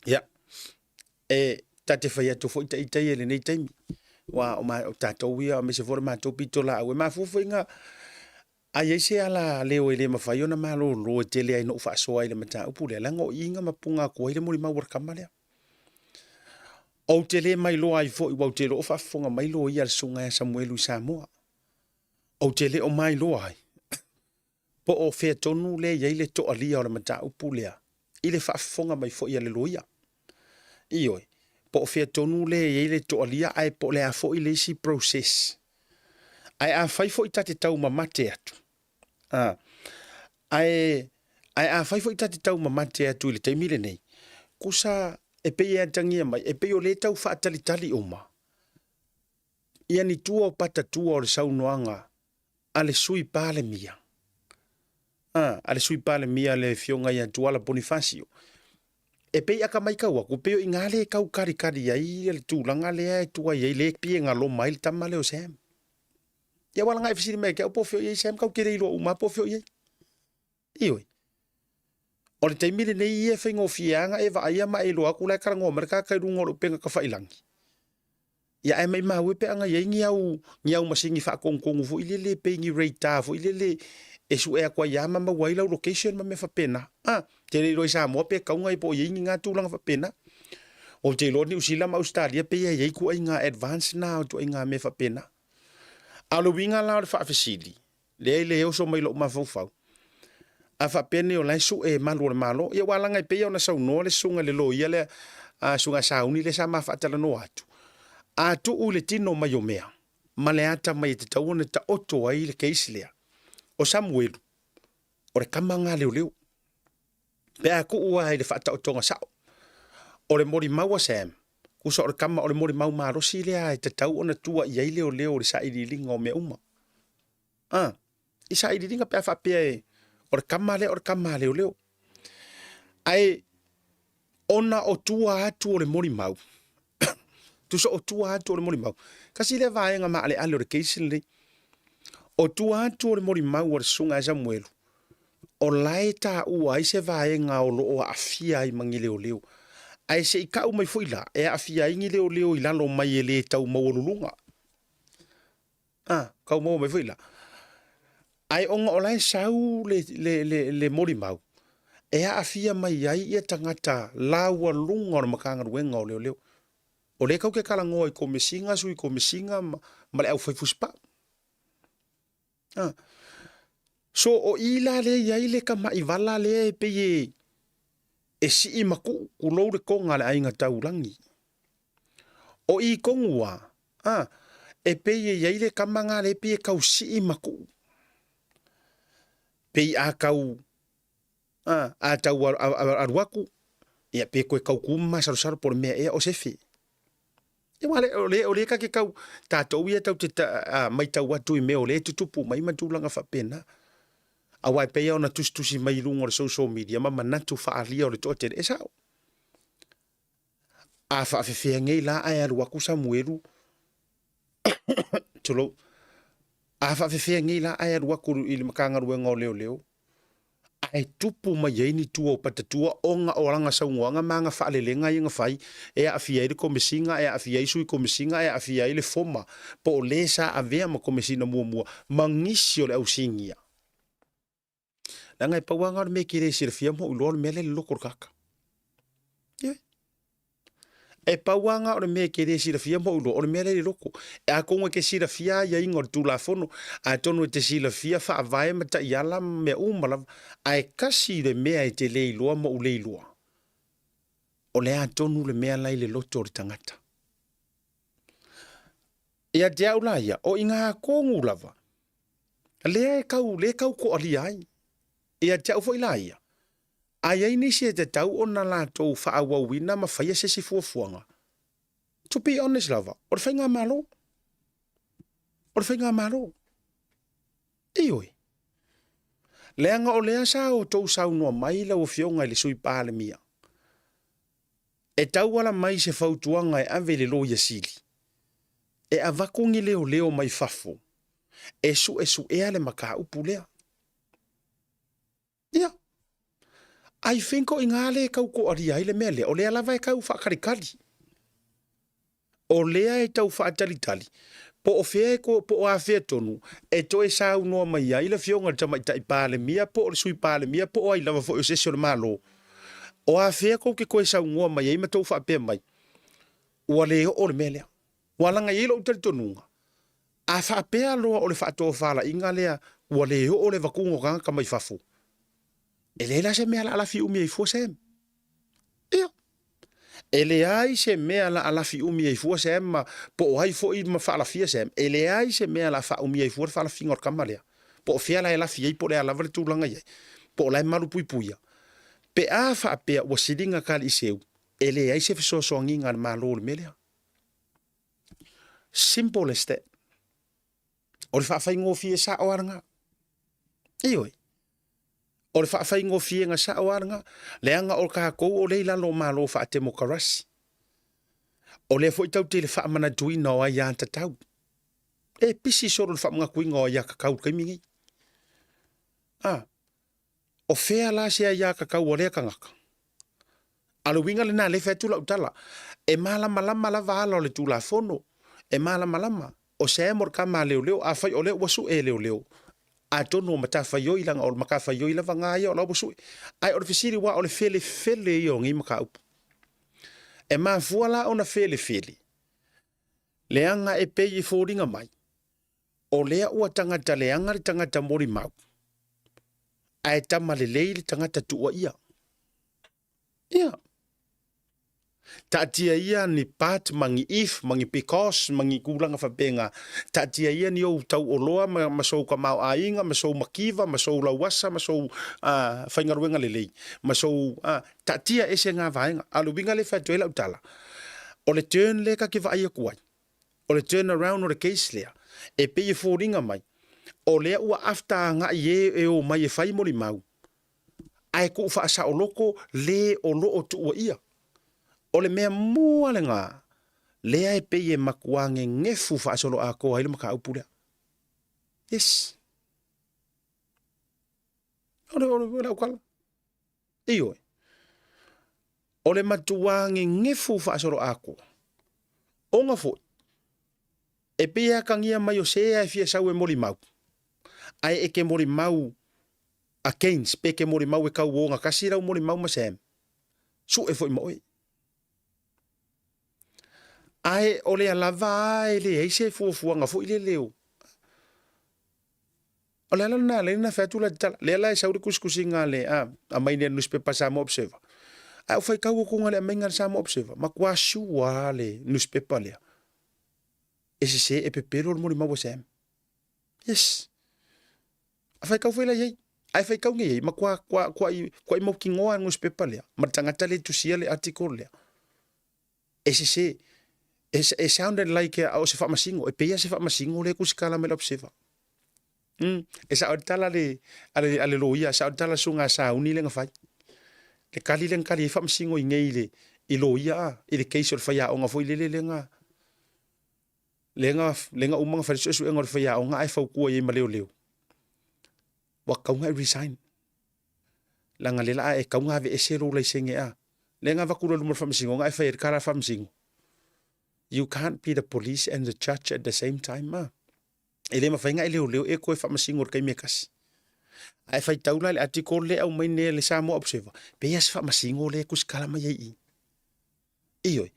Ia, E ta te fai atu foi ta ita ia i lenei taimi. Aua o, ma, o tatou ia, aemaise foi o le matou pitolaau, e mafua foi na a i ai se ala leo e le mafai ona malolo e tele ai na ou faasoa ai i le mataupu lea, leaga o i na mapuga atu ai le molimau a le tama lea. Ou te le mailoa ai foi, ua ou te iloa o faafofoga mai loia a le susuga ia Samuelu i Samoa. Ou te le o mailoa ai po o fea tonu lea e i ai le toalia o le mataupu lea i le faafofoga mai foi a le loia. Ioe, po o fea tonu lea e i ai le toalia ae po o le a foi le isi process. Ae afai foi ta te taumamate atu, a, ae, ae afai foi ta te taumamate atu i le taimi lenei, kusa e pei e atagia mai, e pei o lea e tau faatalitali uma ia ni tua o patatua o le saunoaga a le Sui Palemia, a, a le Sui Palemia le Afioga ia Tuala Ponifasio, e pei a ka maitau atu, pei o i ina lea e tau kalikali ai le tulaga lea e tuai ai, lea e pie galoma ai le tama lea o Sam. Ia aua laga e fesili mai ia te au po o fea o i ai Sam, kau te le iloa uma lava po o fea o i ai. Ioe. O le taimi lenei ia e faigofie lava ona e vaaia ma e iloa atu la e talanoa mai le tagata i luga o le upega tafailagi. Ia ae maimau e pe ana i ai ni au, ni au masini faatonutonu foi lele pei ni radar foi lele e sue atu ai lava ma maua ai lau location ma mea faapena. A, te le iloa i Samoa pe tauna po o i ai ni na tulaga faapena. Ou te iloa Niu Sila ma Ausetalia pei e i ai ituaiga advance na o ituaiga mea faapena. A o le uiga la o le faafesili, Leai le oso mai lou mafaufau. A faapea nei o la e sue e malu o le Malo, ia ua alaga e pei ona saunoa le susuga i le loia lea, a susuga Sauni lea sa ma faatalanoa atu. A tuu i le tino mai o mea, ma le ata mai e tatau ona taoto ai le case lea, o Samuelu, o le tama na leoleo. Pe a tuu lava i le faataotoga sao, o le molimau a Sam, tusa o le tama o le molimau malosi lea e tatau ona tua i ai leoleo i le sailiiliga o mea uma. A, i sailiiliga pe a faapea e, o le tama lea o le tama a leoleo. Ae ona o tua atu o le molimau, tusa o tua atu o le molimau, tasi lea vaega maaleale o le case lenei, o tua atu o le molimau a le susuga ia Samuelu, o la e taua ai se vaega o lo o aafia ai ma ni leoleo. Ae se i tau mai foi la, e aafia ai ni leoleo i lalo mai e le tau maualuluga. A, tau maua mai foi la. Ae ona o la e sau le, le, le, le molimau, e aafia mai ai ia tagata laualuga o le Matagaluega o Leoleo. O lea kau ke talanoa i komesina, sui komesina ma, ma le aufai fusipau. A. So o i la lea i ai le tama'i vala lea e pei e, e sii ma tuu, tulou le toga a le aiga taulagi. O i tonu a, a, e pei e i ai le tama na lea e pei e tau sii ma tuu. Pei a tau, a, a tau alu atu, ia pe toe tau tu ma masalosalo po o le mea ea o se fe. Ia aua o lea, o lea ta te tau, tatou ia tau te ta, maitau atu i mea o lea e tutupu mai ma tulaga faapena. Aua e pei lava ona tusitusi mai i luga o le social media ma manatu faaalia o le toatele, e sao. A faafefea nei la ae alu atu Samuelu, tulou, a faafefea nei la ae alu atu i le Matagaluega o Leoleo, ae tupu mai ai ni tua o patatua ona o lana saunoaga ma ana faalelega ia na fai e aafia ai le Komesina, e aafia ai Sui Komesina, e aafia ai le Foma po o le sa avea ma Komesina muamua ma nisi o le au sinia. Leaga e pau lava na o le mea e te le silafia ma ou iloa o le mea lea e i le loto o le tagata. Ioe. E pau lava na o le mea e te le silafia ma ou iloa, o le mea lea i le loto. Atonu e te silafia aiaiga o le Tulafono, atonu e te silafia faavae ma taiala ma mea uma lava, ae kasi le mea e te le iloa ma ou le iloa, o le a tonu le mea la i le loto o le tagata. Ia te au la ia, o i ngā tonu lava, lea e tau, lea e tau toalia ai. Ia te au foi la ia, A i ai nisi e tatau ona latou faaauauina ma faia se isi fuafuaga? To be honest lava, o le faigamalo. O le faigamalo. Ioe. Leaga o lea sa outou saunoa mai lau Afioga i le Sui Palemia, e tauala mai se fautuaga e ave i le Loia Sili, e avatu ni leoleo mai fafo e suesuea le mataupu lea. Ia. I think o i ina lea e tau toalia ai le mea lea, o lea lava e tau faakalikali. O lea e tau faatalitali po o fea e ko, po o afea tonu e toe saunoa mai ai le Afioga i le Tamaitai Palemia po o le Sui Palemia po o ai lava foi o se isi o le Malo. O afea tou te toe saunoa mai ai ma tou faapea mai, ua le oo le mea lea. Ua laga i ai lou talitonuga, a faapea loa o le faatofalaiga lea ua le oo le avatuga o tagata mai fafo, e leai la se mea la a lafi umi ai fua Sam. Ia, e leai se mea la a lafi umi ai fua Sam ma po o ai foi ma faalafia Sam, e leai se mea la a faaumi ai fua le faalafiga o le tama lea. Po o fea la e lafi ai po o le a lava le tulaga i ai, po o la e malupuipuia. Pe a faapea ua siliga ta alii seu, e leai se fesoasoaniga a le Malo i le mea lea. Simple as that. O le faafaigofie sao lava lena. Ioe. O le faafaigofieina sao lava lena. Leaga o tatou o lea i lalo o Malo faatemokarasi. O lea foi tatou te i le faamanatuina o aiatatau. E pisi solo le faamanatuina o aiatatau i le taimi lenei. A, o fea la se aiatatau a lea tagata? A o le uiga lena lea e fai atu lau tala, e malamalama lava ala o le Tulafono, e malamalama. O Sam o le tama a leoleo, afai o lea ua sue e leoleo, atonu o matafaioi leaga o le matafaioi lava na ia o la ua sue. Ae o le fesili aua o le felefele ia o nei mataupu. E mafua la ona felefele, leaga e pei e foliga mai, o lea ua tagata leaga le tagata molimau, ae tama lelei le tagata tuuaia. Ia. Taatia ia ni but ma ni if ma ni because ma ni tulaga faapena. Taatia ia ni ou tauoloa ma, ma sou tamaoaiga ma sou mativa ma sou lauasa ma sou uh, faigaluega lelei ma sou uh, taatia ese ngā vaega. A o le uiga lea e fai atu ai lau tala, o le turn lea ta te vaai atu ai, o le turn around o le case lea, e pei e foliga mai, o lea ua after agai e e o mai e fai molimau, ae tuu faasaoloko le o lo o tuuaia. O le mea mua lena, lea e pei e matua gegefu faasoloatoa ai le mataupu lea. Yes. O le, o le, o le aukala. Ioe. O le matua gegefu faasoloatoa. Ona foi, e pei e atagia mai o se ea e fia sau e molimau, ae e ke molimau against, pe ke molimau e tau ogatasi lau molimau ma Sam, sue foi ma oe. Ae o lea lava a e leai se fuafuaga foi lele o O le ala lena lea na fai atu la tala. Lea la e sau le tusitusiga a le a aumai nei a le newspaper Samoa Observer. Ae ou faitau atu le aumaiga a le Samoa Observer, matua sure lava le newspaper lea e sese e pepelo le molimau a Sam. Yes. A faitau foi la i ai. Ae faitau nei ai, matua kua, kua, kua i mautinoa le newspaper lea, ma le tagata lea e tusia le article lea. E sese. E, e sounded like a o se faamasino, e pei lava se faamasino lea e tusitala mai le Observer. Mm, e sao le tala le, a le, a le loia, e sao le tala suga a sauni lea na fai. Le kali lea na kali ai faamasino i nei i le, i loia a, i le case o le faiaoga foi lele lea na, lea na, lea na uma na fai le suesuega o le faiaoga ae fautua i ai ma leoleo. Ua tatau ona e resign. Leaga lea la a e tatau ona aveese lou laisene a. Lea na avatu loa i luma o le faamasinoga ae fai ai le tala a le faamasino. You can't be the police and the judge at the same time a. E le mafai ona e leoleo e toe faamasino i le taimi e tasi. Ae faitau la i le article lea e aumai nei e le Samoa Observer, pei lava se faamasino lea e tusitala mai ai i i. Ioe,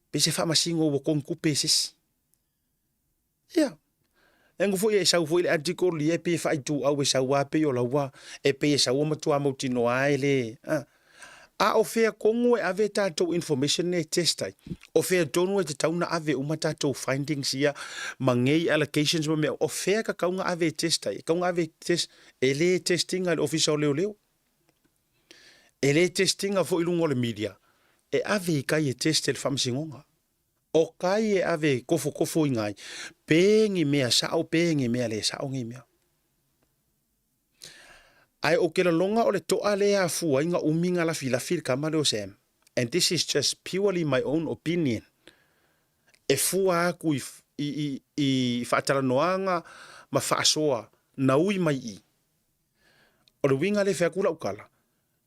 pei se faamasino ua togitupe e se isi. Ia, e agu foi e sau foi le article ia e pei e faaituau e sau lava pei o laua, e pei e sau ua matua mautinoa lava e le, a. A o fea tonu e ave tatou information nei e test ai? O fea tonu e tatau ona ave uma tatou findings ia ma nei allocations ma mea, o fea e tatau ona ave e test ai? E tatau ona ave e test, e le test ina e le Ofisa o Leoleo. E le test ina foi i luga o le media. E ave i tai e test e le Faamasinoga. O kai e ave e tofotofoina ai, pe ni mea sao pe ni mea le sao nei mea. Ae ou te lalona o le toa lea e afua ai na umi na lafilafi le tama lea o Sam, and this is just purely my own opinion, e fua atu i, i, i, i faatalanoaga ma faasoa na ui mai i. O le uiga lea e fai atu lau tala,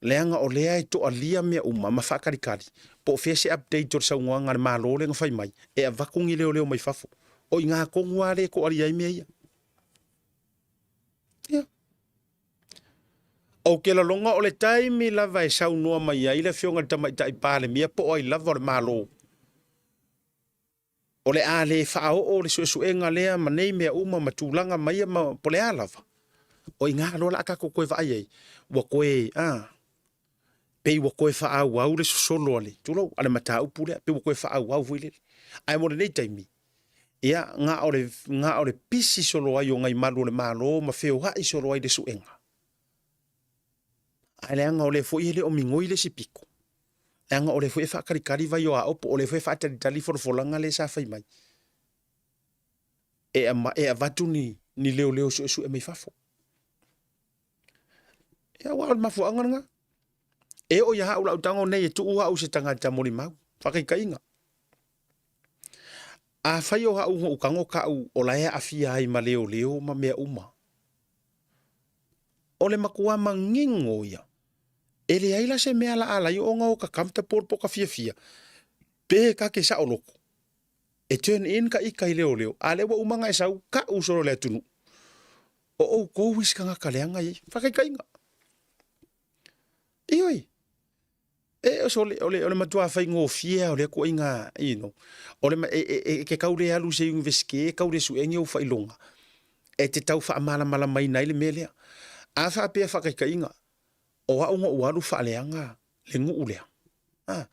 Leaga o lea e toalia mea uma ma faatalikali, po o fea se update o le saunoaga a le Malo lea na fai mai, e avatu ni leoleo mai fafo. O i ina tonu lava lea e toalia ai mea ia. Ia. Ou te lagona o le taimi lava e saunoa mai ai le Afioga i le Tamaitai Palemia po o ai lava o le Malo, o le a le faaoo le suesuega lea ma nei mea uma ma tulaga ma ia ma po o le a lava, o i ina loa o le a tatou toe vaai ai, ua toe, a, pei ua toe faaauau le sosolo a le, tulou, a le mataupu lea, pei ua toe faaauau foi lele. Ae mo lenei taimi, ia, na o le, na o le pisi solo ai o nai malu o le Malo ma feoai solo ai le suega. Ae leaga o lea foi e le o migoi le isi pito, leaga o lea foi e faatalitali vai o Aopo, o lea foi e faatalitali folafolaga lea sa fai mai e, e avatu ni, ni leoleo suesue mai fafo. Ia, aua o le mafuaaga lena. E oo ia au lau tago nei e tuu au se tagata molimau, faataitaiga. Afai o au na ou tago ka'u o la e aafia ai ma leoleo ma mea uma, o le matua manino ia, e leai la se mea la alai ona o ka comfortable po o ka fiafia, pe ka ke saoloto, e turn in ka ika i leoleo, a lea ua uma ona e sau ka'u solo i le atunuu, o outou isi tagata leaga ia. Faataitaiga. Ioe. E, o le, o le, o le matua faigofie lava o lea tuuaiga, you know, o le, e, e, e, e te tau le alu i se university e tau le sue ni ou faailoga, e te tau faamalamalamaina ai le mea lea. A faapea faataitaiga, o au na ou alu faaleaga le nuu lea, a,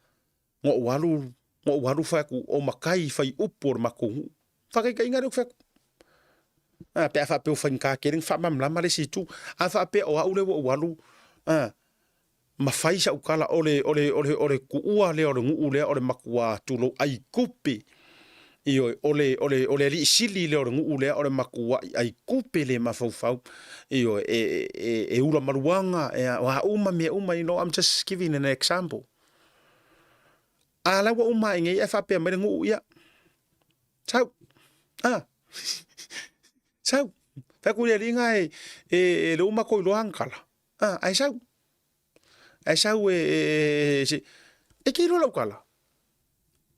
na ou alu, na ou alu fai atu, o matai fai upu o le matou nuu. Faataitaiga lea ou te fai atu. A, pe a faapea ua faigata tele ona faamalamalama le isi itu. A faapea o au lea ua ou alu, a, ma fai sau tala, o le, o le, o le, o le tuua lea o le nuu lea o le matua tulou aikupe. Ioe, o le, o le, o le alii sili lea o le nuu lea o le matuai aikupe le mafaufau. Ioe, e, e, e ula maluaga, e, o a uma mea uma, you know, I'm just giving an example. A la ua uma ai nei ae faapea mai le nuu, ia, sau, a, sau. Fai atu i le alii na e, e, e le uma kou iloa ana tala. A, ae sau. Ae sau e, e, e, e, e ke iloa lau tala.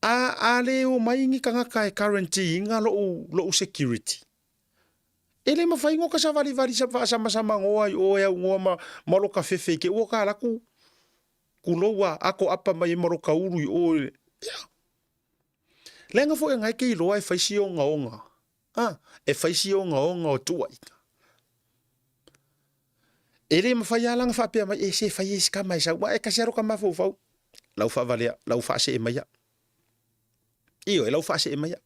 A, a le o mai ni tagata e guarantee ina lo'u, lo'u security. E le mafai ona ka savalivali sa faasamasamagoa i o e aunoa ma, ma lo ka fefe i te ua ka laku kulou a ako apa mai e ma lo ka ulu i o. Ia. Leaga foi e ngai ke iloa e fai si ogaoga. A, e fai si ogaoga o tuuaiga. E le mafai lava la ona faapea mai, e se fai e si tama e sau, aua e tasi lava lo ta mafaufau, lau faavalea, lau faasee mai au. Ioe, lau faasee mai au.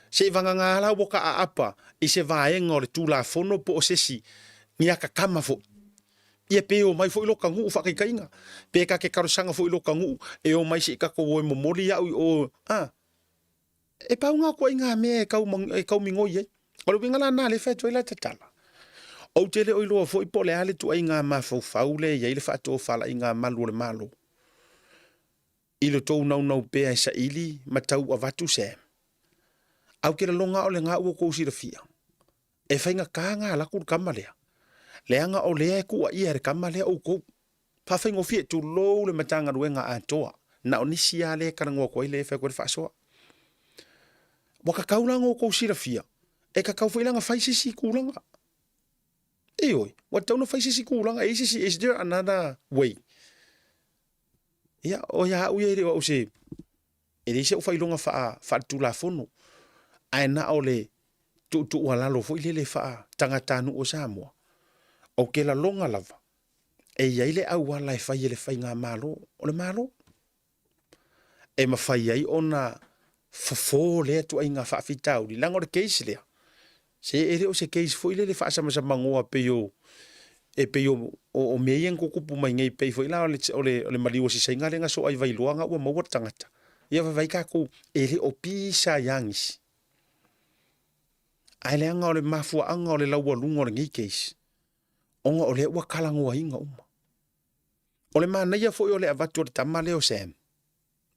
Se i vagana la ua ka aapa i se vaega o le Tulafono po o se isi, ni akakama foi. Ia pe omai foi lo ka nuu faataitaiga, pe ta te talosaga foi lo ka nuu e omai se i tatou o e momoli au i o, a, E pau ngā koa i ngā mea e kau, e kau migoi ai. O le uiga la nā le whai atu ai la tatala. Ou te le o iloa foi po o le a le tuaiga mafaufau lea e i ai le faatofalaiga i ngā malu o le Malo. I le tou naunau pea e saili ma tau avatu se Au ke lalonga o le ngā ua kou silafia. E faigata ngā laku le kama lea. Leaga o lea e kuaia e le kama lea oukou. Faafaigofie, tulou le Matagaluega atoa, na o nisi lava lea e talanoa atu ai lea e fai atu ai le faasoa. Ua tatau la ona outou silafia, e tatau foi la ona fai se isi tulaga. Ioe, ua tatau ona fai se isi tulaga, e i ai se isi, is there another way? Ia, o ia au ia e le o au se, e leai se au faailoga faa, faaletulafono, ae na o le tuutuualalo foi lele faa-tagatanuu o Samoa, ou te lagona lava, e i ai le auala e fai e le faigamalo o le Malo e mafai ai ona fofo lea ituaiga faafitauli, leaga o le case lea, se e le o se case foi lele faasamasamanoa pei o e pei o, o, o mea ia na tutupu mai nei pei foi la o le, o le, o le maliu o si Saina lea na soa i Vailoa na ua maua le tagata. Ia vaivai tatou, e le o pisa ia nisi. Ae leaga o le mafuaaga o le laualuga o lenei case, ona o lea ua talanoaina uma. O le manaia foi o le avatu o le tama lea o Sam,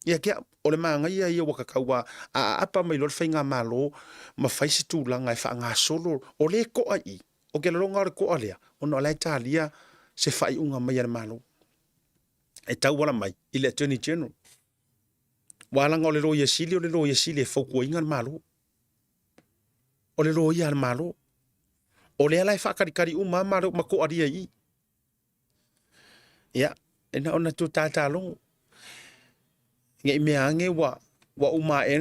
ia te au, o le manaia ia ua tatau a aapa mai loa le faigamalo ma fai se tulaga e faagasolo, o lea e to'a i i. Ou te lagona o le to'a lea, ona o la e talia se faaiuga mai a le Malo e tauala mai i le Attorney General. Ua laga o le Loia Sili o le Loia Sili e fautuaina le Malo. O le loia a le Malo. O lea la e faatalitali uma lava ma toalia i i. Ia, e na ona tuu tātālogo. Ne i mea ane ua, ua uma ae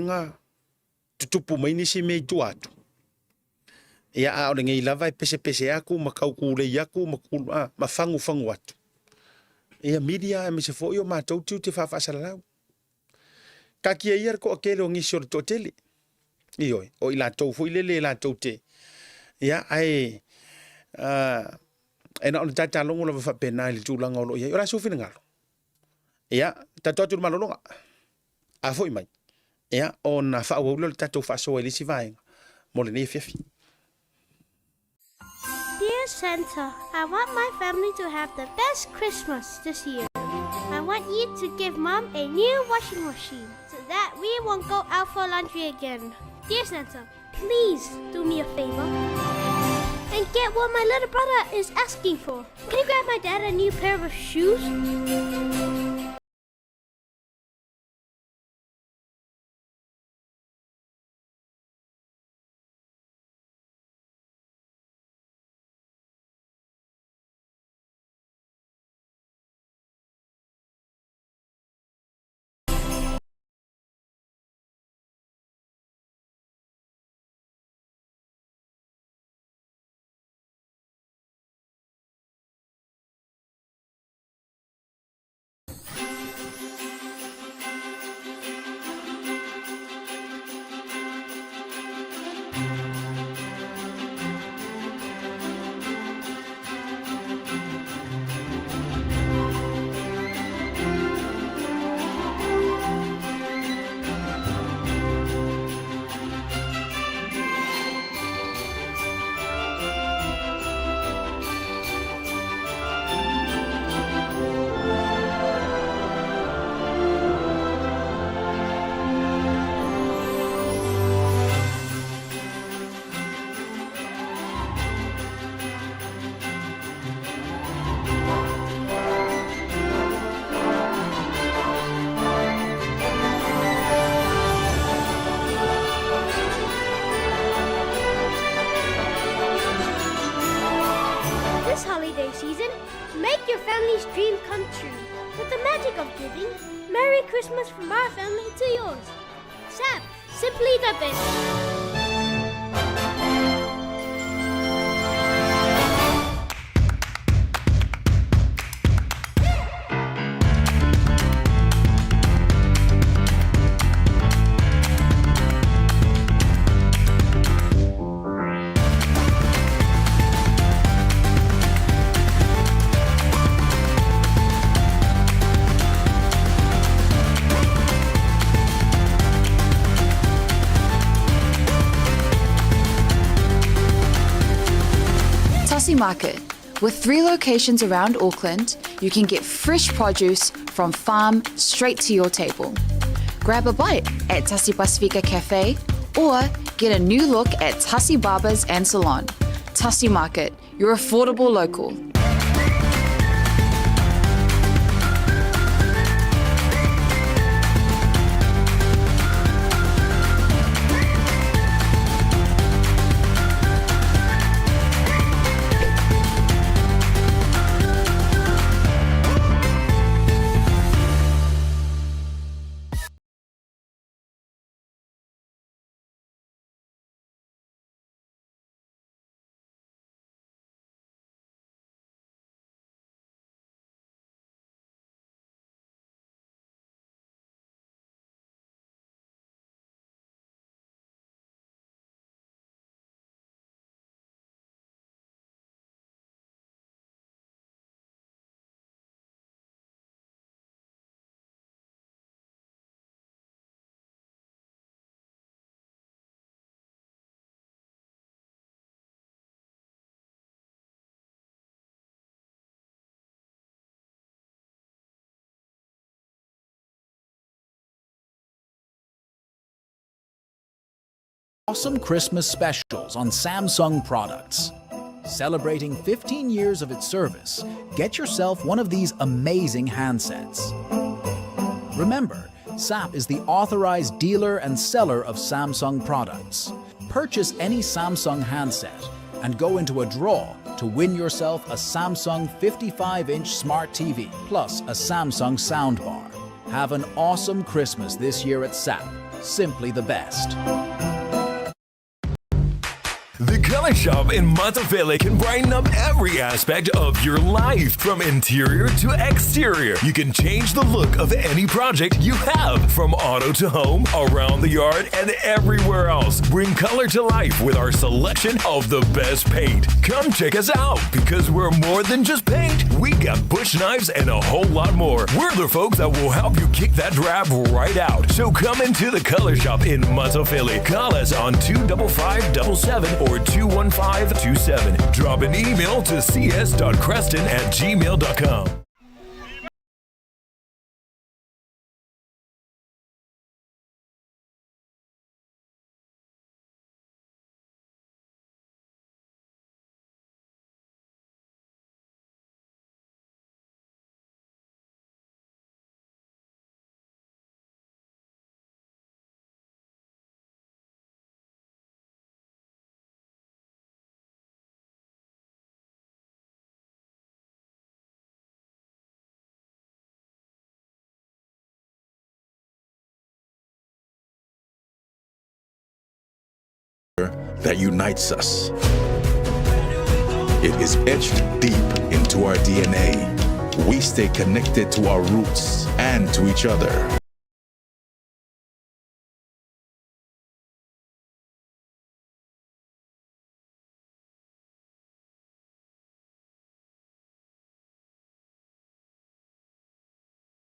tutupu mai nisi mea i tua atu. Ia, a o lenei lava e pesepese atu ma tautulei atu ma, a, ma fagufagu atu. Ia, media aemaise foi o matou tiute faafasalalau. Taatia ia le toatele o nisi o le toatele. Ioe, o i latou foi lele latou te, ia, ae, uh, e na o le tatalogo lava faapena i le tulaga o lo o i ai. O le a sou finagalo? Ia, tatou atu i le malologa. A foi mai, ia, ona faaauau lea o le tatou faasoa i le isi vaega mo lenei afiafi. Dear Santa, I want my family to have the best Christmas this year. I want you to give Mom a new washing machine so that we won't go out for laundry again. Dear Santa, please do me a favor and get what my little brother is asking for. Can you grab my dad a new pair of shoes? This holiday season, make your family's dream come true. With the magic of giving, Merry Christmas from our family to yours. Sap, simply the best. Tasi Market. With three locations around Auckland, you can get fresh produce from farm straight to your table. Grab a bite at Tasi Pasifika Cafe or get a new look at Tasi Barbers and Salon. Tasi Market, your affordable local. Awesome Christmas specials on Samsung products. Celebrating 15 years of its service, get yourself one of these amazing handsets. Remember, SAP is the authorized dealer and seller of Samsung products. Purchase any Samsung handset and go into a draw to win yourself a Samsung 55-inch smart TV plus a Samsung soundbar. Have an awesome Christmas this year at SAP. Simply the best. The Color Shop in Matafele can brighten up every aspect of your life, from interior to exterior. You can change the look of any project you have, from auto to home, around the yard, and everywhere else. Bring color to life with our selection of the best paint. Come check us out because we're more than just paint. We got bush knives and a whole lot more. We're the folks that will help you kick that drab right out. So come into the Color Shop in Matafele. Call us on 25577 or 21527. Drop an email to cs.creston at gmail.com. That unites us. It is etched deep into our DNA. We stay connected to our roots and to each other.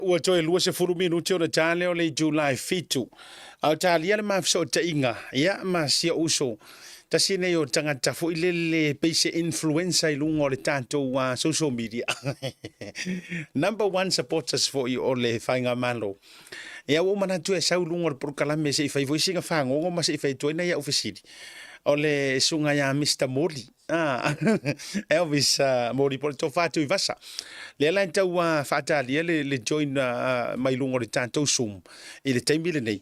Ua toe 20 minute ona ta lea o le itula e fitu. A o talia le mafisootaiga, ia, ma si ou uso. Tasi nei o tagata foi lele pei se influencer i luga o le tatou social media. Number one supporters foi o le Faigamalo. Ia, ua ou manatu e sau i luga o le polokalame se i fai foi sina fagogo ma se i fai atu ai nai au fesili. O le susuga ia Mister Moli. Ah, Elvis Moli po o le Tofa Tuivasa. Lea la e tau faatalia le, le join mai luga o le tatou Zoom i le taimi lenei.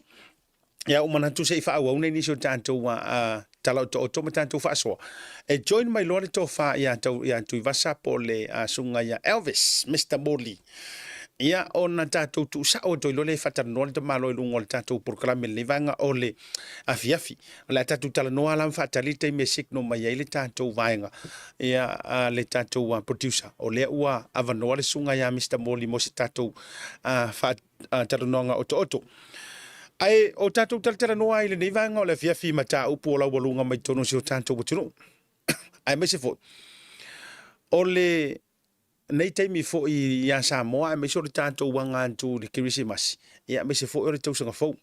Ia, ua manatu se i faaauau nei nisi o tatou tala otooto ma tatou faasoa. E join mai loa le tofa ia, tau, ia Tuivasa po o le susuga ia Elvis, Mister Moli. Ia, ona tatou tuusao atu ai loa lea e faatalanoa le tamaloa i luga o le tatou polokalame i lenei vaega o le afiafi. O le a tatou talanoa la ma faatali le taimi e signal mai ai le tatou vaega ia a le tatou producer. O lea ua avanoa le susuga ia Mister Moli mo se tatou faatalanoaga otooto. Ae o tatou talatalanoa ai i lenei vaega o le afiafi i mataupu o laualuga mai totonu o si o tatou atunuu. Aemaise foi o le nei taimi foi ia Samoa aemaise o le tatou aga atu i le Kerisimasi, ia aemaise foi o le tausaga fou.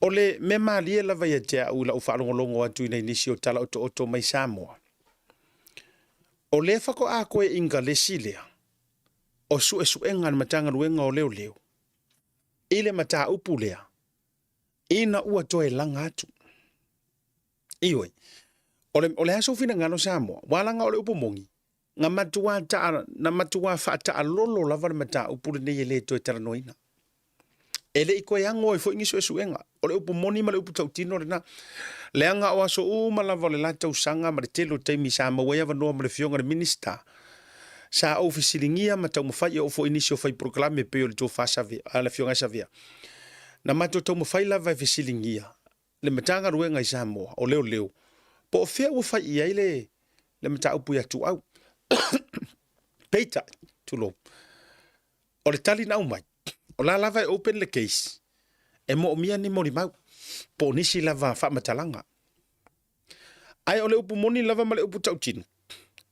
O le mea malie lava ia te au i lau faalogologo atu i nai nisi o tala otooto mai Samoa, o lea faatoa koe Ingalesi lea o suesuega a le Matagaluega o Leoleo i le mataupu lea ina ua toe laga atu. Ioe, o le, o le a sou finagalo Samoa, ua laga o le upu moni, Na matua taa, na matua faataalolo lava le mataupu lenei e le toe talanoaina. E le i toe ago ai foi ni suesuega. O le upu moni ma le upu tautino lena. Leaga o aso uma lava o le la tausaga ma le tele o taimi sa maua ai avanoa ma le Afioga i le Minisita, sa ou fesiligia ma taumafai e oo foi i nisi o fai polokalame e pei o le Tofa Savea, a le Afioga ia Savea. Na matou taumafai lava e fesiligia le Matagaluega i Samoa o Leoleo, po o fea ua fai i ai le, le mataupu ia Tuau. Peitai, tulou, o le tali na aumai, o la lava e open le case, e moomia ni molimau, po o nisi lava faamatalaga. Ae o le upu moni lava ma le upu tautino,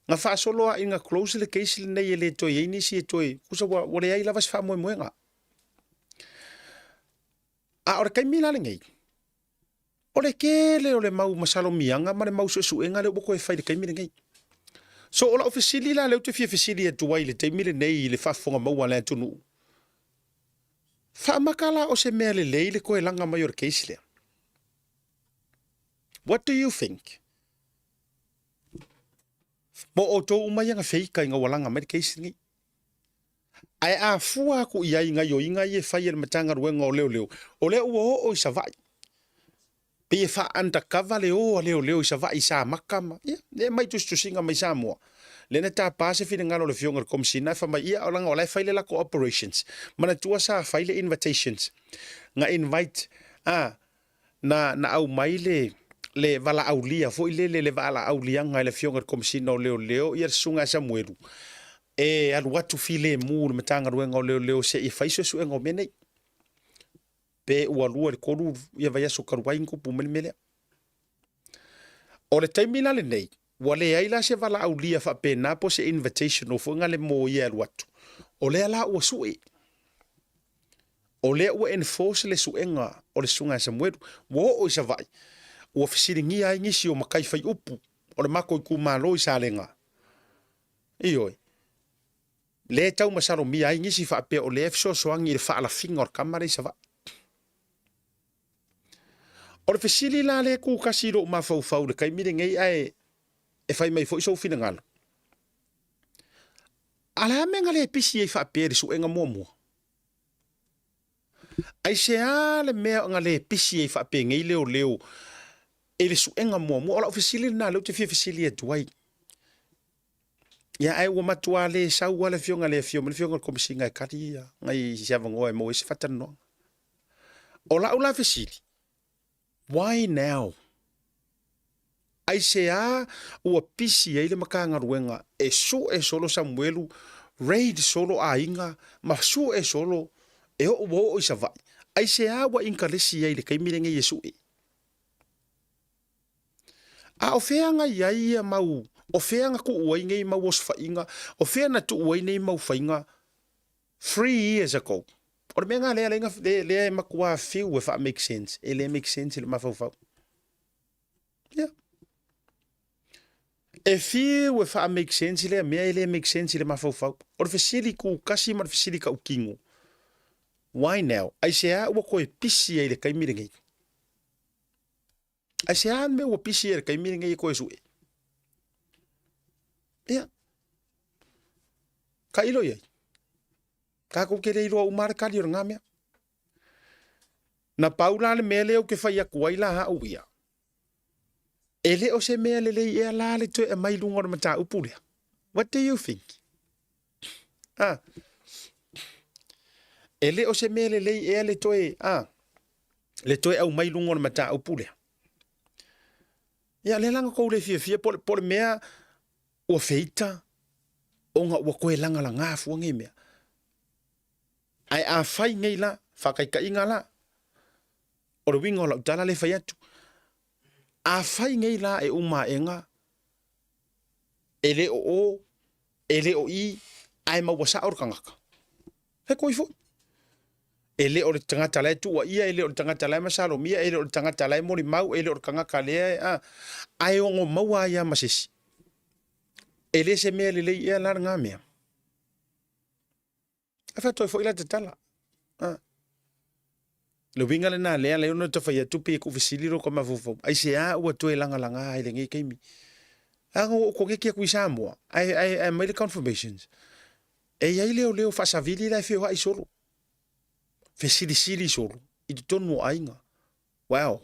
na faasolo lava ina close le case lenei e le toe i ai nisi e toe, tusa ua, ua leai lava se faamoemoega. A o le taimi la lenei, o le tele o le mau masalomiaga ma le mau suesuega lea ua toe fai i le taimi lenei. So o lau fesili la lea ou te fia fesili atu ai i le taimi lenei i le faafofoga maua a le atunuu, faamaka la o se mea lelei le toe laga mai o le case lea? What do you think? Mo outou uma ia na feika ina ua laga mai le case lenei. Ae a fua atu i ai i gaioiga ia e fai e le Matagaluega o Leoleo, o lea ua oo i Savaii. Pei e faa-undercover le o a leoleo i Savaii i Samaka ma, ia, lea e aumai tusitusiga mai Samoa. Lea na tapa se finagalo o le Afioga i le Komesina ae fai mai, ia, leaga o la e fai le latou operations. Manatua sa fai le invitations, na invite, a, na, na aumai le, le valaaulia foi lele, le valaauliaga e le Afioga i le Komesina o Leoleo, ia le Susuga ia Samuelu, e alu atu filemu i le Matagaluega o Leoleo se i fai suesuega o mea nei. Pe ua 2 i le 3 ia vaiaso talu ai na tupu mai le mea lea. O le taimi la lenei, ua leai la se valaaulia faapena po o se invitational foi na le mo ia e alu atu. O lea la ua sue. O lea ua enforce le suega o le Susuga ia Samuelu. Ua oo i Savaii, ua fesiligia ai nisi o matai faiupu o le matou itumalo i Salega. Ioe. Lea e tau masalomia ai nisi faapea o lea e fesoasoani i le faalafiga o le tama lea i Savaii. O le fesili la lea e tu tasi i lou mafaufau i le taimi lenei ae e fai mai foi sou finagalo, a le a mea na le pisi ai faapea i le suega muamua? Aisea le mea na le pisi ai faapenei leoleo i le suega muamua? O lau fesili lena lea ou te fia fesili atu ai. Ia ae ua matua le sau lava le afioga i le afio mai le afioga i le Komesina e tali ia nai se avanoa e maua ai se faatalanoaga. O lau la fesili, why now? Aisea ua pisi ai le Matagaluega e sue solo Samuelu, raid solo aiga ma sue solo e oo ua oo i Savaii? Aisea ua inkalesi ai i le taimi lenei e sue? A o fea na i ai ia mau, o fea na tuu ai nei mau osofaiga, o fea na tuu ai nei mau faiga 3 years ago? O le mea lena lea, lea, lea e matua fiu e faa-make sense, e le make sense i le mafaufau. Yeah. E fiu e faa-make sense lea mea, e le make sense i le mafaufau. O le fesili kukasi ma le fesili tautino, why now? Aisea ua toe pisi ai i le taimi lenei? Aisea le mea ua pisi ai i le taimi lenei e toe sue? Ia. Tailo i ai. Tatou te le iloa uma lava le tali o lena mea. Na pau la le mea lea ou te fai atu ai la au ia, e le o se mea lelei ea la le toe aumai i luga o le mataupu lea. What do you think? Ah. E le o se mea lelei ea le toe, ah, le toe aumai i luga o le mataupu lea. Ia, lea la na tou le fiafia po o le mea ua feita ona ua toe lagalaga fua nei mea. Ae a fai nei la, faataitaiga la, o le uiga o lau tala lea e fai atu, a fai nei la e uma aega, e le o o, e le o i, ae maua sao le tagata, he koi foi. E le o le tagata la e tuuaia, e le o le tagata la e masalomia, e le o le tagata la e molimau, e le o le tagata lea e, a, ae ono maua ai lava ma se isi. E le se mea lelei ea la lena mea. Ae fai atu ai foi la tatala. A. Le uiga lena lea la ona ta fai atu pe ku fesili ro ka mafaufau. Aisea ua toe lagalaga ai lenei taimi. Leaga ua ou koneti atu i Samoa, ae, ae, ae aumai le confirmations. E i ai leoleo faasavili la e feoai solo. Fesilisili solo i totonu o aiga. Wow.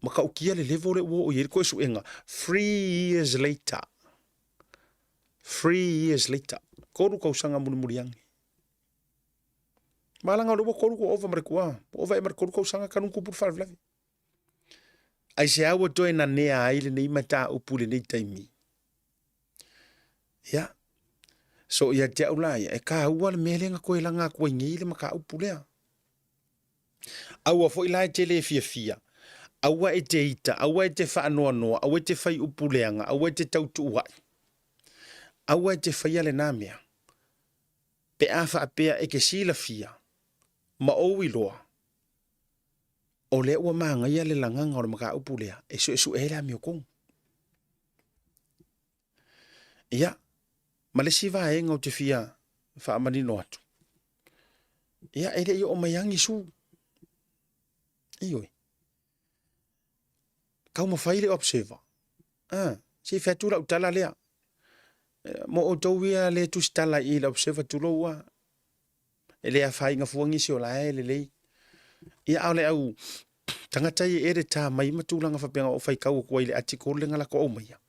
Matautia le level lea ua oo i ai le toe suega. 3 years later. 3 years later. 3 tausaga mulimuli ane. Malaga o lea ua 3 ua ova ma le tua. Ua ova ea ma le 3 tausaga talu ona tupu le faalavelave. Aisea ua toe nanea ai lenei mataupu i lenei taimi? Ia, so ia te au la ia, e taua le mea lea na toe laga atu ai nei le mataupu lea. Aua foi la e te le fiafia, aua e te ita, aua e te faanoanoa, aua e te fai upu leaga, aua e te tautuua'i. Aua e te faia lena mea, pe a faapea e te silafia ma ou iloa, o lea ua manaia le lagaga o le mataupu lea e suesue ai le amiotonu. Ia, ma le isi vaega ou te fia faamanino atu, ia, e le i oo mai lava ni su. Ioe. Taumafai le observer. Ah, se i fai atu lau tala lea. Mo outou ia le tusitala i le Observer tulou a. E le afaina fua nisi o la e lelei. Ia a o le au tagata ia e edita mai ma tulaga faapena o faitau atu ai i le article lea na latou aumaia.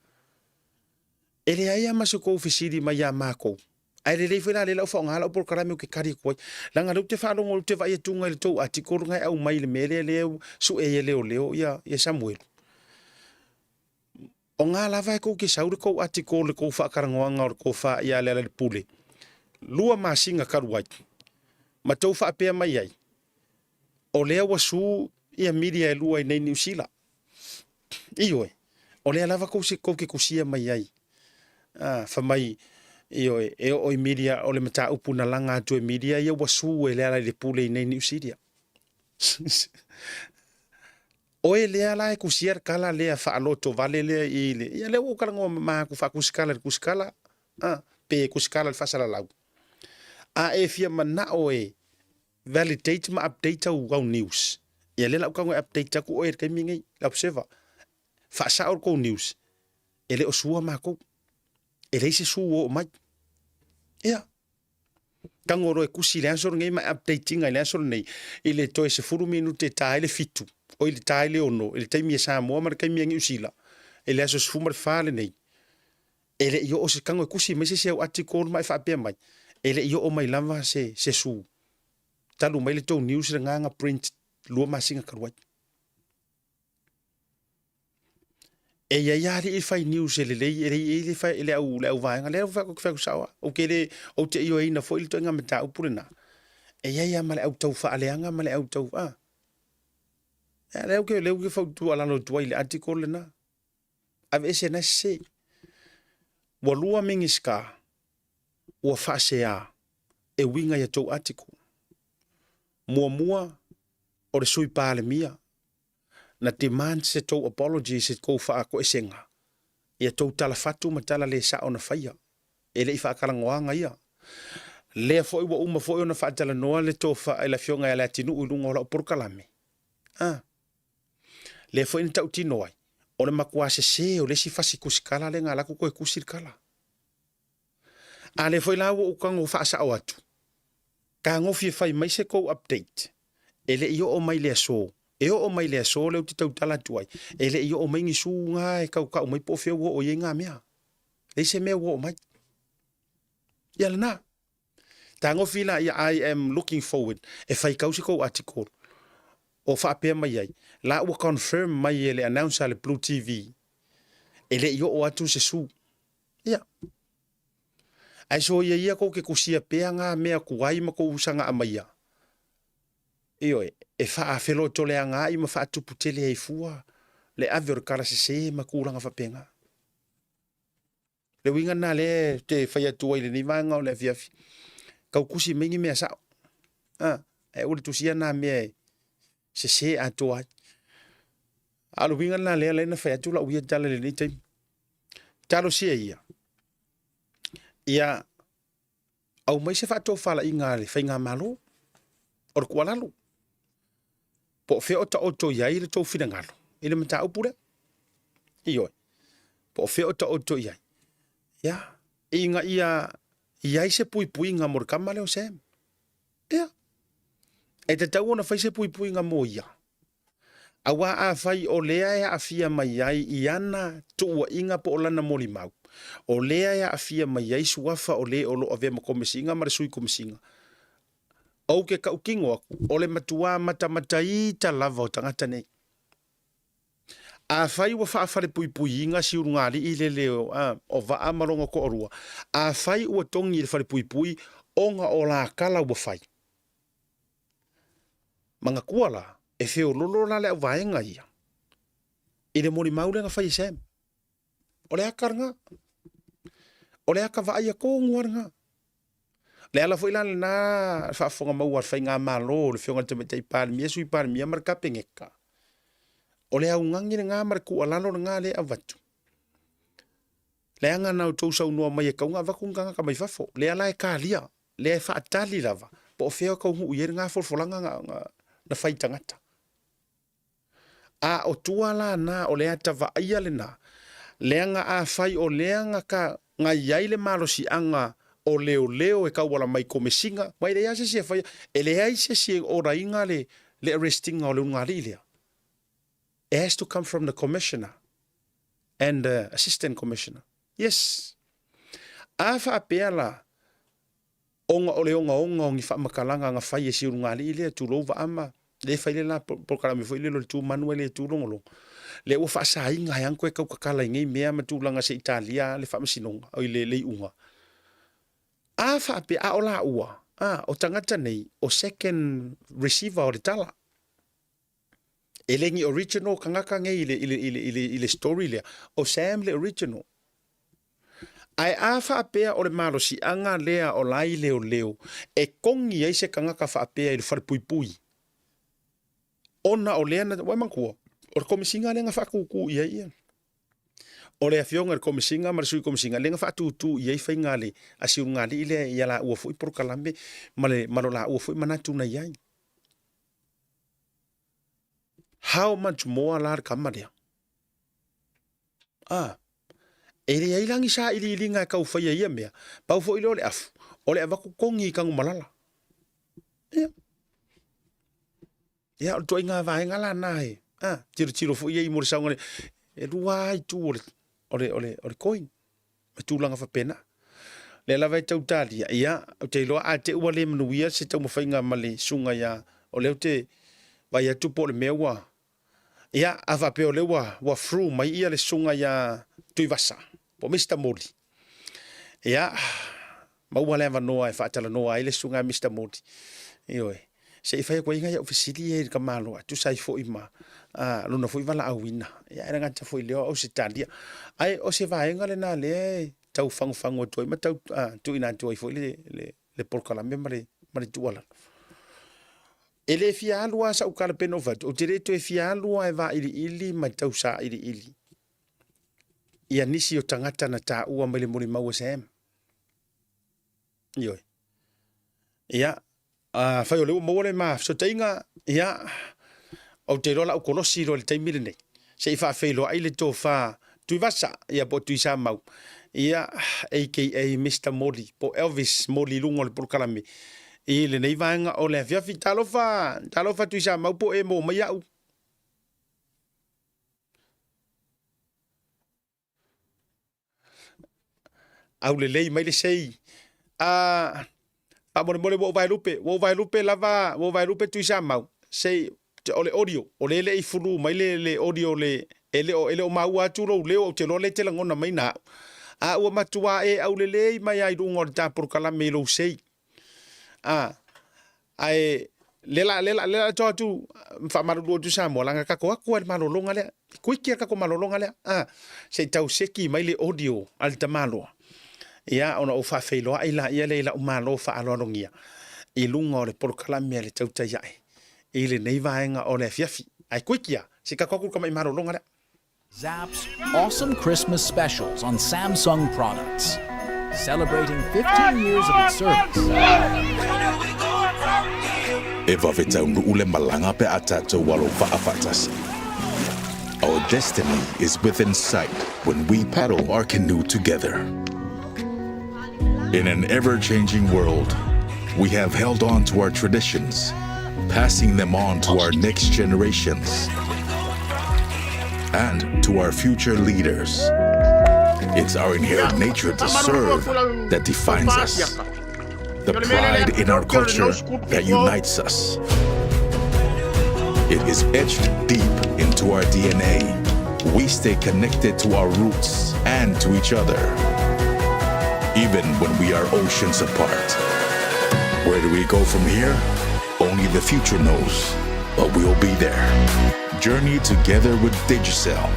E leai lava ma se tou fesili mai ia matou. Ae lelei foi la lea o le a ou faaaoga lau polokalame ou te tali atu ai. Leaga o lea ou te faalogo ou te vaai atu i le tou article lena e aumai i le mea lea lea ua sue ai e leoleo ia ia Samuelu. O ga lava e tou te sau le tou article le tou faatalanoaga o le tofa ia Lealailepule 2 masina talu ai ma tou faapea mai ai o lea ua su ia media e lua i nei Niu Sila. Ioe, o lea lava tou tou te tusia mai ai. A, fai mai, ioe, e oo i media o le mataupu na laga atu e media ia ua su e Lealailepule i nei Niu Silia. Oe lea la e tusia le tala lea faalotovale lea i le, ia lea ua ou talanoa mama atu faatusikala i le tusikala, a, pe tusikala i le faasalalau. A e fia manao e validate ma update au, au news, ia lea la ou tago e update atu oe i le taimi lenei, le Observer. Faasao le tou news, e le o sua matou. E leai se su ua oo mai. Ia, Tago loa e tusi i le aso lenei ma e update ina i le aso lenei i le toe 10 minute e ta ai le 7, oi le ta ai le 6 i le taimi a Samoa ma le taimi a Niu Sila i le aso 14 lenei. E le i oo se tago e tusi mai se isi au article ma e faapea mai, e le i oo mai lava se, se su talu mai le tou news lena na print 2 masina talu ai. E i ai lava alii fai news e lelei, e lelei le fai, le au, le au vaega lea fai atu sao lava. Ou te le, ou te ioeina foi le ituaiga mataupu lena. E i ai lava ma le au tau faaleaga ma le au tau, a. Ia, lea ou te, lea ou te fautualalo atu ai i le article lena. Aveese na sese. Ua lua Minisita ua faasea e uiga i a tou article. Muamua, o le Sui Palemia na demand se tou apology se tou faatoesega ia tou tala fatu ma tala le sao na faia. E le i faatalanoaga ia. Lea foi ua uma foi ona faatalanoa le tofa i le Afioga ia Leatinuu i luga o lau polokalame. A. Lea foi na tautino ai, o le matua sese o le isi fasi tusikala lea na alu atu toe tusi le tala. A lea foi la ua ou tago faasao atu, tagofi e fai mai se tou update, e le i oo mai le aso, e oo mai le aso lea ou te tautala atu ai, e le i oo mai ni su na e tau tau mai po o fea ua oo i ai na mea. Leai se mea ua oo mai. Ia lena. Tagofi la ia I am looking forward e fai kau se tou article o faapea mai ai, la ua confirm mai e le announcer a le Blue TV, e le i oo atu se su. Ia. Ae soia ia kou ke kusia pea ngā mea kuai ma kou usaga amaia. Ioe, e whaafelotoleanga ai ma whaatupu tele ai fua le ave o le kala sese ma kūlanga whapenga. Le uiga na le te whai atu ai lenei vaega o le afiafi. Kau kusi mai ni mea sao. Ah, e ua le tusia nā mea e sese atoa ai. A o le uiga lena lea na fai atu lau ia tala i lenei taimi. Talosia ia, ia aumai se faatofalaiga a le faigamalo o le tuualalo. Po o fea o taoto i ai le tou finagalo i le mataupu lea. Ioe. Po o fea o taoto i ai. Ia, ina ia i ai se puipuiga mo le tama lea o Sam. Ia, e tatau ona fai se puipuiga mo ia. Aua afai o lea e aafia mai ai i ana tuuaiga po o lana molimau, o lea e aafia mai ai suafa o le o lo o avea ma Komesiga ma le Sui Komesiga, ou ke tautino atu, o le matuā matamataita lava o tagata nei. Afai ua faafalepuipuiina si ulugalii lele o Vaa ma lona toalua, afai ua togi i le falepuipui ona o la tala ua fai, Manatua la, e feololo la le auvaega ia i le molimau lea na fai e Sam. O le aka lena. O le aka vaaia tonu lava lena. Le ala foi la lena faafofoga maua a le faigamalo, le Afioga i le Tamaitai Palemia, Sui Palemia ma le Kapeneta. O le augani lena ma le tuualalo lena lea e avatu. Leaga na outou saunoa mai e tatau ona avatu ni tagata mai fafo. Lea la e talia lea e faatali lava po o fea o taunuu i ai lena folafolaga na fai i tagata. A o tua la na o le ata vaaia lena, leaga afai o lea na ka Na i ai le malosiaga o leoleo e tauala mai i Komesina, aua e leai lava se isi e faia, e leai se isi e oraina le le arrest ina o le ulugalii lea. It has to come from the Commissioner and the Assistant Commissioner. Yes. A faapea la, ona o le ogaoga o ni faamatalaga na fai e si ulugalii lea, tulou Vaama, lea e fai le la polokalame foi lele o le tu manu e le tu logologo, lea ua faasaina ai lava ona toe tau tatala i nei mea ma tulaga se i talia le faamasinoga, oi le iuga. A faapea, a o laua, a, o tagata nei, o second receiver o le tala. E le ni original tagata nei i le, i le, i le, i le, i le story lea. O Sam le original. Ae a faapea o le malosiaga lea o la i leoleo e kogi ai se tagata faapea i le falepuipui, ona o lea na, ua e manatua, o le Komesina lea na faatūtū i ai ia. O le Afioga i le Komesina ma le Sui Komesina lea na faatūtū i ai faiga a le a Siulugalii lea i a laua foi polokalame ma le ma lo laua foi manatu na i ai. How much more la le tama lea? A, e leai la ni sailiiliga e tau faia i ia mea, pau foi lea o le afu, o le avatu togi i Tanumalala. Ia. Ia, o le ituaiga vaega la na e, a, tilotilo foi i ai mo le saogalemu. E lua lava itu o le, o le, o le, o le coin, ma tulaga faapena. Lea lava e tau talia, ia, ou te iloa a te i ua le manuia se taumafaiga ma le susuga ia, o lea ou te vaai atu po o le mea ua, Ia, a faapea o lea ua, ua through mai ia le susuga ia Tuivasa, po o Mister Moli. Ia, maua le avanoa e faatalanoa ai le susuga ia Mister Moli. Ioe, se i fai atu ai nai au fesili ia i le tamaloa, e tusa ai foi ma a, lona foi valaauina. Ia, e le gata foi i lea o Ausetalia. Ae o se vaega lena lea e tau fagufagu atu ai ma tau a, tuuina atu ai foi le, le, le polokalame ma le, ma le tuualalo. E le fia alu lava sau tala pei ona ou fai atu, ou te le toe fia alu lava e vailiili ma tau sailiili ia nisi o tagata na taua mai le molimau a Sam. Ioe. Ia, afai o lea ua maua le ma fesootaiga, ia, ou te iloa o le a ou kolosi loa i le taimi lenei, se i faafeiloai le tofa Tuivasa, ia po o Tuisamau, ia, aka Mister Moli, po o Elvis Moli i luga o le polokalame i lenei vaega o le afiafi. Talofa, talofa Tuisamau po o e maua mai au. Aulelei mai le sei. A, faamolemole ua ou vaelupe, ua ou vaelupe lava, ua ou vaelupe Tuisamau, sei, o le audio, o lea e le i fulu mai le, le audio le, e le o, e le o maua atu lou leo, ou te iloa o lea e te lagona mai na au. A ua matua e aulelei mai lava i luga o le ta polokalame i lou sei. A, ae le la, le la, le la to atu, faamalulu atu Samoa, leaga tatou atu lava i le malologa lea. E kuiki lava le tatou malologa lea. A, se i tau seki mai le audio a le tamaloa. Ia, ona ou faafeiloai laia lea i lau malo faaaloalogia i luga o le polokalame a le tautai ae i lenei vaega o le afiafi. Ae kuiki lava, se i tatou atu i le tamai malologa lea. Zap's awesome Christmas specials on Samsung products. Celebrating 15 years of its service. E vave taunuu le malaga pe a tatou alo vaa faatasi. Our destiny is within sight when we paddle our canoe together. In an ever-changing world, we have held on to our traditions, passing them on to our next generations and to our future leaders. It's our inherent nature to serve that defines us, the pride in our culture that unites us. It is etched deep into our DNA. We stay connected to our roots and to each other, even when we are oceans apart. Where do we go from here? Only the future knows, but we'll be there. Journey together with Digicel.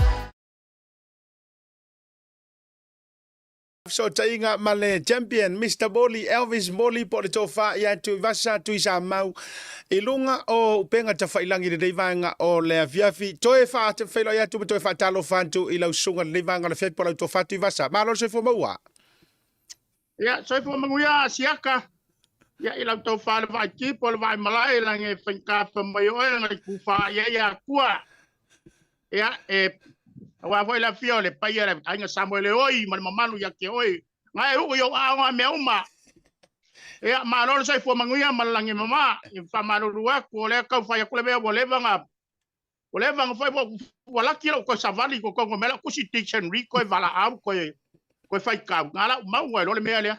Fesootaiga ma le Champion Mister Moli, Elvis Moli po o le tofa ia Tuivasa Tuisamau i luga o upega tafailangi i lenei vaega o le afiafi. Toe faafeiloai atu ma toe faatalofa atu i lau susuga i lenei vaega o le afiafi po o lau tofa Tuivasa. Malo le soifua maua. Ia, soifua manuia Siaka. Ia, i lau tofa le vaai tipo le vaai malae lagi e faigata fai mai oe lagi tufa i ai Atua. Ia, e, aua foi le afio o le paia o le Aiga Samoeleoi ma le mamalu ia te oe. Nga e uu i ou aoga mea uma. Ia, malo le soifua manuia ma le lagi e mama. Ia faamalulu atu, o lea tau fai atu le mea ua leva na ua leva na fai ua, ua laki lou toe savali i totonu o mea lau tusi dictionary toe valaau toe toe faitau na lau mau ai loa le mea lea.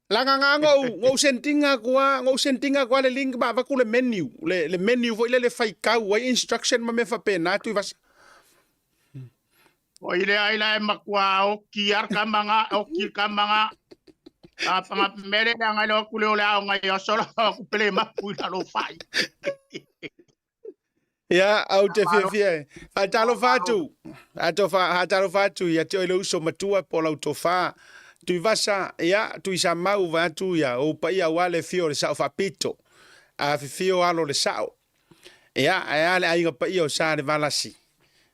Laga nga ngou ngou sendinga kua ngou sendinga kua le link ma avaku le menu le le menu foi le le faitau ai instruction ma mea faapena Tuivasa. O i lea ai la e matua oki ar kama oki kama nga a panga mele le ngai lo ku le o le aoga i aso la ku pele mapu i lalo fai. Ia, au te fiafia e. Faatalofa atu. Faatalofa atu ia te oe le uso matua po o lau tofa. Tuivasa, ia, Tuisamau vaeatu ia ou paia aua le afio o le Sao Faapito. Afifio alo o le Sao. Ia, ae a le aiga paia o Salevalasi.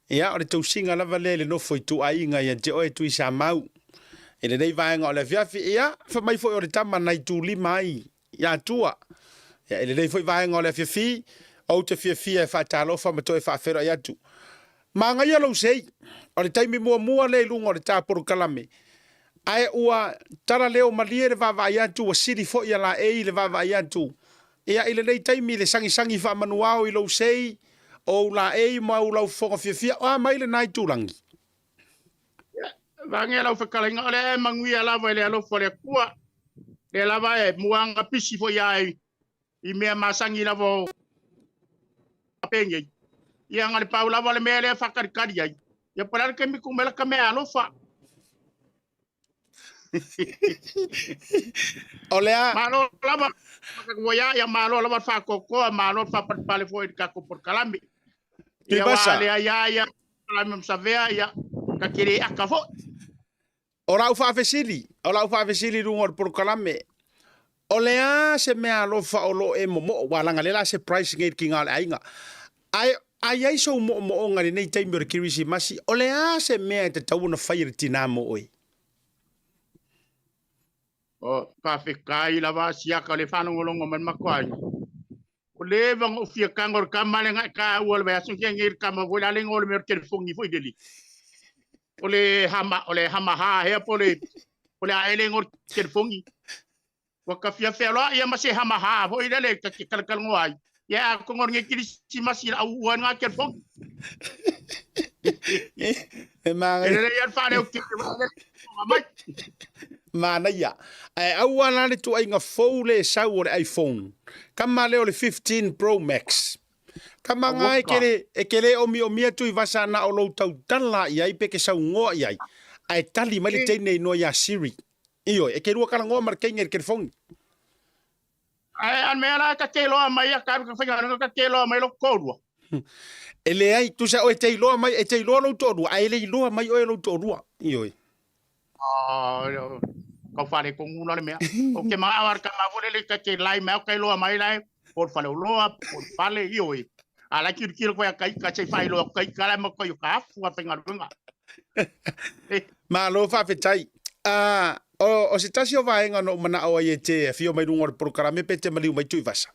Ia, o le tausiga lava lea i le nofo ituaiga ia te oe Tuisamau. I lenei vaega o le afiafi, ia, fai mai foi o le tama na itulima ai i Atua. Ia, i lenei foi vaega o le afiafi, ou te fiafia e faatalofa ma toe faafeiloai atu. Manaia lou sei, o le taimi muamua lea i luga o le ta polokalame, ae ua tala leo malie le vaavaai atu, ua sili foi a laei le vaavaai atu. Ia, i lenei taimi le sagisagi faamanuao i lou sei, o ou laei ma ou laufofoga fiafia, o a mai lena itulagi? Ia, vaega lau fetalaiga, o lea e manuia lava i le alofa o le Atua, lea lava e muaga pisi foi ai i mea masani lava o penei. Ia, na le pau lava le mea lea e faatalikali ai. Ia, po o le a le taimi tuu mai la ta mea alofa. O le a. Malo lava, ua ia, ia malo lava le faatoatoa, malo le faapalepale foi i le tatou polokalame. Ia, aua a leai lava ia polokalame masavea, ia, ta te le aka foi. O lau faafesili, o lau faafesili i luga o le polokalame, o le a se mea alofa o lo o e momoo, aua leaga lea la surprise nei i le tiga o le aiga. Ae a i ai sou moomooga i lenei taimi o le Kerisimasi, o le a se mea e tatau ona fai e le tinā mo oe? O, faafetai lava siaka o le faalogologo mai le matou aiga. O leva ona ou fia tago i le tama lea na e taua i le vaiaso na tea nei i le tama foi la le igoa o le mea o le telefoni foi lele. O le hama, o le hamaha ea po o le, po o le a ea le igoa o le telefoni. Ua ta fia fealoai ia ma se hamaha foi lele ta te talatalanoa ai. Ia atonu o lenei Kerisimasi o le a uua ai lena telefoni. E manaia. E lelei lava le faaleo tele mai. Manaia. Ae aua la le tuaiga fou le e sau o le iPhone. Kama lea o le 15 Pro Max. Kama nga e ke le, e ke le omiomia Tuivasa na o lou tautala i ai pe ke saunoa i ai. Ae tali mai le teine inoa ia Siri. Ioe, e ke lua talanoa ma le teine i le telefoni. Ae a le mea la ta te iloa mai a ka faigaluega ta te iloa mai lou toalua. E leai, tusa oe te iloa mai, e te iloa lou toalua, ae le iloa mai oe e lou toalua. Ioe. Ah, kau faaletonu la le mea. Ou te manao lava i le tama foi lele ta te lai mai au ta iloa mai la e po o le faleoloa, po o le fale, ioe. A la e tilotilo koe a ta ita se i faailoa atu ta ita la e matua i o ta afu a faigaluega. Malo faafetai. A, o, o se tasi o vaega na ou manao ai e te afio mai luga o le polokalame pe te maliu mai Tuivasa.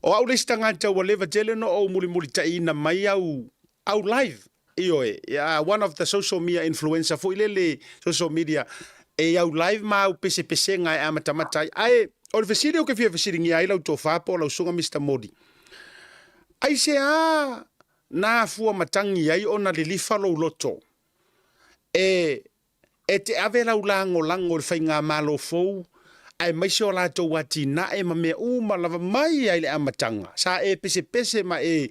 O au le isi tagata ua leva tele ona ou mulimulitaiina mai au, au live. Ioe, yeah, one of the social media influencer foi lele, social media, e au live ma au pesepesega e amatamata ai. Ae, o le fesili ou te fia fesiligia ai lau tofa po o lau susuga Mister Modi. Aisea Na afua matangi ai ona lilifa lou loto e e te ave lau lagolago i le faigamalo fou, aemaise o latou atinae ma mea uma lava mai ai le amataga. Sa e pesepese ma e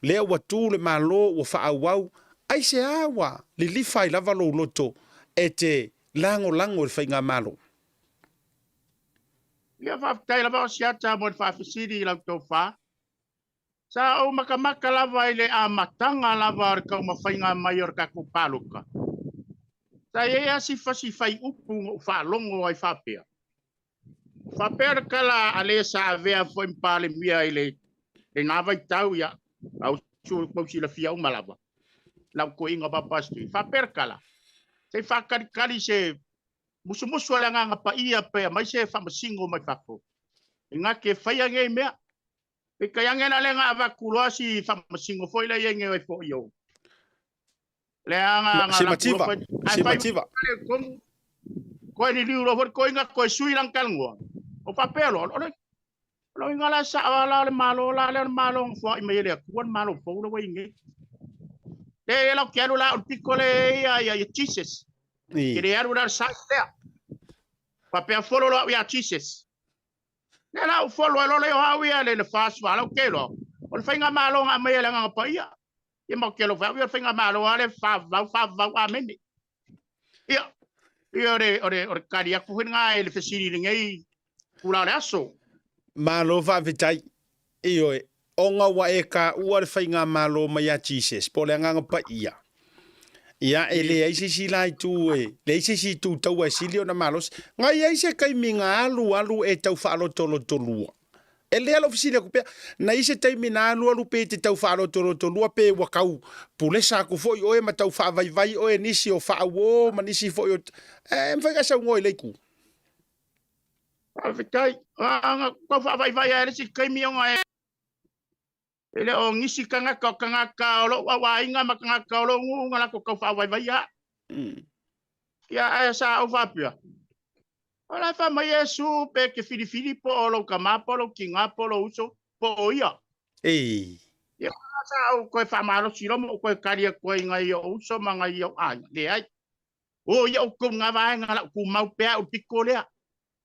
lea ua tu le Malo ua faaauau, aisea ua lilifa ai lava lou loto e te lagolago i le faigamalo? Ia faafetai lava o Siata mo le faafesili i lau tofa. Sa ou makamaka lava i le amataga lava o le taumafaiga mai o le tatou palota. Sa i ai lava si fasi faiupu na ou faalogo ai faapea, faapea le tala a le sa avea foi ma Palemia i lena vaitau, ia, au tou silafia uma lava, lau toeaina Papa Steve, faapea le tala, se i faatalitali se musumusu a le Agaga Paia pe aumai se faamasino mai fafo, e na te faia nei mea. Peitai ane la lea na avatu loa si faamasino foi lea i ai foi o lea na na si mativa si mativa. Koe liliu loa foi le koiga koe sui lana talanoa. O faapea loa, o le o le uiga la sao lava la o le Malo la lea o le Malo na foai mai e le Atua le Malo fou lea ua i ai nei. Le le lau te alu la o le pito lea e ia ia Jesus. Ke le alu la le side lea. Faapea follow loa au ia Jesus. Lea la ou follow ai loa lea o au ia le le fast fa lau ke loa. O le faigamalo na aumai e le Agaga Paia. Ia ma ou te alofa au ia o le faigamalo lava lea faavavau faavavau amene. Ia, ia o le, o le, o le tali atu foi lena i le fesili i lenei tula o le aso. Malo faafetai. Ioe, ona ua e taua le faigamalo mai ia Jesus, po o le Agaga Paia. Ia, e leai se isi la itu e, leai se isi itu taua e sili ona malosi. Na i ai se taimi na alu alu e tau faalotolotolua. E lea lou fesili atu pea, na i ai se taimi na alu alu pe e te tau faalotolotolua pe ua tau pulesa atu foi oe ma tau faavaivai oe nisi o faauo ma nisi foi o... E mafai ona e saunoa i lea itu. Faafetai. Na tau faavaivai lava i le isi taimi ona e le o nisi tagata o tagata o lou au aiga ma tagata o lou nuu na latou tau faavaivaia au. Ia, ae sa ou faapea, o la e fai mai Iesu pe e te filifili po o lou tama po o lou tina po o lou uso po o ia. Ia, sa ou toe faamalosi loa ma ou toe tali atu ai i nai ou uso ma nai ou aiga. Leai. O ia outou na vaega lau tumau pea au pito lea.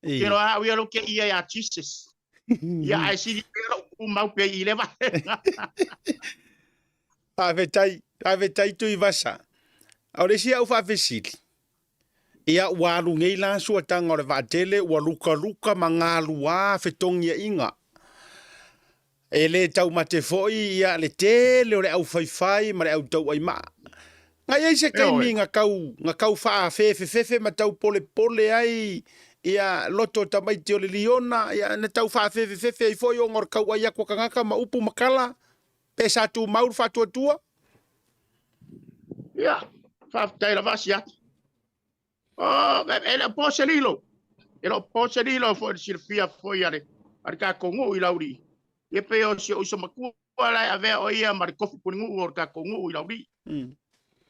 Ou te iloa au ia lou te ia ia Jesus. Ia ae sili pea lou tumau pea i le vaega. Faafetai, faafetai Tuivasa. O le isi au faafesili, ia ua alu nei la suataga o le vaatele ua lukaluka ma galuā fetogiaiga. E le taumate foi ia le tele o le aufaifai ma le autauaimaa. Na i ai se taimi na tau, na tau faafefefefe ma tau polepole ai ia loto o tamaiti o le liona, ia na tau faafefefefe ai foi ona o le tauai atu a tagata ma upu ma tala, pe sa tumau le faatuatua? Ia, faafetai lava Asiata. Oh, e le o po se lilo. E le o po se lilo foi le silafia foi a le, a le tatou nuu i Laulii. Ia pei o si ou uso matua la e avea o ia ma le kofi pulenuu o le tatou nuu i Laulii.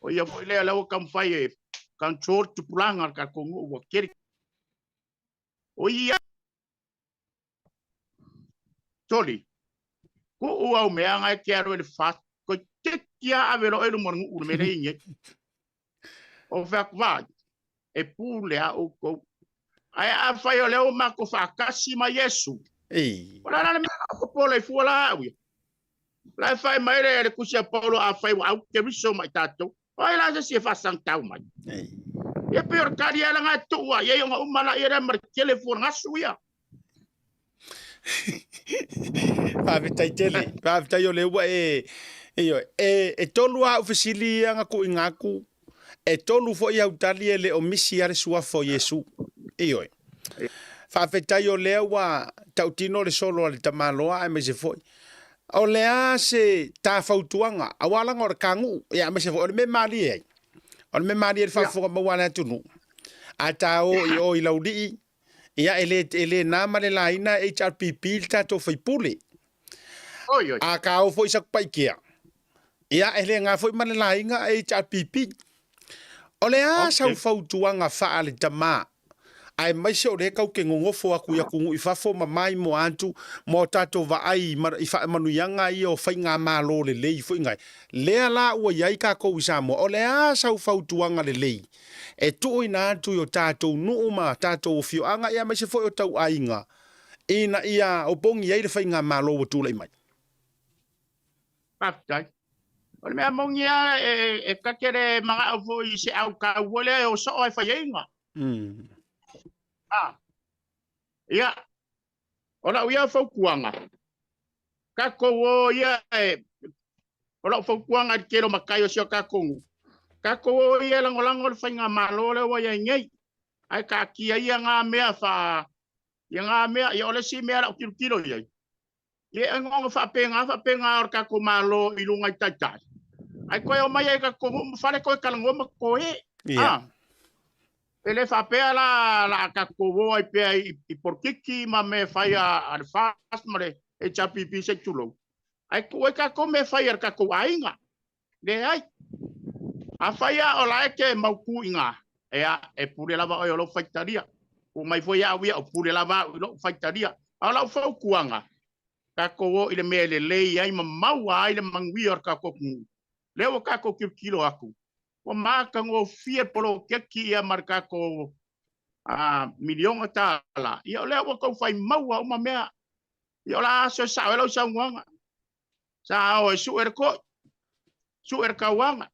O ia foi lea lea ua taumafai e control tupulaga o le tatou nuu ua tele. O ia Toli, kuu au mea na e te alu e le fast, toeitiiti lava ave loa i luma o le nuu le mea lea e i ai nei. O fai atu, Vaai, e pule a outou. Ae afai o lea ua matou faatasi ma Iesu, o le a la le mea o popole ai fua la au ia? O la e fai mai le, le tusi a Paulo, afai ua au Keriso ma i tatou, o ai la se isi e faasagitau mai? Ia pei o le tali ela na e tuu ai ai ona uma la ia lea ma le tele fua gasu ia. Faafetai tele, faafetai o lea ua e, ioe, e, e tolu lava au fesili ia na tuuina atu, e tolu foi au tali e le o misi lava le suafa o Iesu. Ioe. Faafetai o lea ua tautino le solo a le tamaloa aemaise foi o le a se ta fautuaga aua laga o le kanu'u, ia aemaise foi o le mea malie ai. O le mea malie i le faafofoga maua a le atunuu. A ta o i o i Laulii, ia e le, e le na ma le laina HRPP le tatou faipule. Oi, oi. A ka o foi i Satupaitea, ia e le na foi ma le laina HRPP. O le a sau fautuaga faa le tama, aemaise o lea tau te nonofo atu i atunuu i fafo ma maimoa atu ma o tatou vaai i faamanuiaga ia o faigamalo lelei foi nai lea la ua i ai tatou i Samoa, o le a sau fautuaga lelei e tuuina atu i o tatou nuu ma tatou afioaga ia aemaise foi o tau aiga ina ia opogi ai le faigamalo ua tulai mai? Faafetai. O le mea moni lava, e ta te le manao foi i se autau foi lea e o soo ae fai ai na. Ia, o lau ia fautuaga, tatou o ia e, o lau fautuaga i le tele o matai o si o tatou nuu, tatou o ia e lagolago le faigamalo lea ua i ai nei, ae taatia ia na mea faa, ia na mea, ia o le isi mea lau tilotilo i ai, Ia e gogo faapena faapena o le tatou Malo i luga i taitai. Ae toe omai ai tatou nuu ma fale toe talanoa ma totoe. Ia. E le faapea la la tatou o ai pea i polokiki ma mea fai a le FAST ma le HRPP se i tulou. Ae tuu ai tatou mea fai a le tatou aiga. Leai. Afai lava o la e te mautu i ina, Ea, e pule lava oe o lou faitalia. Ua mai foi au ia, o pule lava au i lou faitalia. A o lau fautuaga, tatou o i le mea e lelei ai ma maua ai le manuia o le tatou atunuu. Lea ua tatou tilotilo atu, ua matagofie le poloketi ia ma le tatou miliona tala. Ia o lea ua tau fai maua uma mea. Ia o le a aso e sao ai lau saunoaga. Sa o e sue le koi, sue le tauaga.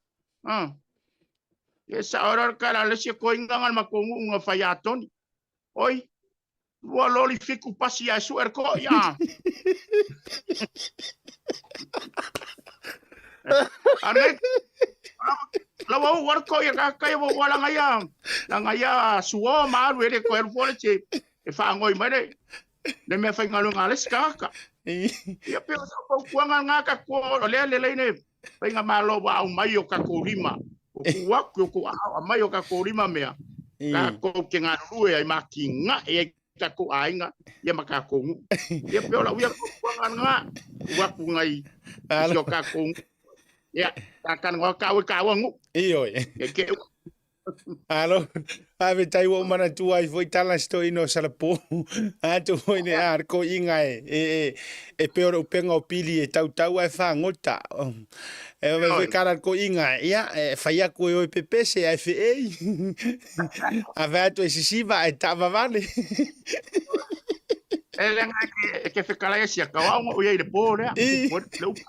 Ia sao loa le tala a le isi koiga na le matou nuu na fai Atoni. Oi, lua loli fitu pasi ae sue le koi a. Ane, lawa u war koi ka kai wa wala ngaia, la ngaia suo ma alu ele ko alu fole che e whaangoi mai le le mea faigaluega a le isi tagata. Ia pei o sau fautuaga lena ka ko o lea lelei le faigamalo ua aumai o tatou lima. O tuu atu i o tou aao aumai o tatou lima mea tatou te galulue ai ma atinae ai tatou aiga ia ma tatou nuu. Ia pei o lau ia fautuaga lena tuu atu nai si o tatou nuu. Ia, ta talanoa taua i taua nuu. Ioe. E te Alo, faafetai ua ou manatua ai foi tala si toeaina o Salapo. Atu foi ne a le koiga e, e, e, e pei o le upega o pili e tautau ae fagota. E ove foi kala le koiga e, ia, e fai aku e oe pepese ae feei. A fai atu e sisiva ae taavavale. E leaga e ke, e ke fekalai e sia kau au ngou iai le po lea. I. Le upu.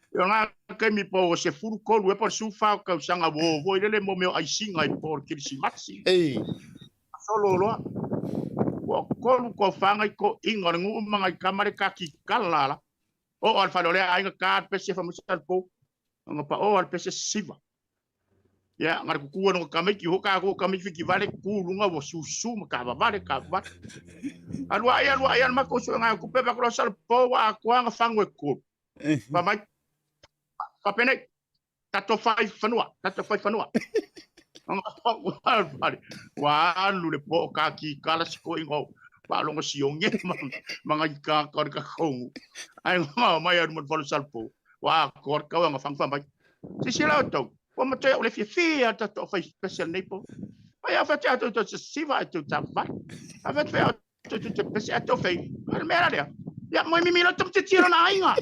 I o ngā taimi po o 13 e po o le 14 o tausaga ua oo foi lele mo mea o aisiga i po o le Kerisimasi. Ei. Solo loa. Ua tolu tofaga i toeaiina o le nuu ma nai tama le kakikala la. Oo a le fale o lea aiga ta le pese fai mai sa le pou. Ona paoa le pese siva. Ia, na le kuku ana tamaiti ho ka ko tamaiti fiti vale ku lunga ua susu ma ka vavale ka vavale. Alu ai alu ai al mako su nga kupe pa ko sal po wa ko nga fangu e ko. Fa mai fa pene tato fai fanua, tato fai fanua. Ua alu le po ka ki kala si ko ingo faalogo siogi ma ngai ka ka ka kongu. Ai nga mai alu mo falo sal po. Wa ko ka wa nga fang fa mai. Sisila outou, ua matoe au le fiafia tatou fai special nei po. Ai a fai atu to siva atu ta va. A fai fai atu to te pese atu fai. Al mea lea. Ya mo mimi lo te tiro na ainga.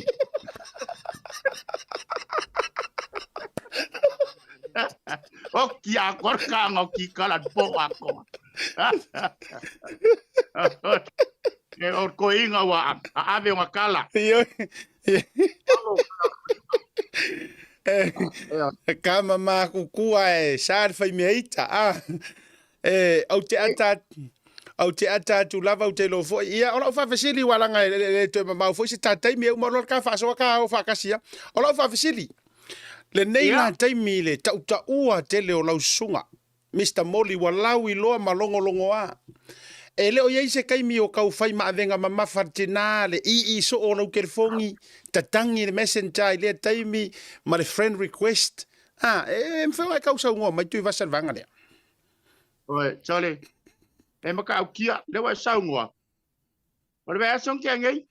O ki a kor ka ngo ki kala po a ko. E o ko inga wa a ave o kala. Ioe. E ka mama kukua e sa le fai mea ita. Ah, e, au te ata, au te ata atu lava au te lo foi. Ia, o lau whaafesili wa langa e le toe mamau foi se tā taimi e uma loa ka whaasoa ka o whaakasia. O lau whaafesili, le nei la taimi le tautaua tele o lau susuga. Mister Molly ua lau iloa ma logologoa. E le o i ai se kaimi o kau fai maavenga mamafa le tina, le ii soo o lau kelefogi, tatangi le messenger i lea taimi ma le friend request. A, e mafai ona e kau saunoa mai Tuivasa le vaega lea. Oi, sorry. E matautia, lea ua e saunoa. O le vaiaso na tea nei,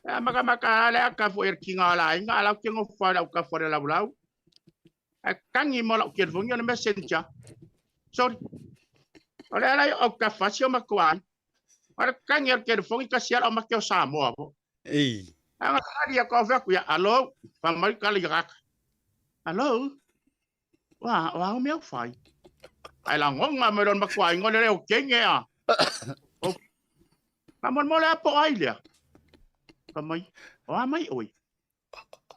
e amatamata lava le ata foi a le tiga o le aiga, a o la ou te nofo lava i lau tafa o le laulau. Ae tagi mo lau telefoni o le messenger. Sorry. O le ala i autafa si o matou aiga. O le tagi o le telefoni tasi ala o make o Samoa po. Ei. Anga tali a ko ku ya alo, fa mai kala i raka. Alo. Wa, wa o mea fai. Ai la ngonga me lon matua aiga le leo kenge a. O Ka mo mo le apo ai lea. Fa mai, o a mai oi.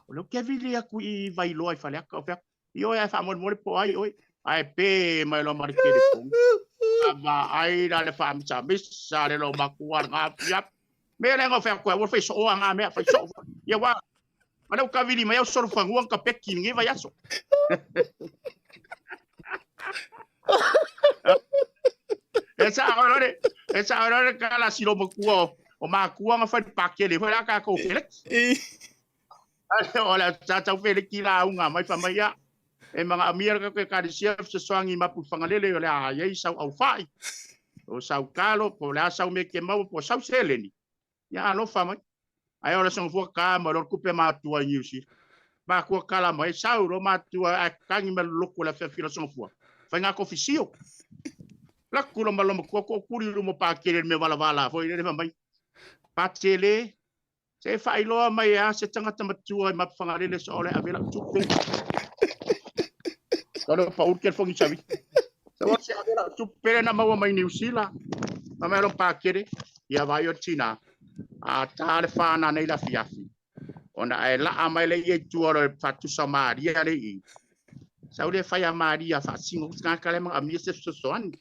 O lea ou te vili atu i Vailoa i Faleata, o fea, i oe ae faamolemole po o ai oe, ae pe mai loa ma le telefoni. A vaai la le faamisamisa le loomatua le gafiafi. Mea lea na fai atu ai, ua fai soo a ngā mea, fai soo. Ia wā, ma lea ua kavili mai au solofanua na kapeki i lenei vaiaso. E sao loa le, e sao loa le tala a si loomatua o, o makua na fai le pakele foi la tatou feleki. O le sa tau feleki lauga mai fai mai ia, e manaomia le tatou ekalesia fesoasoani i Mapuifagalele o le a i ai sau aufai, o sau talo, po o le a sau mea e te maua, po o sau seleni. Ia alofa mai. Ae o le aso gafua ta ma loa le tupe matua i Niu Sila. Makua kala mai, sau lo matua ae kagi ma loloku o le afiafi o le Aso Gafua. Faiga kofisio. Laku lo ma lo matua ko kuli luma pakele le mea valavala foi le mai. Patele se faailoa mai e a se tagata matua i Mapufagalele so ole ave lau tupe. Kalo pa urke fongi savi. Sa wa se ave lau tupe le na maua mai New Zealand. Ma mai lo pakele ia vai o tina. A ta le whana nei la fiafi. Ona ae laa mai le ia i tua o le fatusa Maria le i. Sau le whai a Maria whaasingo ngā kale mga amia se fesoasoani.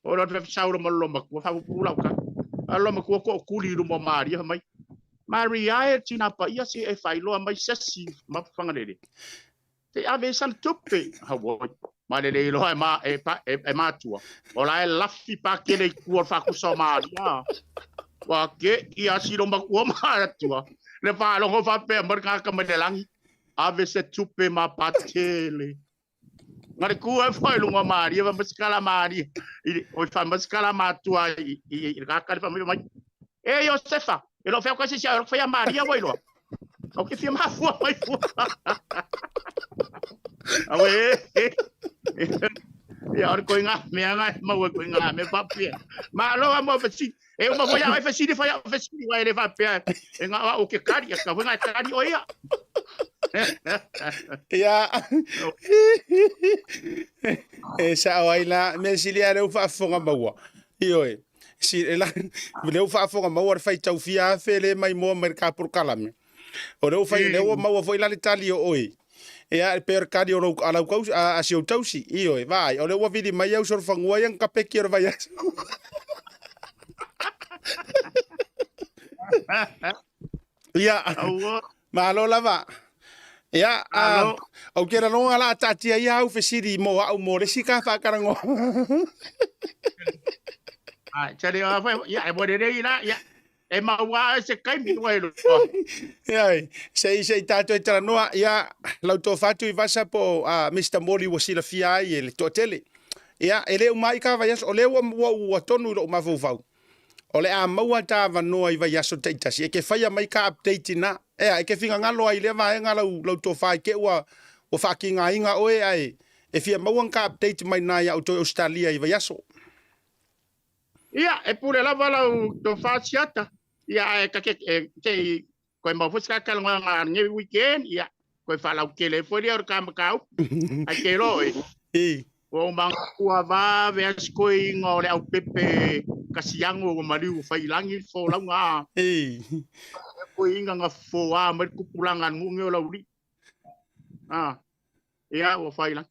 O lo te sau lo malo makua whapupuru lau ka. Alo makua ko kuli luma Maria mai. Maria e tina pa ia se e whailoa mai sesi mapuwhangarere. Te ave sana tupe. Hawoi. Ma le le iloa e, ma, e, pa, e, e matua. O la e lafi pa kele i kua whakusa o Maria. Wa ke ia siro makua matua. Le whaalongo whapea marka ka mai le langi. Ave se tupe ma patele. Ngare ku e whai lunga Maria, wa masikala Maria. I, o whai masikala matua i, i, i, i kakari wha mai. E Josefa, e lo whai kasi sia, whai a Maria wai loa. Au ke fia mafua mai fua. Awe, e, e, ia ore koe ngā mea ngā maua koe ngā mea whapea. Ma aloha mo whasi, e uma foi au e whasiri whai au whasiri wai le whapea. E ngā o ke kari, ka whai ngā kari o ia. Ia. E sao ai la, mea sili a leu faafofoga maua. Ioe. Si, e la, leu faafofoga maua le faitau fia afe le mai moa mai le ka polokalame. O leu fai, leu maua foi la le tali o oe. Ia, e pei o le kali o lou, a lau kausi, a, a si ou tausi. Ioe, vaai, o leu ua vili mai au solofanua ia nga peki o le vaiaso. Ia, Aua. malo lava. Ia, a, Malo. ou te ralonga la taatia ia au fesili mo au mo le si ka whakarango. Ai, tele o whai, ia, e mo rere la, ia. E maua e se kaimi ua e loa. Ia, sei sei tātou e talanoa, ia, lau tō whātu i vasa po a Mr. Mori ua silafia ai e le toatele. Ia, e le umai ka vaiaso, o lea ua, ua, ua tonu i lou mafaufau. O le a maua ta avanoa i vaiaso taitasi, e ke whaia mai ka update na. Ea, e ke whingangalo ai lea vaenga lau, lau tō whai ke ua, ua whaakīngāinga oe ae, e fia maua ka update mai nā ia outou i Australia i vaiaso. Ia, e pule lava lau tō siata. Ia, e kake, e, te, koe mau foi se kakala ngā nge weekend, ia, koe whalau kele foi lia o ka makau. Ai ke lo e. I. Ua uma ua vave a se koiga o le aupepe kasiago ua maliu ua faiilagi le folauga. I. Koiga na foā mai le tupulaga a le nuu o Laulii. Ah. Ia ua failagi.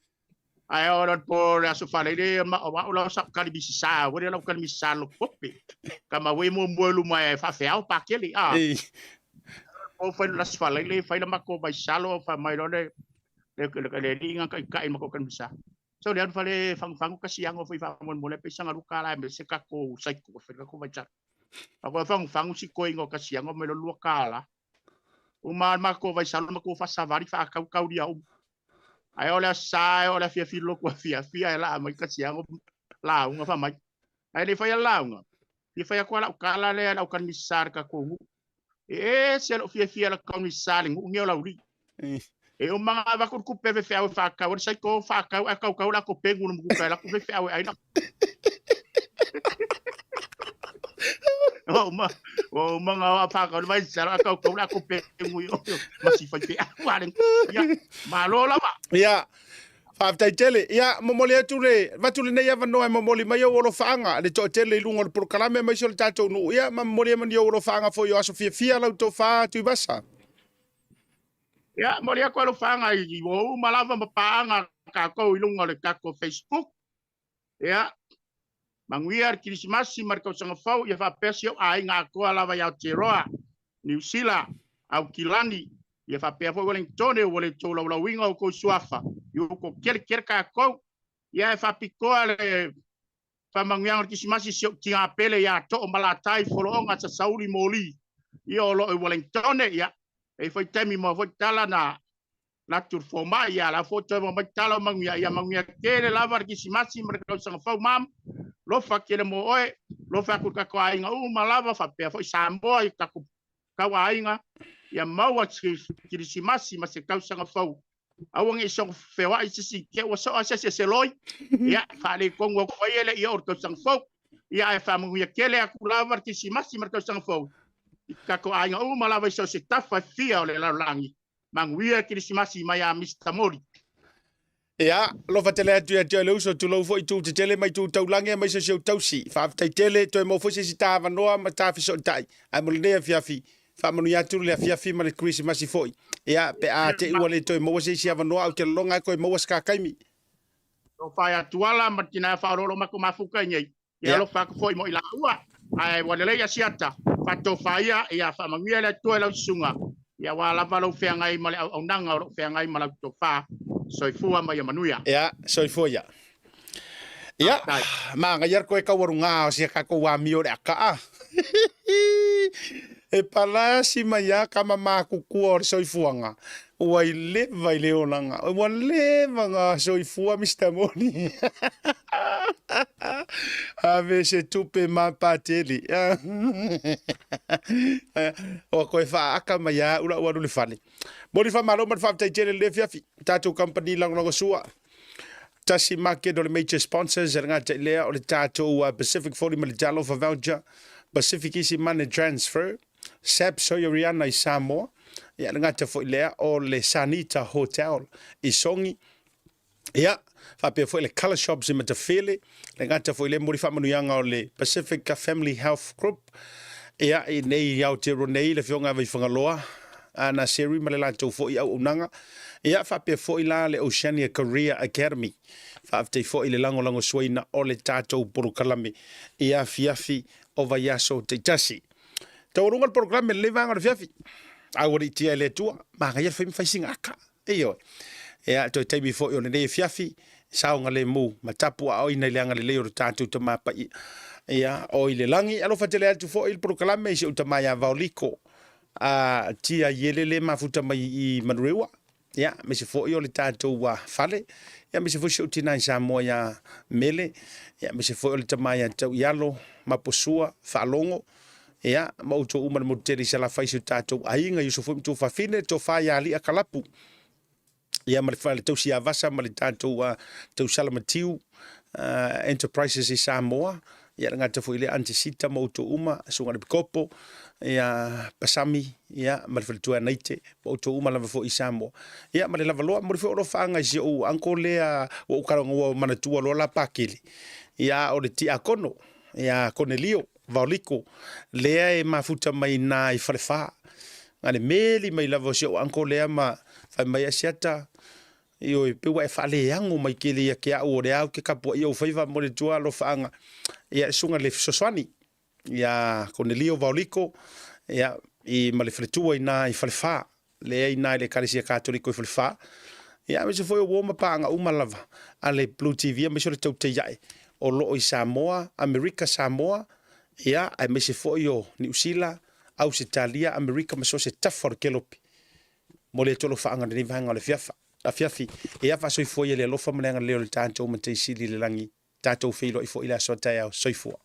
Ae o le po le aso faleile ma o au lau sa kalimisisa, ua le lau kalimisisa lo kope. Ka ma we mo mo luma e faafeao pakele. Ah. I. Po fai le aso faleile fai le mako mai salo fa mai lo le le le le li nga kai kai mako kalimisisa. So le alu fale fangufangu kasiago foi faamolemole pe sanga luka la me se kako saiko fai kako vai cha. Ako fangufangu si koinga o kasiago me lo lua kala. Uma mako vai salo mako fa savari fa kau kau dia um. Ae o le sa e o le fiafi loko fiafia e la mai kasiago la unga fa mai. Ae le fai la unga. Fia fai ko la kala le la kan misar ka ko. E se lo fiafia la kan misar ngu ngi o la uri. E o manga va ku ku pe fe au fa ka o sai ko fa ka a kau kau la ko pengu no ku ka la ku fe au ai na. O ma o manga wa fa ka vai sa la kau kau la ko pengu yo ma si fa pe au ale. Ia malo lava. Ia, faafetai tele. Ia, momoli atu le, vatu lenei avanoa e momoli mai ou alofaaga, le toatele i luga o le polokalame aemaise o le tatou nuu. Ia, ma momoli ai ma ni ou alofaaga foi o aso fiafia lau tofa Tuivasa. Ia, momoli atu alofaaga i ua uma lava ma paaga kākou i luga o le tatou Facebook. Ia, manuia le Kirisimasi ma le tausaga fou, ia faapea si ou aiga atoa lava i Aotearoa, Niu Sila, Aukilani, ia faapea foi Wellingtone ua le tolaulauina o kou suafa, i ua toakelikeli kākou. Ia e faapitoa le faamanuiaga o le Kirisimasi i si ou tiga pele ia Too Malatai Folooga Sasauli Moli, ia o loo i Wellingtone, ia, e i foi taimi mo foi tala na latu le fomai, ia la foi toe mai tala o manuia, ia manuia tele lava le Kirisimasi ma le tausaga fou mam, lofa tele mo oe, lofa aku i tatou aiga uma lava, faapea foi Samoa i tatou tauaiga, Ia maua se Kirisimasi ma se tausaga fou. Aua ne i sogo feoai se isi te ua soa se isi e seloi. Ia, faaletonu atu ai e le i oo le tausaga fou. Ia, ae faamanuia tele atu lava le Kirisimasi ma le tausaga fou i tatou aiga uma lava i so o se tafa e fia o le lalolagi. Manuia Kirisimasi mai a Mister Moli. Ia, alofa tele atu ia te oe le uso, tulou foi itu tetele ma itu taulagi aemaise o si ou tausi. Faafetai tele, toe maua foi se isi ta avanoa ma ta fesootai. Ae mo lenei afiafi, faamanuia atu le afiafi ma le Kerisimasi foi. Ia, pe a te i ua le toe maua se isi avanoa, ae ou te lagona lava e toe maua se ta taimi. Tofa ia Tuala ma le tina faaoloolo matou mafuta i nei. Ia alofa atu foi mo i laua, ae ua lelei Asiata, faatofa ia, ia faamanuia le Atua i lau susuga, ia aua lava lou feagai ma le auaunaga o lo o feagai ma lau tofa. Soifua ma ia manuia. Ia, soifua ia. Ia, manaia le toe taualuga o si a tatou amio i le ata. E palasi mai lava tama matutua o le soifuaga, ua i leva i le olaga. Ua leva ona soifua Mister Moni. Ave se tupe mapatele. Ua toe faaata mai lava au la ua alu i le fale. Moni faamalo ma le faafetai tele i lenei afiafi. Tatou kamupani lagolagosua. Tasi Market o le major sponsors e le gata i lea o le tatou Pacific 40 ma le Talofa Voucher, Pacific Easy Money Transfer, SAP Soyoriana i Samoa, ia le gata foi lea o le Sanita Hotel i Sogi, ia faapea foi le Colour Shops i Matafele, le gata foi lea momoli faamanuiaga o le Pacific Family Health Group, ia i nei Aotearoa nei le Afioga ia Vaifagaloa, Ana Seri ma le latou foi auaunaga, ia faapea foi la le Oceania Career Academy. Faafetai foi i le lagolagosuaina o le tatou polokalame i afiafi o vaiaso taitasi. Taualuga le polokalame i lenei vaega o le afiafi. Aualiitia e le Atua, manaia le fai ma fai sina aka. Ioe. Ia, toe taimi foi o lenei afiafi, saogalemu ma tapuaaoina i le agalelei o lo tatou Tama Paia, ia, o i le lagi. Alofa tele atu foi le polokalame i si ou tama ia Vaoliko, a Tia Iele le mafuta mai i Manurewa, ia, aemaise foi o le tatou fale, ia, aemaise foi si ou tina i Samoa ia Mele, ia, aemaise foi o le tama ia Tauialo, Maposua, Faalogo, ia, ma outou uma le motu tele i Salafai, si o tatou aiga, i uso foi ma tuafafine, tofa ia Ali'a Kalapu, ia ma le fale tausi ia Vasa ma le tatou tausala matiu Enterprises i Samoa, ia le gata foi i lea Aunty Sita ma outou uma, Susuga i le Pikopo, ia Pasami, ia ma le faletua ia Naite, ma outou uma lava foi i Samoa. Ia ma le lavaloa, momoli foi ou alofaaga i si ou uncle lea ua ou kalaga ua manatua loa la Pakele, ia o le Tiakono, ia Konelio Vaoliko, lea e mafuta mai i ina i Falefa. Na le meli mai lava o si ou uncle lea ma fai mai, Asiata, ioe, pei ua e faaleago mai tele ia te au o lea ou te tapuaia ou faiva mo le Atua alofaaga. Ia, le susuga i le fesoasoani ia Konelio Vaoliko, ia, i, ma le faletua i ina i Falefa, lea i ina i le Ekalesia Katoliko i Falefa. Ia, aemaise foi o uo ma paaga uma lava a le Blue TV, aemaise o le Tautaiae o lo o i Samoa, Amerika Samoa, ia, aemaise foi o Niu Sila, Ausetalia, Amerika ma so o se tafa o le kelope. Mo le alofaga i lenei vaega o le afiafa, afiafi, ia faasoifua ia le alofa ma le agalelei o le tatou Matai Sili i le lagi, tatou feiloai foi i le aso a taeao. Soifua.